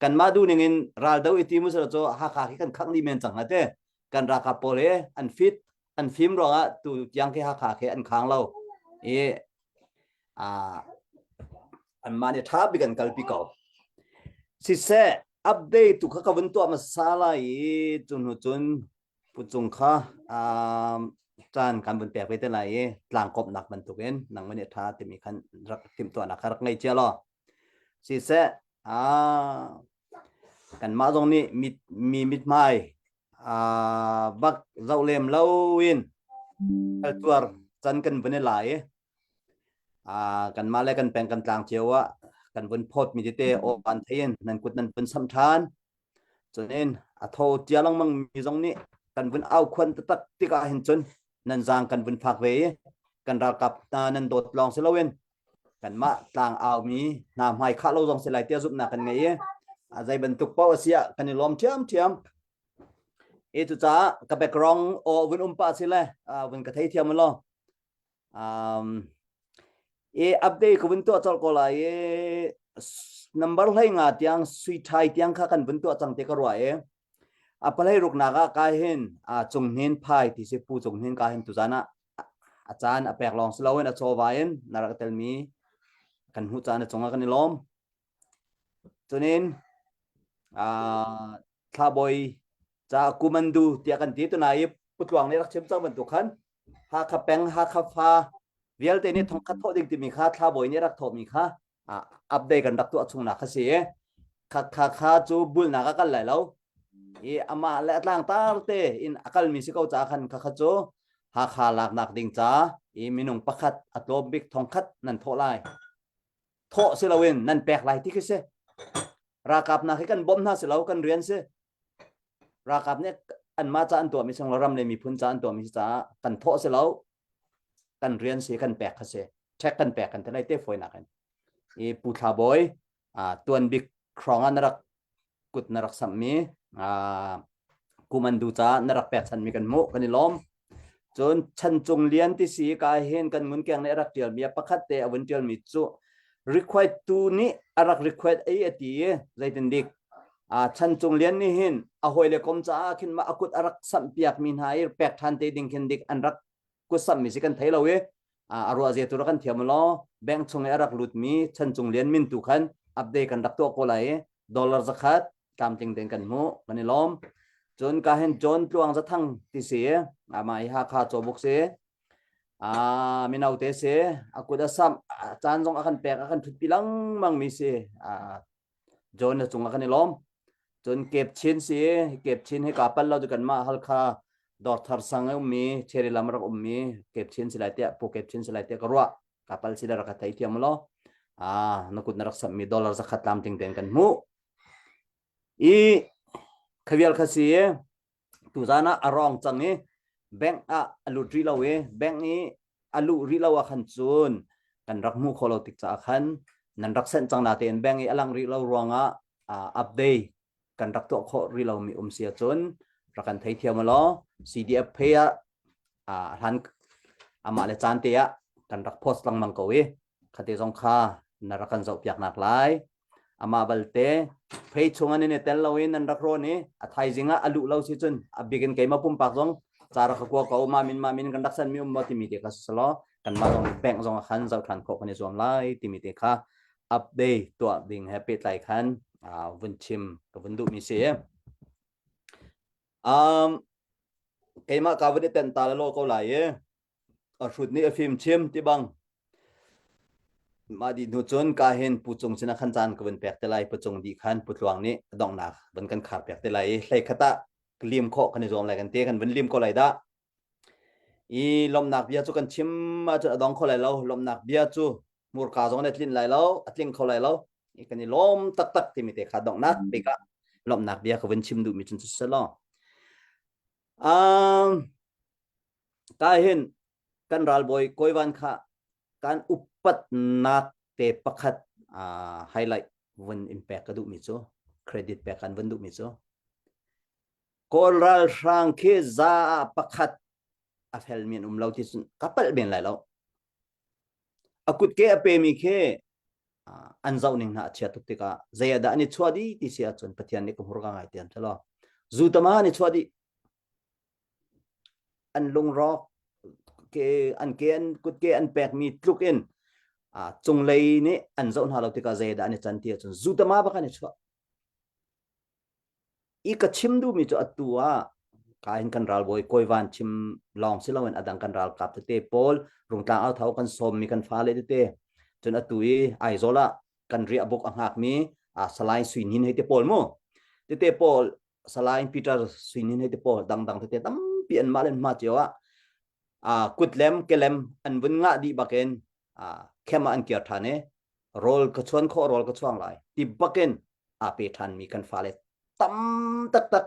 kanmah duh ning in ral do i tim usih cu Hakha khi kan khangh dih men cang hnga te kan ralkap pawl hi an fit an fim ruangah tu tiang khi Hakha khi an khang lo i anmah nih ṭha bik an kalpi ko. Siseh, update tu kha ka vun tuah hmasa lai i cu hnu cun Pu Cung kha caan kan vun pek ve te lai i tlangkawmhnak bantukin nangmah nih ṭha timi khan rak timhtuahnak kha rak ngei cia law. Siseh, kanmah zong nih mit, mi mithmai bak zoh lem loin tuar can kan vun i la i kanmah le kan peng kan tlang cio ah kan vun phawt mi tete aw an thei in nan kut nan vun samh ṭhan cunin a tho cia lengmang mi zong nih kan vun au khuan taktak tikah hin cun nan zaang kan vun phak ve i kan ralkap hna nan dawt lawng si loin kanmah tlang au mi hna hmai khah lo zong si lai tiah zumhnak kan ngei i a zei bantuk paoh a si ah kan i lawm ṭhiamṭhiam. I cucaah ka background aw vun um pah si le vun ka theithiam law. Um, i update ka vun tuah colh ko lai i number hlei nga tiang sui thai tiang kha kan vun tuah cang te ka ruah i a palei ruknak ah ka hin a cung hnin phai ti si pu cung hnin ka hin tuzan ah a caan a pek lawng si loin a chawva in na rak telmi kan hmuh caan a cungah kan i lawm. Cunin thlabawi ca kumandu tiah kan ti tunai i putluang nih rak chim cang bantuk khan Hakha peng Hakha fa vialte nih thongkhat thawh ding timi kha thlabawi nih rak thawhmi kha update kan rak tuah chungnak kha si i kha kha kha cu bulnak a kal lai lo i amah le a tlangtar te in a kalmi si ko ca khan kha kha cu Hakha laknak ding ca i minung pakhat a tlawm bik thongkhat nan thawh lai thawh si loin nan pek lai ti khi si ralkap hna khi kan bawmh hna si lo kan rian si ralkap nih anmah ca an tuahmi sing lo ram le miphun ca an tuahmi si caah kan thawh si lo kan rian si kan pek kha si ṭhek kan pek kan ti lai te fawinak in i Pu Thla Bawi tuan bik hrawng ah na rak kut na rak samhmi kumandu ca na rak pekchanmi kan hmuh kan i lawm cun chanchung lian ti si ka hin kan ngunkeng nih a rak ṭialmi a pakhat te a vun ṭialmi cu request tu nih a rak request ei a ti i zeitin dik chanchung lian nih hin a hawile kom caah khin mah a kut a rak samh piakmi hna i pek ṭhan te ding khin dik an rak kut samhmi si kan thei lo i a ruah zia tu rak kan thiam law bank chung i a rak lutmi chanchung lian min tu khan update kan rak tuah ko lai i dollar zakhat tlamtling tein kan hmuh kan i lawm cun ka hin John Tluang Zathang ti si amah hi Hakha cawbuk si a mino te si a kut a samh a caan zong a kan pek a kan thutpi lengmang mi si John na cungah kan i lawm. Cun Kep Chin si Kep Chin hi ka pal lo cu kanmah Halkha Dawrthar sang i ummi Cherry lam rak ummi Kep Chin si lai tiah Pu Kep Chin si lai tiah ka ruah. Ka pal si le rak ka thei thiam law. Ah na kut na rak sammi dollar zakhat tlamtling tein kan hmuh. I khavial kha si tuzan ah a rawng cang i bank ah a lut rih lo i bank i a luh rih lo ah khan cun kan rak hmuh khawh lo tik caah khan nan rak senh cang natein bank i a lang rih lo ruangah update kan rak tuah khawh rih lomi um si ahcun rak kan theithiam law CDF pay ah hlan amah le caan te ah kan rak post lengmang ko i khate zong kha na rak kan zoh piak nak lai. Amah balte phei chung an in tel loin nan rak rawn i a thaizing ah a luh lo si cun a bik in keimah pumpak zong ca rak ka kua ko ma min ma min kan rak san mi um maw timi te kha siselaw kanmah zong bank zong ah khan zoh ṭhan khawh kan i zuam lai timi te kha update tuah ding he pehtlai khan vun chim ka vun duhmi si. Um, keimah ka vun i tenh ta lo ko lai i a hrut nih a fim chim ti bang mah dih hnu cun ka hin pu cung sinah khan caan ka vun pek te lai pu cung dih khan pu tluang nih donghnak vun kan khar piak te lai i hlei khat ah lim khawh kan i zuam lai kan ti kan vun lim ko lai dah i lawmhnak bia cu kan chim ahcun a dong kho lai lo lawmhnak bia cu hmurka zong nih a tlinh lai lo a tling kho lai lo i kan i lawm taktak timi te kha donghnak bik ah lawmhnak bia ka vun chim duhmi cun cu si law um, ka hin kan ralbawi Kawivan kha kan upatnak te pakhat uh, highlight vun in pek ka duhmi cu credit pek kan vun duhmi cu Kawl ralhrang khi za ah pakhat a felmi an um lo ti cun ka palh men lai lo. A kutke a pemi khi an zoh ning hna a chia tuk tikah zei ah dah an i chuah dih ti si ahcun Pathian nih ka hmurka ngai tiam selaw zu tama an i chuah dih an lungrawk ke an ke an kutke an pekmi tluk in cunglei nih an zoh hna lo tikah zei dah an i can ti ahcun zu tama bak an i chuah I ka chim duhmi cu atu ah ka in kan ralbawi Kawivan chim lawng si loin a dang kan ralkap tete pawl Rungtlang authau kan sawmmi kan fale tete cun atu i Aizawl ah kan riahbuk a hngakmi Salai Sui Hnin hei te pawl mu tete pawl Salai Peter Sui Hnin hei te pawl dangdang tete tampi an mah le an hma cio ah kutlem kelem an vun ngah dih bakin khem ah an kir ṭhan i rawl ka chuan khawh rawl ka chuang lai ti bakin aa pe ṭhanmi kan fale tam taktak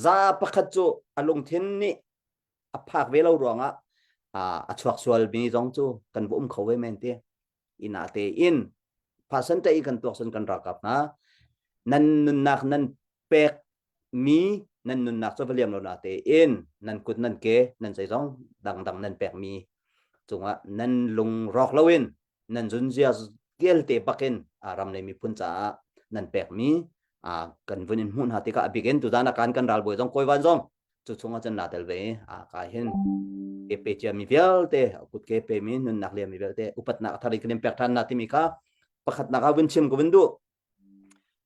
za pakhat cu a lungthin nih a phak ve lo ruangah a chuak sualmi zong cu kan va um kho ve men ti ina te in percentage kan tuak sun kan ralkap hna nan nunnak nan pek mi nan nunnak cu va liam lo na te in nan kut nan ke nan zeizong dangdang nan pek mi cungah nan lung rawk loin nan zunzia vialte bakin ram le miphun caah nan pekmi kan vun in hmuh hna tikah a bik in tuzan ah kan kan ralbawi zong kawivan zong cu chungah cun naa tel ve i ka hin ke pe cia mi vialte kut ke pe mi nunnak liam mi vialte upatnak a thar in kan in pek ṭhan na timi kha pakhatnak ah vun chim ka vun duh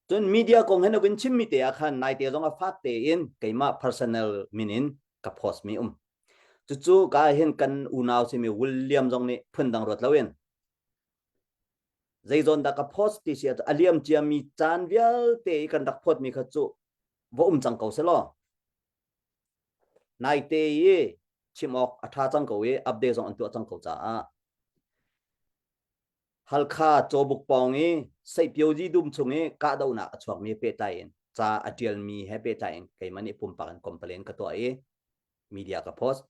cun media kong he na vun chim mi te ah khan naite zong a fak tein keimah personal min in ka post mi um Cucu ka hin kan unau simi William zong nih phundang ruat loin zeizawn dah ka post ti si a liam ciami caan vialte i kan rak phawtmi kha cu va um cang ko selaw naite i chim awk a ṭha cang ko i update zong an tuah cang ko caah Halkha Cawbuk pawng i Seihpiozi dum chung i kahdohnak a chuakmi pehtlai in ca a ṭialmi he pehtlai in keimah nih pumpak in complain ka tuah i media ka post.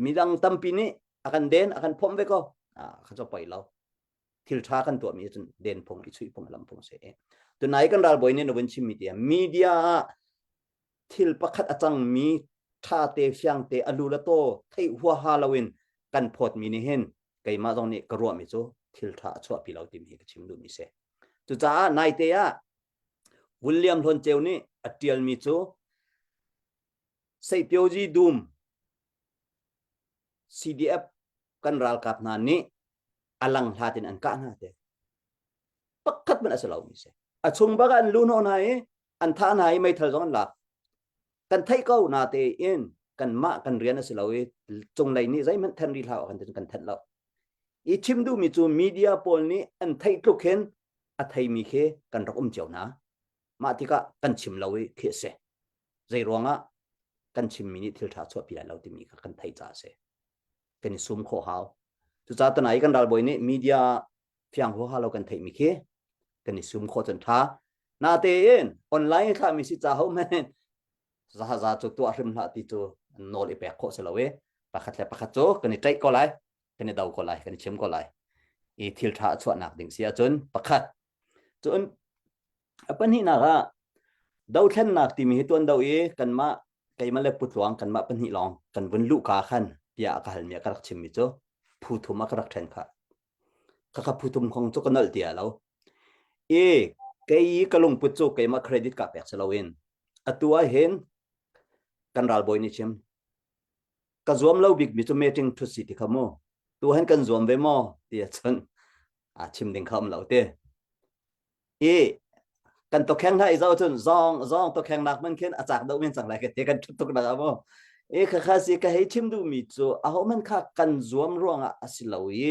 Midang tampi nih a kan den, a kan phomh ve ko. Ah, kha cu poi lo. Thil ṭha kan tuahmi cun den phung, i chuih phung, lam phung si. Tunai kan ralbawi nih na vun chimmi tiah media ah thil pakhat a cangmi ṭha te fiang te a lu le taw theih huaha loin kan phawtmi nih hin keimah zong nih ka ruahmi cu thil ṭha a chuahpi lo timi hi ka chim duhmi si. Cucaah naite ah William Hlawn Ceu nih a ṭialmi cu Seihpiozi dum CDF kan ralkap hna nih a lang hlat in an kah hna te. Pakhat hmanh a si lomi si. A chung bak ah an lu hnawh hna i an thah hna i meithal zong an lak. Kan theih ko na tein kanmah kan rian a si lo i cunglei nih zeihmanh then rih hlah kan ti kan thenh lo. I chim duhmi cu media pawl nih an theih tluk hin a theimi khi kan rak um cio hna. Mah tikah kan chim lo i khi a si. Zei ruangah kan chimmi nih thil ṭha chuahpi lai lo timi kha kan theih caah a si. Kan i sum khawh hau. Cucaah tunai kan ralbawi nih media fiang huaha lo kan theihmi khi kan i sum khawh cun ṭha. Natein online thlahmi si ca ho hmanh zaza cu tuah hrim hlah ti cu nawl i pek khawh si lo i pakhat le pakhat cu kan i ṭaih ko lai kan i do ko lai kan i chim ko lai i thil ṭha a chuahnak ding si ahcun pakhat cun a pahnihnak ah dothlennak timi hi tuan do i kanmah keimah le putluang kanmah pahnih lawng kan vun luh ka khan bia a ka halmi a ka rak chimmi cu phu thum a ka rak ṭhen kha khakha phu thum kong cu ka nolh ti lo i. Kei ka lungput cu keimah credit ka pek si loin atu ah hin kan ralbawi nih chim ka zuam lo bik mi cu meeting thut si ti kha mu tu han kan zuam ve maw ti ahcun a chim ding kha um lo te i kan tokheng hna i zo cun zong zong tokheng nak man khin a cak deuh men cang lai ka te kan thut tuk nak amu i kha kha si ka hei chim duh mi cu aho man kha kan zuam ruangah a si lo i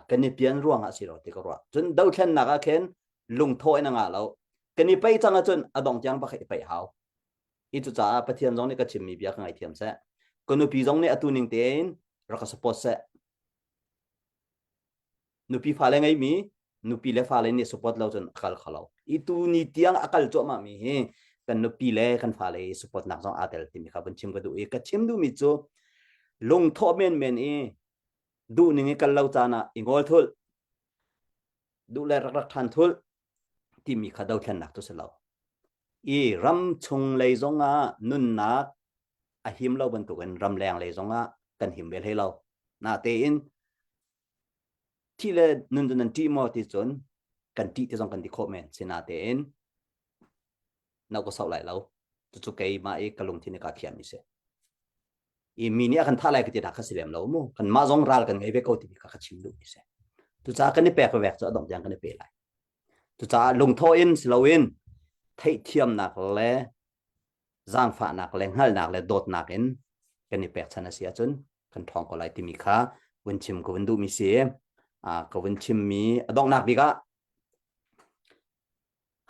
kan i pian ruangah a si lo ti ka ruah cun dothlennak ah khin lungthawh in a ngah lo kan i pei cang ahcun a dong tiang bak i pei hau i cucaah Pathian zong nih ka chimmi bia ka ngaithiam seh ka nupi zong nih atu ning tein rak ka support seh nupi fale ngeimi nupi le fale nih support lo cun a kal kho lo i tu ni tiang a kal cuahmah mi hi kan nupi le kan fale i support nak zong aa tel timi kha vun chim ka duh i ka chim duhmi cu lungthawh menmen i duh ning i kal lo caan ah i ngawl thulh duh le rak rak ṭhan thulh timi kha dothlennak cu si lo i ram chung lei zongah nunnak a him lo bantukin ramleng lei zongah kan him ve hlei lo natein thih le nun cu nan ṭih maw ti cun kan ṭih ti zong kan ti khawh men sinatein no ka sok lai lo cucu keimah i ka lungthin i kaa thiam mi si i mi nih a kan thah lai ka ti dah kha si lem lo mu kan mah zong ral kan ngei ve ko timi kha ka chim duh mi si cucaah kan i pek vek cu a dongh tiang kan i pe lai cucaah lungthawh in si loin theihthiamnak le zaangfahnak le hngalhnak le dawtnak in kan i pekchan a si ahcun kan ṭhawng ko lai timi kha vun chim ka vun duhmi si ka vun chimmi a donghnak bik ah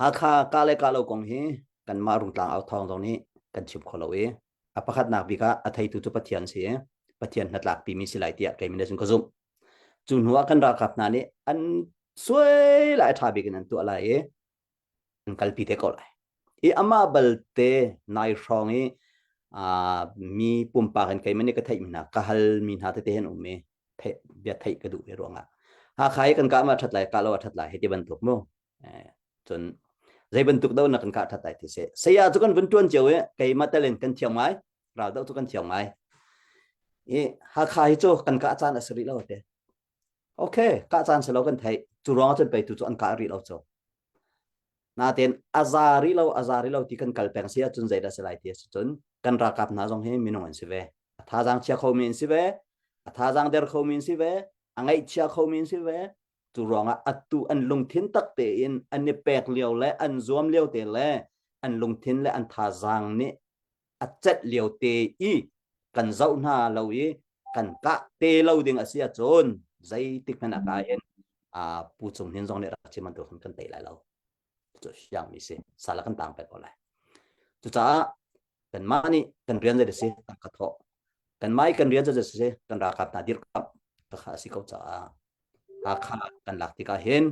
Hakha kah le kah lo kong hi kanmah Rungtlang au thawng zong nih kan chim kho lo i a pakhatnak bik ah a theitu cu Pathian si i Pathian hnatlakpi mi si lai tiah kei min cun ka zumh. Cu hnu ah kan ralkap hna nih an suai lai ṭha bik in an tuah lai i an kalpi te ko lai. I amah balte nai hrawng i mi pumpak in keimah nih ka theih mi hna ka hal mi hna tete an um i theih bia theih ka duh ve ruangah Hakha hi kan kah ma ṭhat lai kah lo a ṭhat lai hei ti bantuk mu cun zei bantuk do na kan kah ṭhat lai ti si saya cu kan vun ṭuan cio i keimah telin kan thiam ngai ral do cu kan thiam ngai i Hakha hi cu kan kah caan a si rih lo te okay kah caan si lo kan theih cu ruang cun pei tu cu an kah rih lo cu natein a za rih lo a za rih lo ti kan kal peng si ahcun zeidah si lai ti a si cun kan ralkap hna zong hi minung an si ve a thazaang chia khomi an si ve a thazaang der khomi an si ve a ngaihchia khomi an si ve cu ruangah atu an lungthin tak tein an i pek lio le an zuam lio te le an lungthin le an thazaang nih a celh lio te i kan zoh hna lo i kan kah te lo ding a si ahcun zeitik hmanh ah kai in a pu cung hin zong nih rak chim bantuk kan tei lai lo cu siang mi si sala kan tang pek ko lai cucaah kanmah nih kan rian zei si kan ka thawh kanmah i kan rian zei si kan ralkap hna dirkamh ka kha a si ko caah Hakha kan lak tikah hin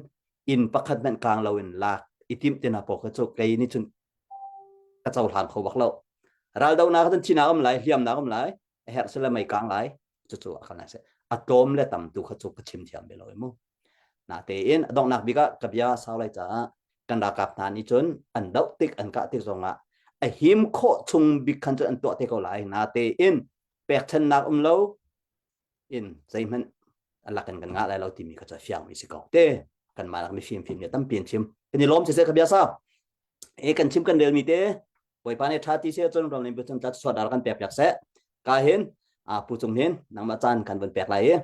inn pakhat hmanh kang loin lak i timh te hna pawl kha cu kei nih cun ka cohlang kho bak lo raldohnak cun thinak um lai hliamnak um lai a herh sile mei kang lai cucu a kan se a tlawm le tam tu kha cu ka chim thiam ve lo mu natein a donghnak bik ah ka bia sau lai caah kan ralkap hna nih cun an doh tik an kah tik zongah a him khawh chung bik khan cun an tuah te ko lai natein pekchannak um lo in zeihmanh a lak in kan ngah lai lo timi kha cu a fiang mi si ko te kan mah lak mi fim fim nih tampi an chim kan i lawm siseh ka bia sa e kan chim kan rel mi te Bawipa nih ṭha ti se cun ram lim cun tlat suat ar kan pek piak seh ka hin a pu cung hin nangmah caan kan vun pek lai i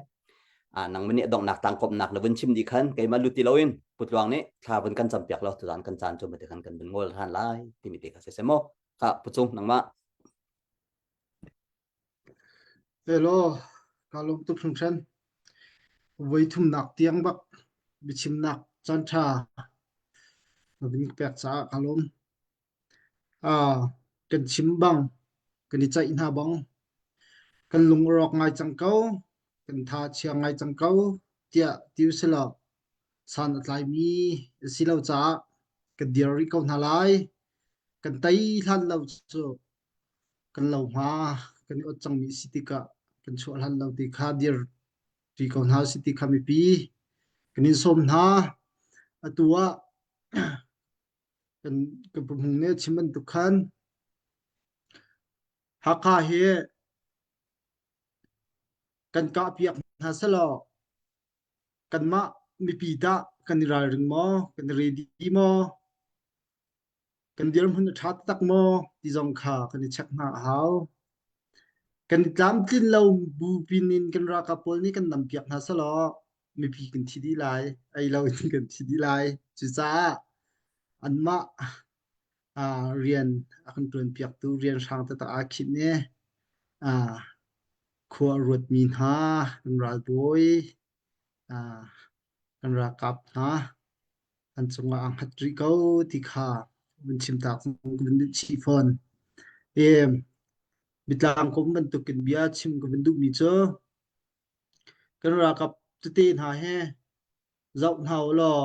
a nangmah nih donghnak tang komhnak na vun chim dih khan keimah lut ti loin putluang nih thla vun kan cam piak lo tuzan kan caan cu mate khan kan vun ngol than lai timi te kha se mo ka pu cung nangmah Hello, kaa lawm tuk hringhran. Voi thumnak tiang bak biachimnak caanṭha na vun ka pek caah kaa lawm. Ah, kan chim bang, kan i ceih hna bang, kan lung a rawk ngai cang ko, kan tha a chia ngai cang ko, tiah ti usilaw san a tlaimi a si lo caah kan dir rih ko hna lai. Kan tei hlan lo cu kan lo hma kan i ot cangmi si tikah kan chuah hlan lo ti kha dir ṭi ko hna si ti kha mipi kan in sawm hna. Atu ah kan kan pumhung nih a chim bantuk khan Hakha hi kan kahpiak hna selaw kanmah mipi tah kan i ralring maw? Kan i ready maw? Kan dirhmun a ṭha taktak maw? Ti zong kha kan i check hna a hau. Kan i tlamtlin lo bu pin in kan ralkap pawl nih kan nampiak hna selaw mipi kan thi dih lai, ei lo in kan thi dih lai. Cucaah anmah uh, rian a kan ṭuanpiaktu rian hrang taktak aa khinh i uh, khua a ruatmi hna, kan ralbawi, uh, kan ralkap hna an cungah aa hngat rih ko ti kha vun chim tak ka vun duh chih fawn. E, bitlang kum bantukin bia chim ka vun duhmi cu kan ralkap tete hna he zoh hna u law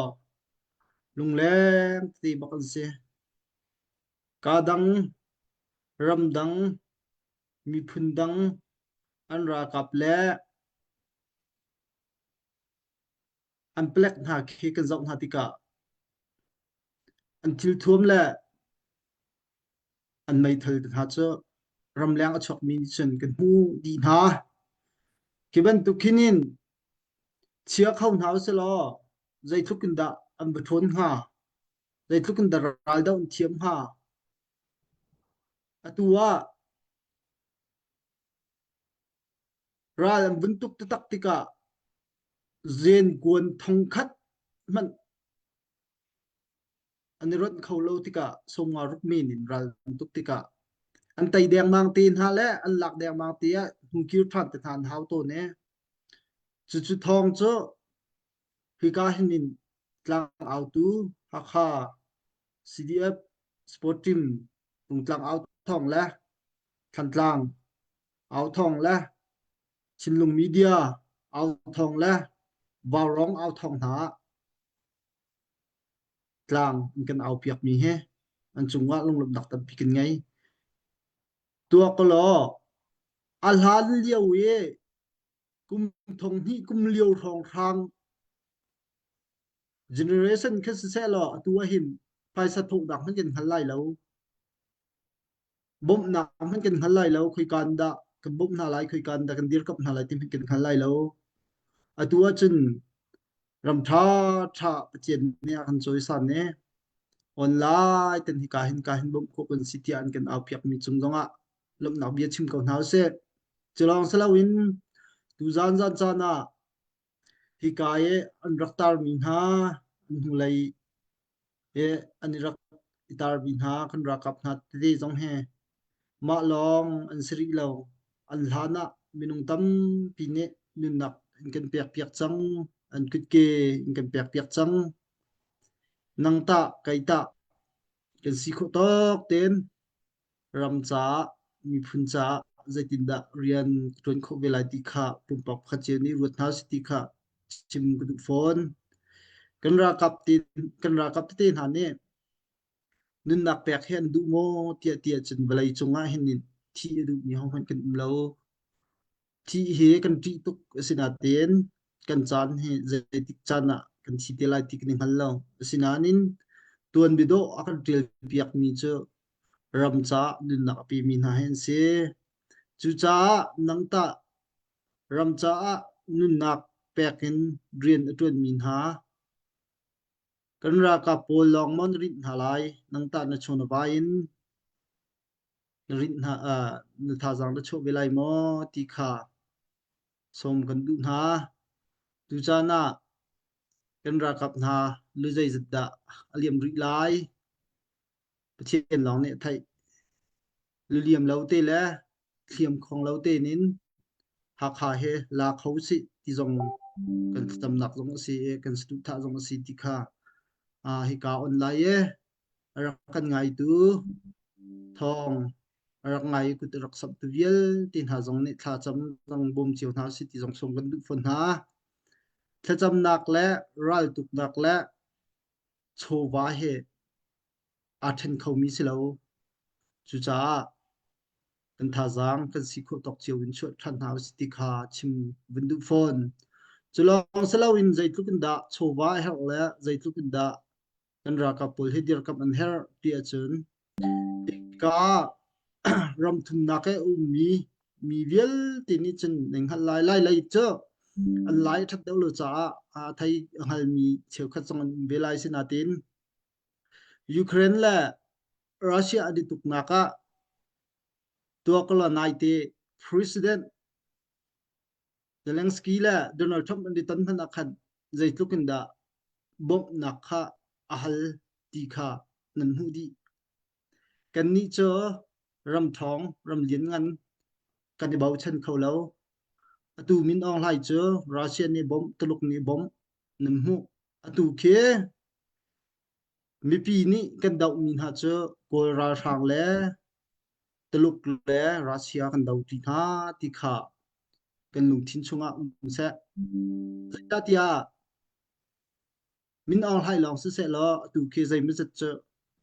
lungleng tete bak an si. Ka dang, ramdang, miphun dang an ralkap le an palek hna khi kan zoh hna tikah an thilthuam le an meithal hna cu ramleng a chuakmi nih cun kan hmuh dih hna. Khi bantuk khin in chia kho hna usih law zeitluk in dah an va ṭhawn hnga, zeitluk in dah raldoh an thiam hnga. Atu ah Ral an vun tuk taktak tikah zenkuan thongkhat hmanh an i ronh kho lo tikah sawmnga ruk men in ral an tuk tikah an tei dengmang te hna le an lak dengmang te ah hnukir ṭhan te hna an hau tawn i cucu thawng cu hika hin in tlangautu Hakha CDF Sport Team Rungtlang au thawng le Thantlang au thawng le Chinlung Media au thawng le Vaurawng au thawng hna ah tlang an kan au piakmi hi an cungah lunglawmhnak tampi kan ngei. Tuak law a hlan lio i kum thong hnih kum lio hrawnghrang generation kha siseh law atu ah hin phaisa thawhnak hmanh kan hngal lai lo. Bawmhnak hmanh kan hngal lai lo. Khoika in dah kan bawmh hna lai, khoika in dah kan dirkamh hna lai ti hmanh kan hngal lai lo. Atu ahcun ram ṭha ṭha Pathian nih a kan cawisan i online ten hika hin ka hin bawmh khawh kan si tiah an kan aupiakmi cung zongah lawmhnak bia chim ko hna usih. Cu lawng si loin tuzaan zan caan ah hika i an rak tarmi hna an hnulei i an i rak i tarmi hna kan ralkap hna tete zong hi mah lawng an si rih lo. An hlan ah minung tampi nih nunnak an kan pekpiak cang, an kutke in kan pekpiak cang. Nang tah, kei tah kan si khawh tawk tein ram caah, miphun caah zeitindah rian ka ṭuan khawh ve lai ti kha pumpak pakhat cio nih ruat hna usih ti kha chim ka duh fawn. Kan ralkap te, kan ralkap tete hna nih nunnak pek hi an duh maw tiah ti ahcun vawlei cung ah hin thih a duhmi hohmanh kan um lo. Thih hi kan ṭih tuk asinain kan caan hi zeitik caan ah kan thi te lai ti kan i hngal lo. Asinain tuanbia dawh a kan ṭialpiakmi cu ram caah nunnak a pemi hna hi an si. Cucaah nang tah ram caah nunnak pek in rian a ṭuanmi hna kan ralkap pawl lawng maw na rinh hna lai? Nang tah na chawn a vai in na rinh hna uh, na thazaang na chuah ve lai maw ti kha sawm kan duh hna. Tucaan ah kan ralkap hna lu zeizat dah a liam rih lai? Pathian lawng nih a theih. Luliam lo te le thliam khong lo tein in Hakha he la kho sih ti zong kan thlacamnak zong a si i kan saduhthah zong a si ti kha uh, hika online i a rak kan ngaitu thawng a rak ngai i kut a rak samhtu vialte hna zong nih thlacam zong bawm cio hna usih ti zong sawm kan duh fawn hna. Thlacamnak le raltuknak le chawva he aa ṭhen khomi si lo. Cucaah kan thazaang kan si khawh tawk cio in chuah ṭhan hna usih ti kha chim vun duh fawn. Cu lawng si loin zeitluk in dah chawva a herh le zeitluk in dah kan ralkap pawl hi dirkamh an herh ti ahcun hika ram thumnak i a ummi mi vialte nih cun nan hngalh lai. Lai lei cu An lai a ṭhat deuh lo caah a thei a hngalmi cheukhat zong an um ve lai. Sinain Ukraine le Russia an i tuknak ah tuakla naite President Zelensky le Donald Trump an i ton hmanh ah khan zeitluk in dah bawmhnak kha a hal ti kha nan hmuh dih. Kannih cu ram ṭhawng, ram lianngan kan i bochan kho lo. Atu Min Aung Hlaing cu Russia nih bawmh, Tuluk nih bawmh nan hmuh. Atu khi mipi nih kan dohmi hna cu Kawl ralhrang le Tuluk le Russia kan do ṭi hna ti kha kan lungthin chungah um seh. Zeicahtiah Min Aung Hlaing lawng siseh law atu khi zeimawzat cu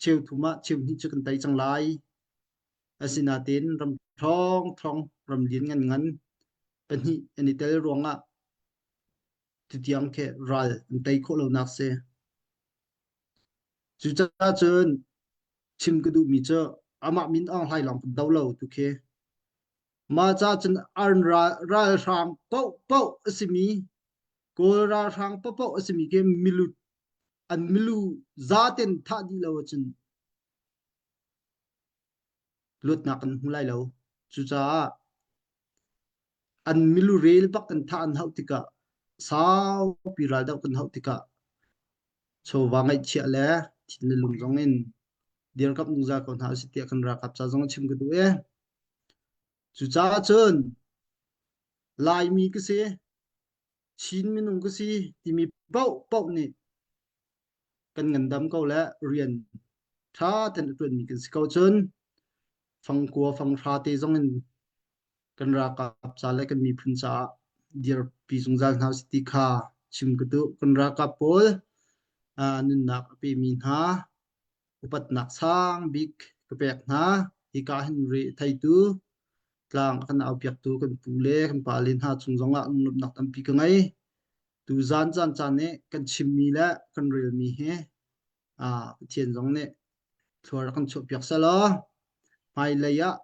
cheu thum ah cheu hnih cu kan tei cang lai. Asinain ram ṭhawng ṭhawng ram lian ngan ngan pahnih an i tel ruangah tutiang khi ral an tei khawh lonak si. Cucaah cun chim ka duhmi cu amah Min Aung Hlaing lawng kan do lo tu khi. Mah ca cun an ralhrang paohpaoh a simi Kawl ralhrang paohpaoh a simi khi milu an milu zaten thah dih lo ahcun luatnak kan hmu lai lo. Cucaah an milu rel bak kan thah an hauh tikah saupi raldoh kan hauh tikah chawva ngaihchiah le thin le lung zong in dirkamh zungzal ko hna usih tiah kan ralkap ca zong chim ka duh i cucaah cun Laimi ka si, Chin minung ka si timi paohpaoh nih kan ngandam ko le rian ṭha tein a ṭuanmi kan si ko cun fangkua fanghra te zong in kan ralkap ca le kan miphun caah dirpi zungzal hna usih ti kha chim ka duh. Kan ralkap pawl nunnak a pemi hna upatnak sang bik ka pek hna. Hika hin re theitu tlang a kan aupiaktu kan pu le kan pale hna cung zongah lunglawmhnak tampi ka ngei. Tu zan caan caan i kan chimmi le kan relmi hi Pathian zong nih thlua rak kan chuahpiak selaw hmailei ah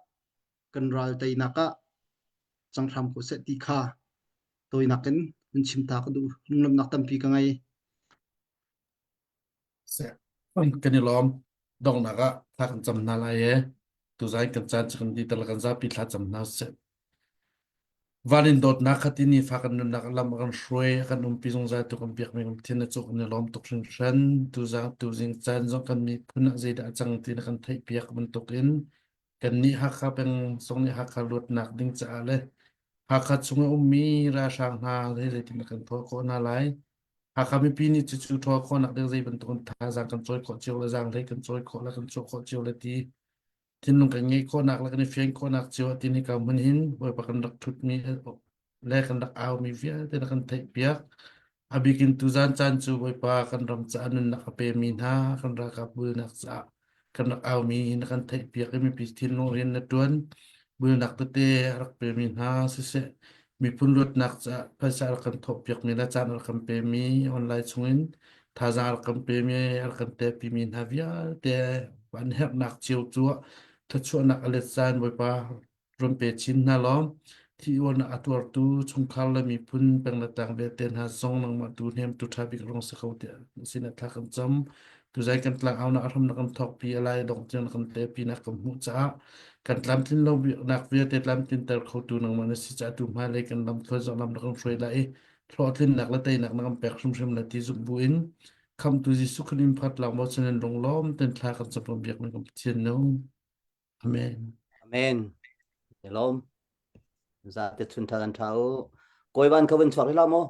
kan ral teinak ah cang hram ko seh ti kha tawinak in hun chim ta ka duh. Lunglawmhnak tampi ka ngei. Kan i lawm. Donghnak ah thla kan cam hna lai e. Tuzai kan caan cu kan dih tal kan zapi thla cam hna seh. Van in dawtnak kha ti nifa kan nunnak lam a kan hruai, a kan umpi zungzal tu kan biakmi kan Pathian na cung kan i lawm tuk hringhran. Tuzang tuzing caan zong kan miphun ah zeidah a cang ti na kan theihpiak bantukin kannih Hakha peng zong nih Hakha luatnak ding caah le Hakha chung a ummi ralhrang hna he zeitin kan thawh khawh hna lai. Hakha mipi nih cucu ṭhawl khawhnak ding zei bantuk in thazaang kan cawi khawh cio le zaanghlei kan cawi khawh le kan chuah khawh cio le ti thinlung kan ngeih khawhnak le kan i fian khawhnak cio ah tin hika hmun hin Bawipa kan rak ṭhutmi le kan rak aumi vialte na kan theihpiak. A bik in tuzan caan cu Bawipa kan ram caah nunnak a pemi hna kan ralkap bulnak caah kan rak aumi na kan theihpiak i mipi thinlung rian na ṭuan bulnak tete a rak pemi hna siseh miphun luatnak caah phaisa a rak kan thawhpiakmi le caan a rak kan pemi online chungin thazaang a rak kan pemi a rak kan tehpimi hna vialte an herhnak cio cu thluachuahnak a let caan Bawipa run pe chin hna law thi-uarnak a tuartu chungkhar le miphun peng le tlang vialte hna zong nangmah tu hnemtu ṭha bik rung si ko tiah sinah thla kan cam. Tuzai kan tlang aunak a hram na kan thawkpi a lai dongh tiang na kan tepi na kan hmuh caah kan tlamtlin lo nak vialte tlamtlinter khotu nangmah na si caah tu hmailei kan lam thluai zong lam na kan hruai lai i hlawhtlinnak le teinak na kan pek hrimhrim la ti zumh bu in khamtu Jesuh Khrist in phat lang bo chanin lunglawm ten thla kan cam biak mi kan Pathian nu. Amen. Amen. Lawm. Za te chun tha kan tha u. Kawi van kha vun chuak rih la maw?